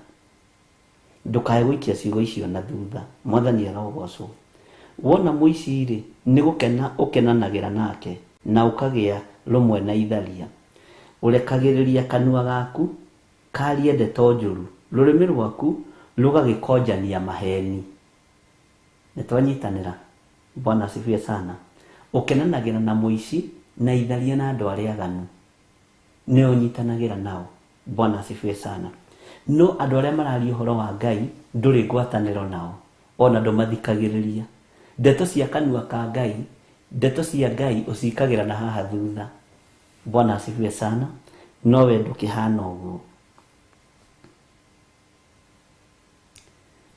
Ndũkae gũikia ciugo icio na thutha. Mwathani arogocwo. Wona mũici-rĩ, nĩ gũkena ũkenanagĩra nake, na ũkagĩa rũmwe na itharia. Ũrekagĩrĩria kanua gaku karie ndeto njũru, rũrĩmĩ rwaku rũgagĩkonjania maheni. Nĩtwanyitanĩra? Bwana asifiwe sana. Ũkenanagĩra na mũici, na itharia na andũ arĩa aganu. Nĩ ũnyitanagĩra nao. Bwana asifiwe sana. No andũ arĩa mararia ũhoro wa Ngai, ndũrĩ ngwatanĩro nao, ona ndũmathikagĩrĩria. Ndeto cia kanua ka Ngai, ndeto cia Ngai ũcikagĩra na haha thutha. Bwana asifiwe sana. No we ndũkĩhana ũguo.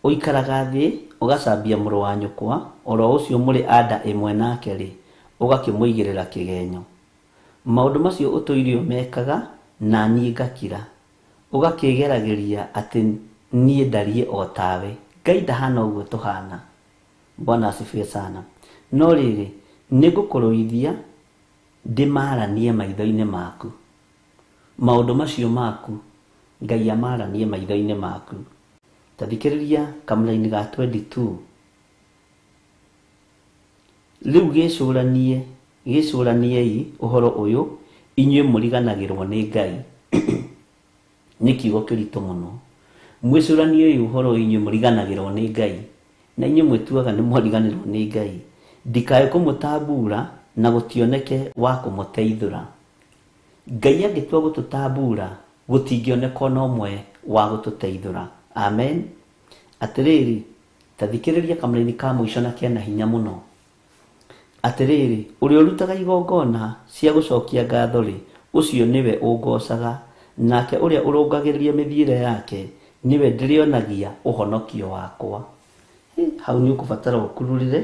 Ũikaraga thĩ ũgacambia mũrũ wa nyũkwa, o ro ũcio mũrĩ a nda ĩmwe nake-rĩ, ũgakĩmũigĩrĩra kĩgenyo. Maũndũ macio ũtũire ũmekaga, na niĩ ngakira, ũgakĩĩgeragĩria atĩ niĩ ndariĩ o tawe. Ngai ndahana ũguo tũhana. Bwana asifiwe sana. No rĩrĩ, nĩngũkũrũithia ndĩmaaranie maitho-inĩ maku. Maũndũ macio maku, Ngai amaaranie maitho-inĩ maku. Ta thikĩrĩria kamũraini ga 22. Rĩu gĩcũranie, gĩcũraniei ũhoro ũyũ, inyuĩ mũriganagĩrwo nĩ Ngai. Nĩ kiugo kĩritũ mũno. Mwĩcũraniei ũhoro ũyũ inyuĩ mũriganagĩrwo nĩ Ngai. Na inyuĩ mwĩtuaga nĩ mwariganĩrwo nĩ Ngai. Ndikae kũmũtambuura na gũtioneke wa kũmũteithũra. Ngai angĩtua gũtũtambuura, gũtingĩoneka ona ũmwe wa gũtũteithũra. Amen. Atĩrĩrĩ, Ta thikĩrĩria kamũraini ka mũico na kena hinya mũno. Atĩrĩrĩ, ũrĩa ũrutaga igongona cia gũcokia ngatho-rĩ, ũcio nĩwe ũngoocaga, nake ũrĩa ũrũngagĩrĩria mĩthiĩre yake, nĩwe ndĩrĩonagia ũhonokio wakwa. Hĩ, hau nĩ ũkũbatara ũkururĩre,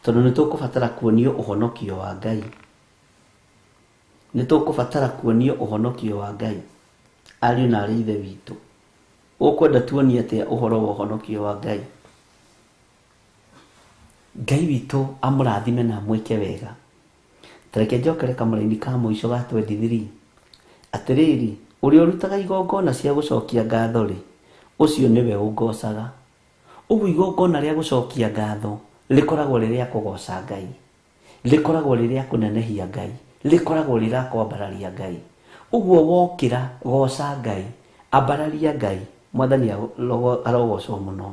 tondũ nĩ tũkũbatara kuonio ũhonokio wa Ngai. Nĩ tũkũbatara kuonio ũhonokio wa Ngai, ariũ na aarĩ a Ithe witũ. Ũkwenda tuonie atĩa ũhoro wa ũhonokio wa Ngai? Ngai witũ amũrathime na amwĩke wega. Ta reke njokere kamũraini ka mũico ga 23. Atĩrĩrĩ, ũrĩa ũrutaga igongona cia gũcokia ngatho-rĩ, ũcio nĩwe ũngoocaga. Ũguo igongona rĩa gũcokia ngatho rĩkoragwo rĩ rĩa kũgooca Ngai. Rĩkoragwo rĩ rĩa kũnenehia Ngai, rĩkoragwo rĩ rĩa kwambararia Ngai. Ũguo wokĩra, gooca Ngai, ambararia Ngai, Mwathani arogocwo mũno.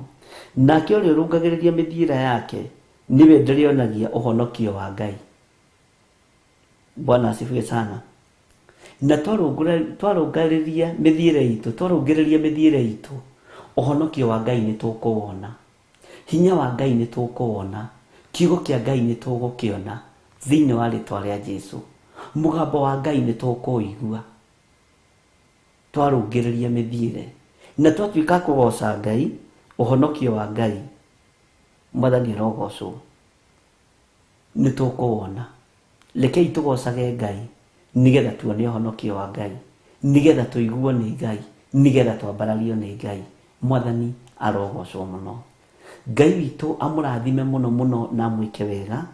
Nake ũrĩa ũrũngagĩrĩria mĩthiĩre yake, nĩwe ndĩrĩonagia ũhonokio wa Ngai. Bwana asifiwe sana. Na twarũngarĩria mĩthiĩre itũ, twarũngĩrĩria mĩthiĩre itũ, ũhonokio wa Ngai nĩ tũkũwona. Hinya wa Ngai nĩ tũkũwona, kiugo kĩa Ngai nĩ tũgũkĩona thĩinĩ wa rĩtwa rĩa Jesu. Mũgambo wa Ngai nĩ tũkũũigua twarũngĩrĩria mĩthiĩre na twatuĩka a kũgooca Ngai, ũhonokio wa Ngai, Mwathani arogocwo, nĩ tũkũwona. Rekei tũgocage Ngai nĩgetha tuone ũhonokio wa Ngai, nĩgetha tũiguo nĩ Ngai, nĩgetha twambarario nĩ Ngai. Mwathani arogocwo mũno. Ngai witũ amũrathime mũno mũno na amwĩke wega,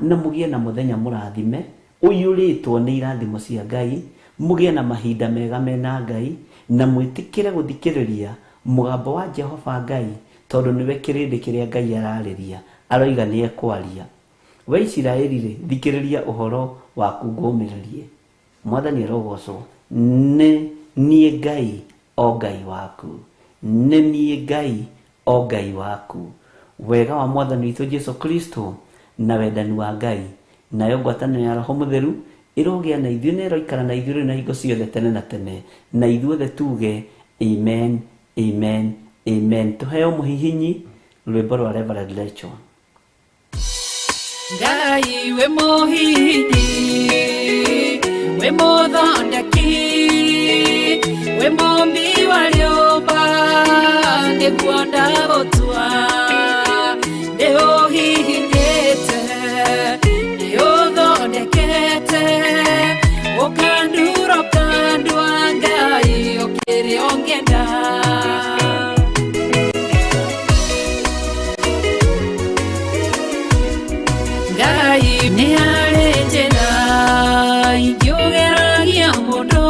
na mũgĩe na mũthenya mũrathime, ũiyũrĩtwo nĩ irathimo cia Ngai, mũgĩe na mahinda mega mena Ngai, na mwĩtĩkĩre gũthikĩrĩria mũgambo wa Jehova Ngai, tondũ nĩwe kĩrĩndĩ kĩrĩa Ngai ararĩria, aroiga nĩekwaria. Wee Isiraeli-rĩ, thikĩrĩria ũhoro waku ngũũmĩrĩrie. Mwathani arogocwo. Nĩ niĩ Ngai, o Ngai waku. Nĩ niĩ Ngai, o Ngai waku. Wega wa Mwathani witũ Jesu Kristo, na wendani wa Ngai, nayo ngwatanĩro ya Roho Mũtheru, ĩrogĩa na ithuĩ na ĩroikara na ithuĩ rĩu na hingo ciothe tene na tene. Na ithuothe tuuge, Amen, amen, amen. Tũheo mũhihinyi, rwĩmbo rwa Reverend Rachel. Ngai wĩ mũhihinyi, wĩ mũthondeki, wĩ mũmbi wa rĩũmba, nĩguo ndagũtua. Nĩũhihinyĩte, nĩũ Ngai nĩ harĩ njĩra ingĩũgeragia mũndũ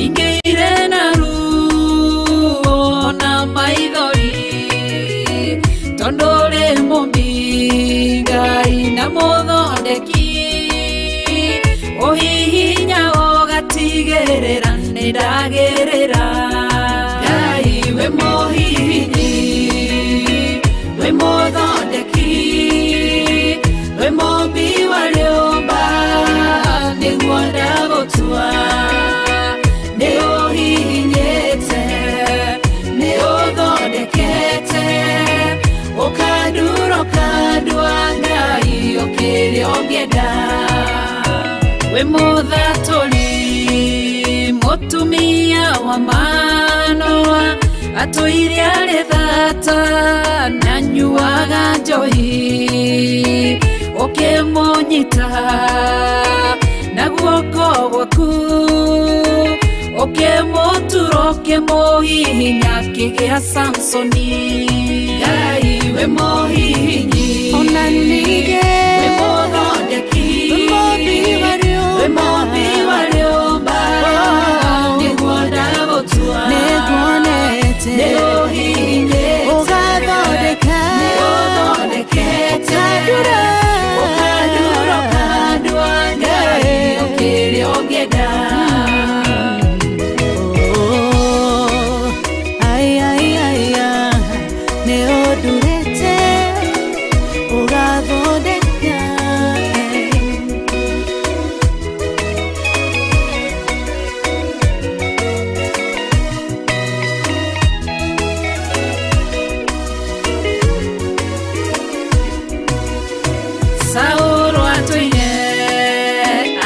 ingĩire na ruo na maithori tondũ ũrĩ mũmbi Ngai na mũthondeki ũhihinya ũgatigĩrĩra nĩ ndagĩrĩra Ngai wĩ mũhihinyi wĩ mũthondeki wĩ mũmbi wa rĩũmba nĩguo ndagũtua nĩ ũhihinyĩte nĩ ũthondekete ũkandura ũkandua Ngai ũkĩrĩa ũngĩenda wĩ mũthatũri mũtumia wa Manoa atũire arĩ thata na nyuaga njohi ũkĩmũnyita na guoko gwaku ũkĩmũtura ũkĩmũhihinya akĩgĩa Samsoni Ngai wĩ mũhihinyi Ona ningĩ wĩ mũthondeki wĩ mũmbi wa rĩũmba. Wĩ mũmbi wa rĩũmba nĩguo ndagũtua Nĩnguonete nĩ ũhihinyĩte ũgathondeka nĩ ũthondekete ũkandura ũkandura ũkandua Ngai ũkĩrĩa ũngĩenda Oh, ai, ai, ai, ah, nĩ ũndurĩte ũgathondeka Saũlũ atũire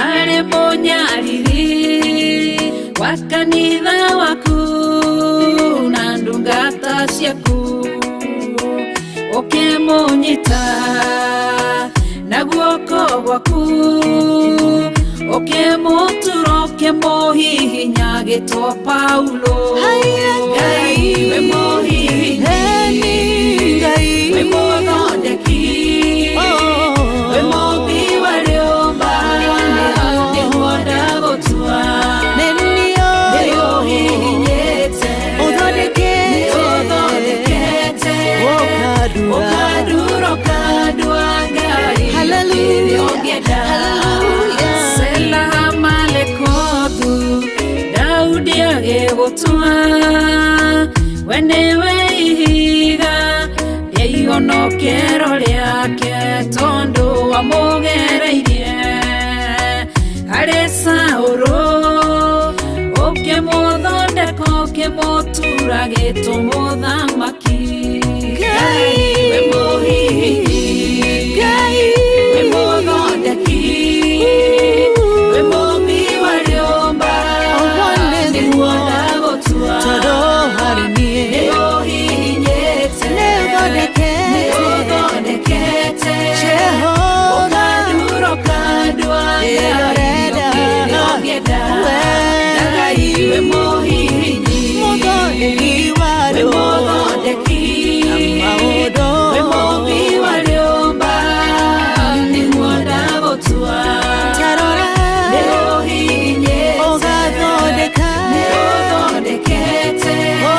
arĩ mũnyariri wa kanitha waku na ndungata ciaku ũkĩmũnyita na guoko gwaku ũkĩmũtura ũkĩmũhihinya agĩtwo Paulo Haiya, Ngai wĩ mũhihinyi Eni Ngai wĩ mũthondeki Oh. wĩ mũmbi wa rĩũmba nĩguo ndagũtua Nĩ nĩ niĩ ũhihinyĩte Ũthondekete. nĩ ũthondekete Ũkandura. ũkandura ũkandua Ngai Hallelujah. ũkĩrĩa ũngĩenda Hallelujah. Sela Malekothu Daudi agĩgũtua we nĩwe ihiga rĩa ihonokero rĩake tondũ wamũgereirie harĩ Saũlũ ũkĩmũthondeka ũkĩmũtura gĩtũmũthamaki Ngai. wĩ mũhihinyi Ngai wĩ mũthondeki wĩ mũmbi wa rĩũmba Ũguo nĩguo. nĩguo ndagũtua Tondũ harĩ niĩ nĩ ũhihinyĩte Nĩ ũthondekete. nĩ ũthondekete Jehova. ũkandura ũkandua Ngai Ĩrorera. ũkĩrĩa ũngĩenda We. Ngai wĩ mũhihinyi Mũthondeki wa wĩ rĩũmba. mũthondeki Na maũndũ. wĩ mũmbi wa rĩũmba nĩguo ndagũtua Ta rora. nĩ ũhihinyĩte Ũgathondeka. nĩ ũthondekete Oh.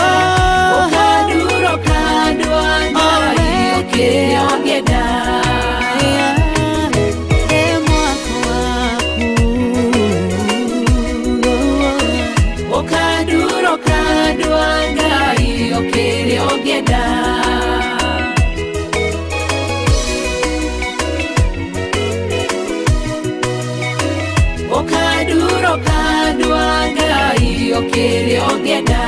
ũkandura ũkandua Ngai ũkĩrĩa ũngĩenda Ĩ mwako waku ũkandura ũkandua Ngai ũkĩrĩa ũngĩenda ũkandura ũkandua Ngai ũkĩrĩa ũngĩenda.